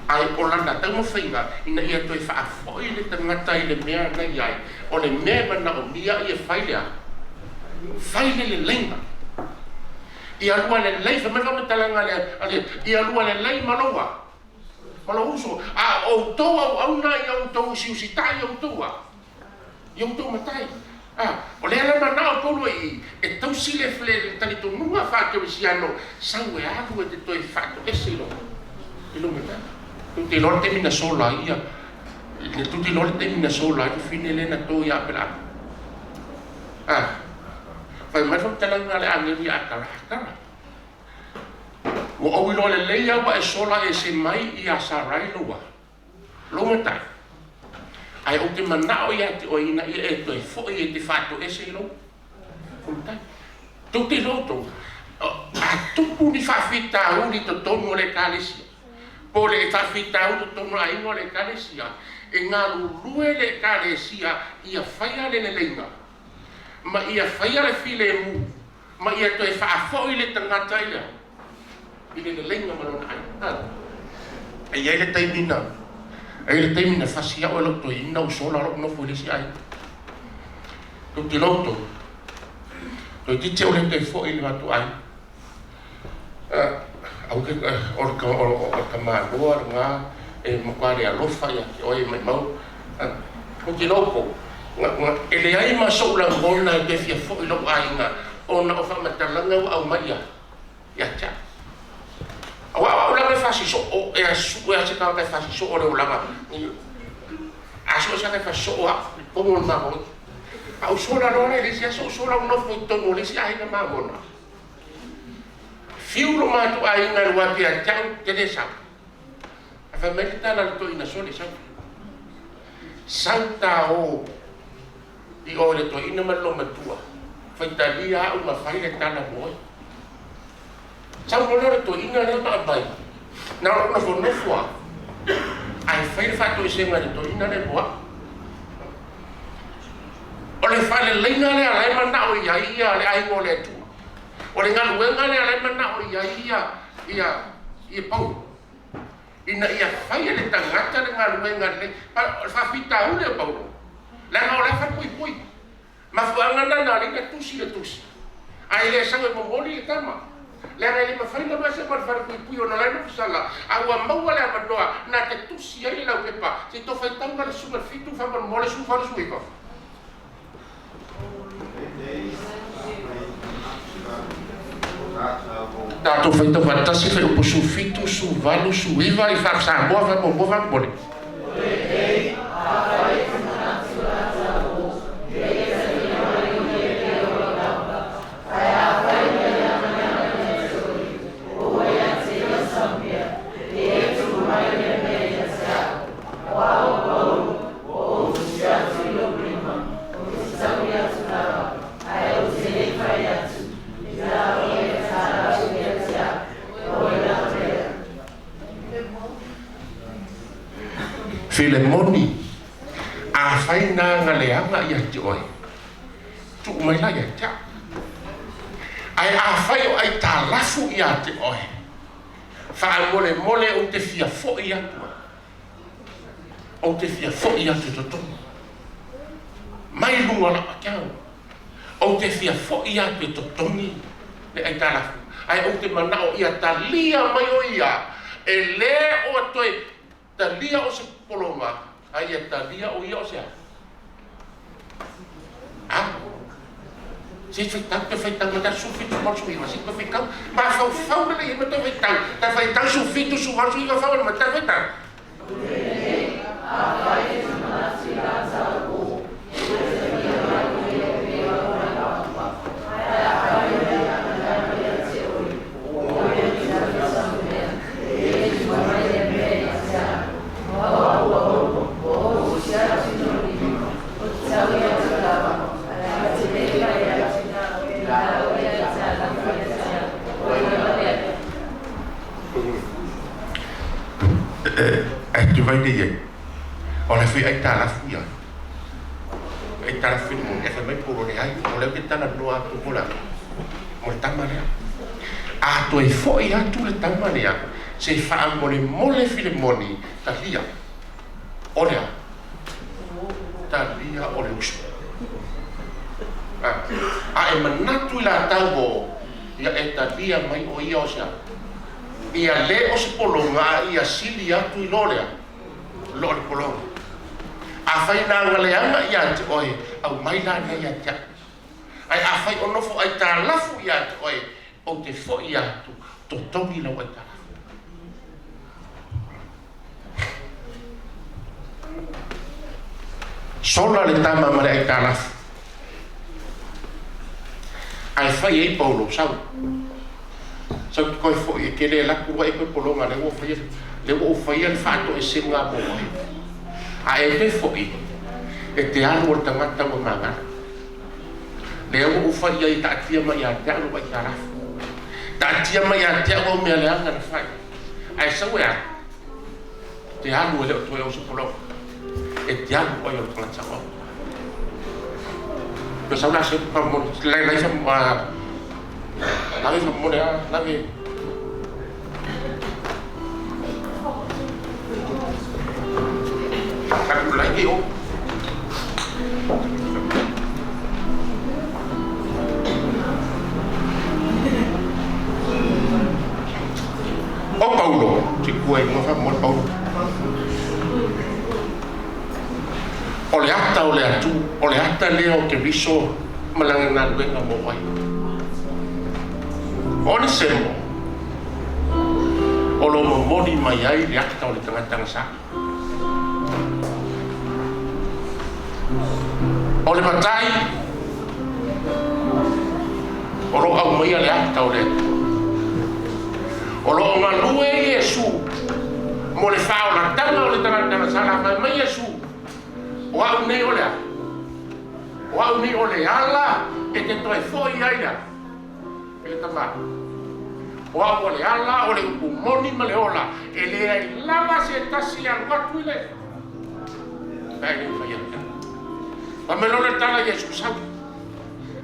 [SPEAKER 5] Ae o lana taumafaiga ina ia toe faafoi le tagata i le mea na i ai, o le mea e manaomia ia fai le a? Fai le leleiga. Ia lua lelei, fai mai le faamatalaga a le, ia lua lelei ma lou a? Ma lou uso. A o outou auauna ia outou usiusitai i outou a? I outou matai. A, o lea la manao Paulo i e tausi le le talitonuga faa-kerisiano sau e alu e te toe faatoese i lou i lou matai. Tou te iloa le taimi na sola ai ia, tou te iloa le taimi na sola ai le fine lea na to ia Apelama. A, fai mai le faamatalaga a le agelu ia Akara, Akara, ua ou iloa lelei lava ua e sola ese mai ia Sarai lou a. Lou matai, ae ou te manao ia te oe ina ia e toe foi e te faatoese i lou matai. Tou te iloa outou, a tupu ni faafitauli i totonu o le Ekalesia, po o le faafitauli i totonu o aiga o le Ekalesia, e galulue le Ekalesia ia faia le leleiga, ma ia faia le filemu, ma ia toe faafoi le tagata i le i le leleiga ma lona aiga. E i ai le taimi na, e i ai le taimi na fasi a'u e lo'u toeaina ou sola lo'u nofo i le isi aiga. Tou te iloa outou, toeitiiti a'u le toe fo'i i le matou aiga. Aua ke, o le, o le tamaloa lena e matua le alofa ia te oe e maimau. Tou te iloa outou, e leai ma so'u lagona e toe fia fo'i i lo'u aiga ona o faamatalaga ua aumai ia ia te a'u. Aua o a'u lava e fasi so'o, e su'e a se tagata e fasi so'o le olaga, a su'e se tagata e fasi so'o a'u i totonu o le mamoe. A ou sola loa la i le isi aso, ou sola ou nofo i totonu o le isi aiga mamona. Fiu lo matou aiga i le uapi ia te a'u, te le sau. Ae fai mai le tala a le toeaina, Sole, sau. Sau ta o i o i le toeaina ma le loomatua, faitalia a'u ma fai le tala mo oe. Sau loa lea o le toeaina lea ma aumai, na o lou nofonofo lava, ae fai le faatoesega i le toeaina lea mo a'u. O le faaleleiga lea la e manao i ai ia le aiga o le Atua. O le galuega lea la e manao i ai ia ia ia Paulo. Ina ia fai e le tagata le galuega lelei. O le faafitauli o Paulo, leaga o la e falepuipui. Mafuaaga na na alai na tusi le tusi, ae le sau e momoli le tama. Leaga e le mafai ona alu ese ma le falepuipui ona o la e nofo sala, a ua maua le avanoa na te tusi ai le laupepa, se i to faitauga le susuga le 7 faamolemole 18 19. Tatou faitau faatasi Faiupu 17, 18, 19 i Faa-Samoa faamuamua faamolemole. Filemoni, Afai na ga leaga ia te oe, tuu mai la ia te a'u. Ae afai o aitalafu ia te oe, faamolemole ou te fia fo'i atu ai. Ou te fia fo'i atu i totonu. Mai luga o lau atiau. Ou te fia fo'i atu e totogi le aitalafu, ae ou te mana'o ia talia mai o ia, e lē oa toe talia o se pologa, a ia talia o ia o se a. A se faitau toe faitau ma ta 17 89 se toe faitau mafaufau lelei ai ma toe faitau ta faitau 17 18 89 fau ma ta faitau. Ae te vai nei ai o le fai aitalafu ia aitalafu Filemoni e fai mai Paulo leai o lea ou te talanoa atu mo le mo le tama lea a toe fo'i atu le tama lea se faamolemole Filemoni talia o lea talia o le uso a e manatu i latau o ia e talia mai o ia o se ia lē o se pologa a ia sili atu i lo lea lo o le pologa. Afai na agaleaga ia te oe, aumai lana ia te a'u. Ae afai o nofo aitalafu ia te oe, ou te fo'i atu, totogi lau aitalafu. Sola le tama ma le aitalafu. Ae fai ai Paulo, Sau, sau te toe fo'i e te le alu atu loa e toe pologa lea ua faia, lea ua ou faia le faatoesega mo oe. A e toe fo'i, e te alu o le tagata ua magalo. Lea ua ou fai ai e taatia mai ia te au lou aitalafu. Taatia mai ia te au au mea leaga na fai. Ae sau e alu, te alu e le o toe o se pologa. E te alu oe o le tagata saoao. Pe sau la se pa mo lai lai sa lave fa mo le a lave. Aku lai ke o. O Paulo, te kua ingoa fa mo le Paulo. O le ata o le atu, o le ata lea o Keriso ma lana galuega mo oe. O le semo, o lo momoli mai ai le ata o le tagata gasa. O le matai, o lo aumaia le ata o le Atua. O lo o galue Iesu mo le faaolataga o le tagata gasa la fai mai Iesu, O au nei o le a? O au nei o le ala e te toe fo'i ai le a? E le tama. O au o le ala o le upu moni ma le ola, e leai lava se tasi e alu atu i le pe a e le mafai ia te au. Fai mai loa le tala Iesu, Sau,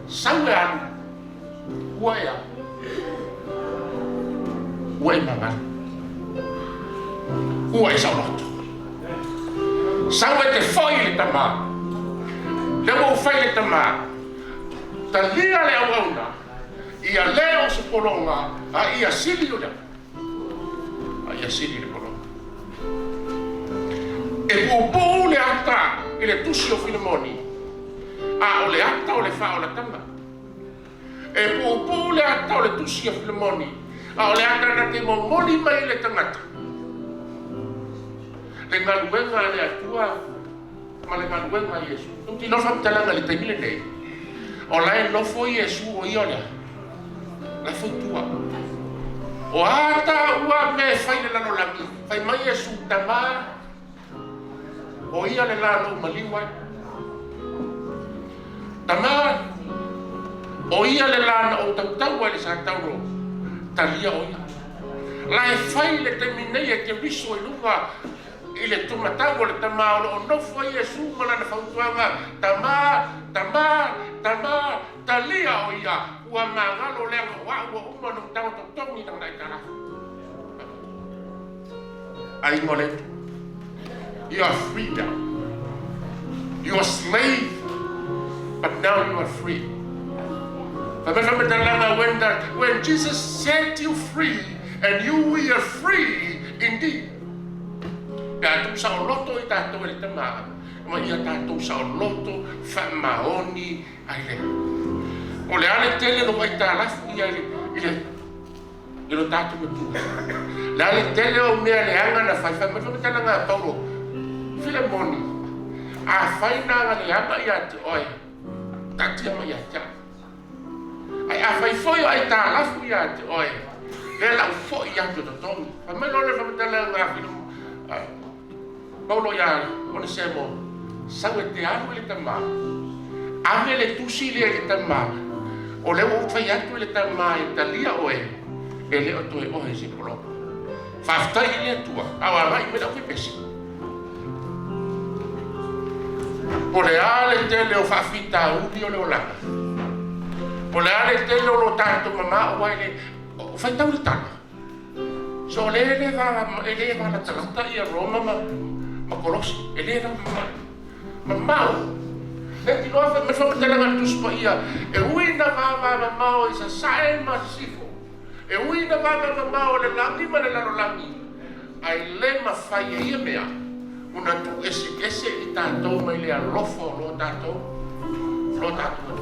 [SPEAKER 5] sau e alu, ua e a? Ua e magalo. Ua e saoloto. Sau e te fo'i i le tama. Lea ua ou fai i le tama, talia le auauna, ia lē o se pologa, a ia sili o le a ia sili le pologa. E puupuu le ata i le tusi o Filemoni, a o le ata o le faaolataga. E puupuu le ata o le tusi a Filemoni, a o le ata na te momoli mai i le tagata le galuega a le Atua ma le galuega a Iesu. Ou te iloa le faamatalaga i le taimi lenei, o la e nofo Iesu o ia o le a? La e fautua. O a taua mea e fai i le lalolagi, fai mai Iesu, Tama, O ia le la na ou maliu ai. Tama, o ia le la na ou tautau ai le sa tauro, talia o ia. La e fai le taimi nei e Keriso i luga i le tumatau o le tama o lo o nofo ai Iesu ma lana fautuaga, Tama, tama, tama, talia o ia, ua magalo leaga o a'u ua uma ona ou tago totogi i lana aitalafu. Aiga o le Atua. You are free now. You are slave, but now you are free. Fai mai le faamatalaga, when Jesus set you free, and you will free indeed. Pe a tuusaoloto i tatou e le Tamā, ma ia tatou saoloto faamaoni ai lea. O le a le tele lo aitalafu ia i le i lo tatou matua. Le a le tele o mea leaga na fai, fai mai le faamatalaga a Paulo, Filemoni, afai na agaleaga ia te oe, taatia mai ia te au. Ai afai foi o aitalafu ia te oe, lea lau fo'i atu e totogi. Fai mai loa le faamatalaga a Paulo ia Onesemo, sau e te alu i le tamā, ave le tusi lea i le tamā, o lea ua ou fai atu i le tamā e talia oe, e le o toe oe se pologa. Faafetai i le Atua, a o agai mai le aufaipese. Po le a le tele o faafitauli o le olaga. Po le a le tele o lo tatou mamao ai le o faitau le tala. So le le va e le va latalata ia Roma ma Kolosi. E le va mamao. Le ti loa fai mai faamatalaga le Tusi Paia, e ui na va mamao i Sasae ma Sisifo. E ui na va mamao le lagi ma le lalolagi. Ai le mafai e ia mea ona tuueseese i tatou mai le alofa o lo tatou Atua.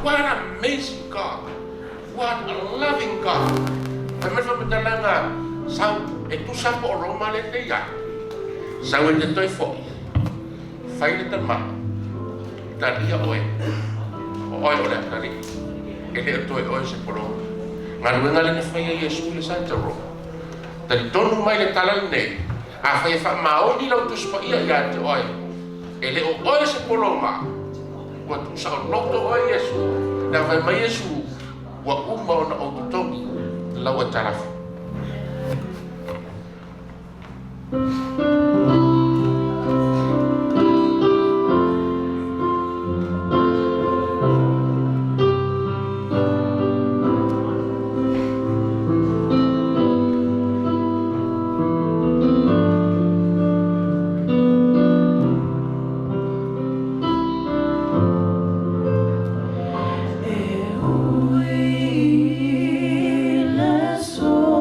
[SPEAKER 5] What an amazing God. What a loving God. Fai mai le faamatalaga, sau e tusa po o Roma le te iai. Sau e te toe fo'i. Fai le tamā. Talia oe. O oe o le atalii. E le o toe oe se pologa. Galuega le na faia Iesu i le sataro. Talitonu mai le tala lenei. Afai e faamaoni lau Tusi Paia ia te oe. E le o oe se pologa. Ua tuusaoloto oe Iesu. Na fai mai Iesu, ua uma ona ou totogi lau aitalafu.
[SPEAKER 8] E ui le so.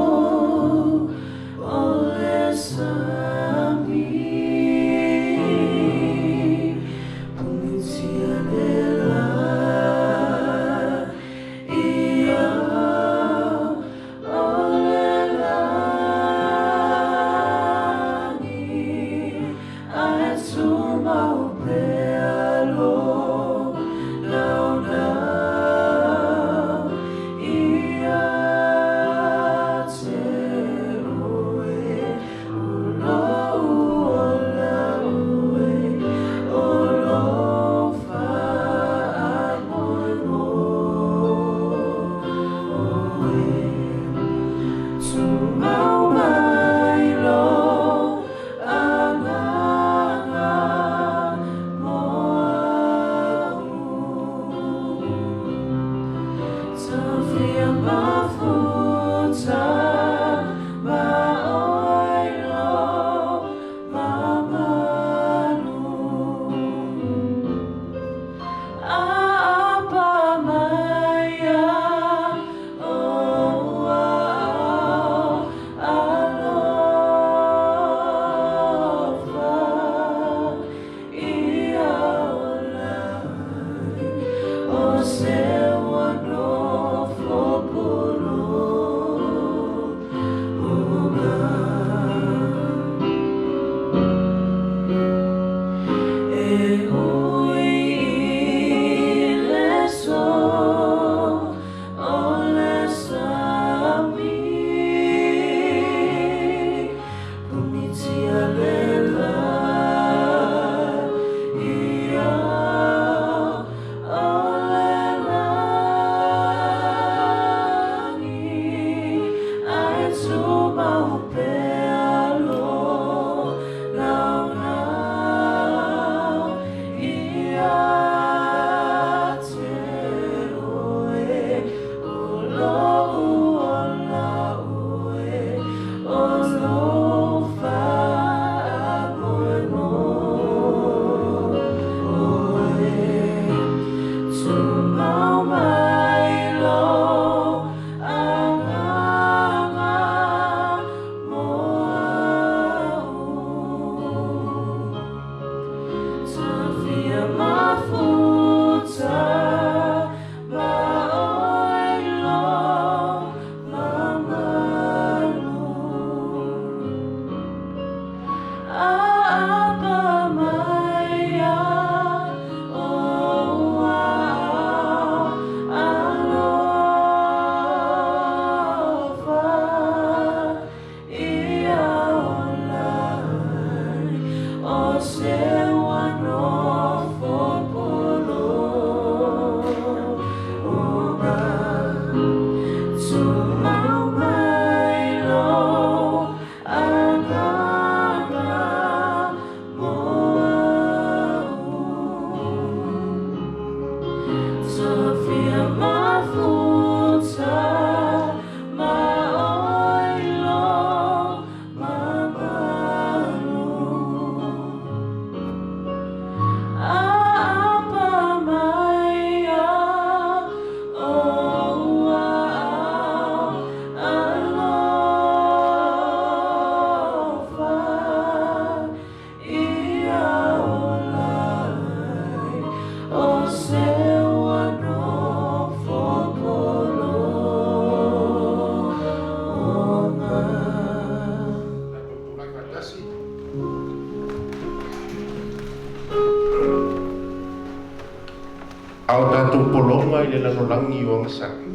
[SPEAKER 5] Ao tātou polonga i le lalolangi o agasaki.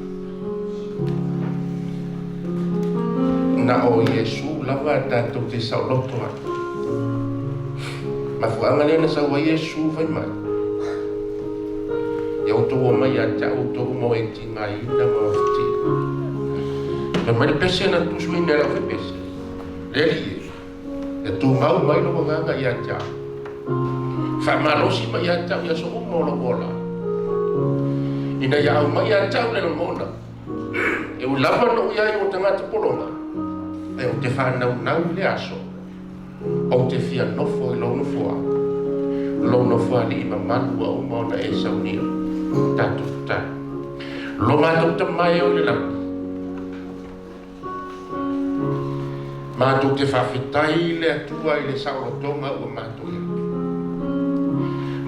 [SPEAKER 5] Na o Iesu lava tātou te saoloto ai. Mafuanga lea na sau ai Iesu fai mai. Ia o tō mai a te au tō mo e ti ngā ina ma whati. Fai mai le pese na tusuina lau fai pese. Le ali Iesu. E tō ngau mai lo wanganga ia te au. Wha malosi mai ia te au ia so umo lo ola. Ina ia au mai a tau le lagona. E u lava no ia i o tangata polonga. E o te whanau nau le aso. O te fia nofo i lau nofoa. Lau nofoa li i mamalu a uma ona e saunia. Tātou tā. Lo mātou ta mai o le langi. Mātou te whawhitai le atua i le saolotonga ua mātou ia.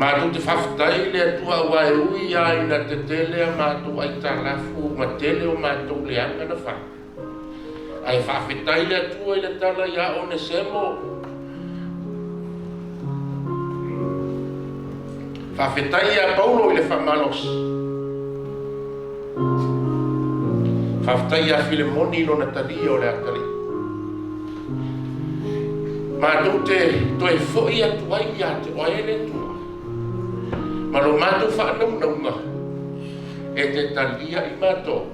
[SPEAKER 5] Mātou te whawhitai le atua ua e ui a ina te tele a mātou ai tā lafu ma tele o mātou le anga na wha. Ai whawhitai le atua i le tala ia o ne semo. Whawhitai a Paulo i le whamalosi. Whawhitai a Filemoni lo Natalia o le atali. Mātou te toe foi atu ai ia te oe le atua. Ma lo mātou whaanaungaunga e te talia i mātou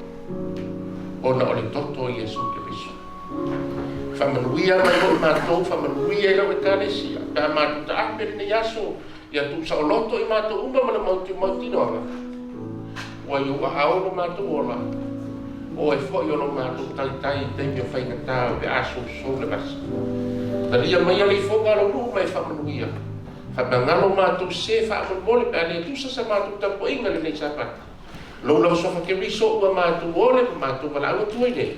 [SPEAKER 5] ona o le toto i Iesu Keriso. Whamanuia mai o mātou, whamanuia i lau e kālesia. Pea mātou ta ape nei aso, ia tū sa o loto i mātou uma ma le mauti mautinoanga. Ua i ua ao lo mātou ola. O e foi o lo mātou taitai i teimi o whaingatā o pe aso sou le vasa. Talia mai ale i fonga lo nuu mai whamanuia. Whamangalo mātou se whaamolmole pe ale tusa sa mātou tapo inga le nei sapata. Lo lau sofa ke riso ua mātou ole ma mātou wala ua tuai nei.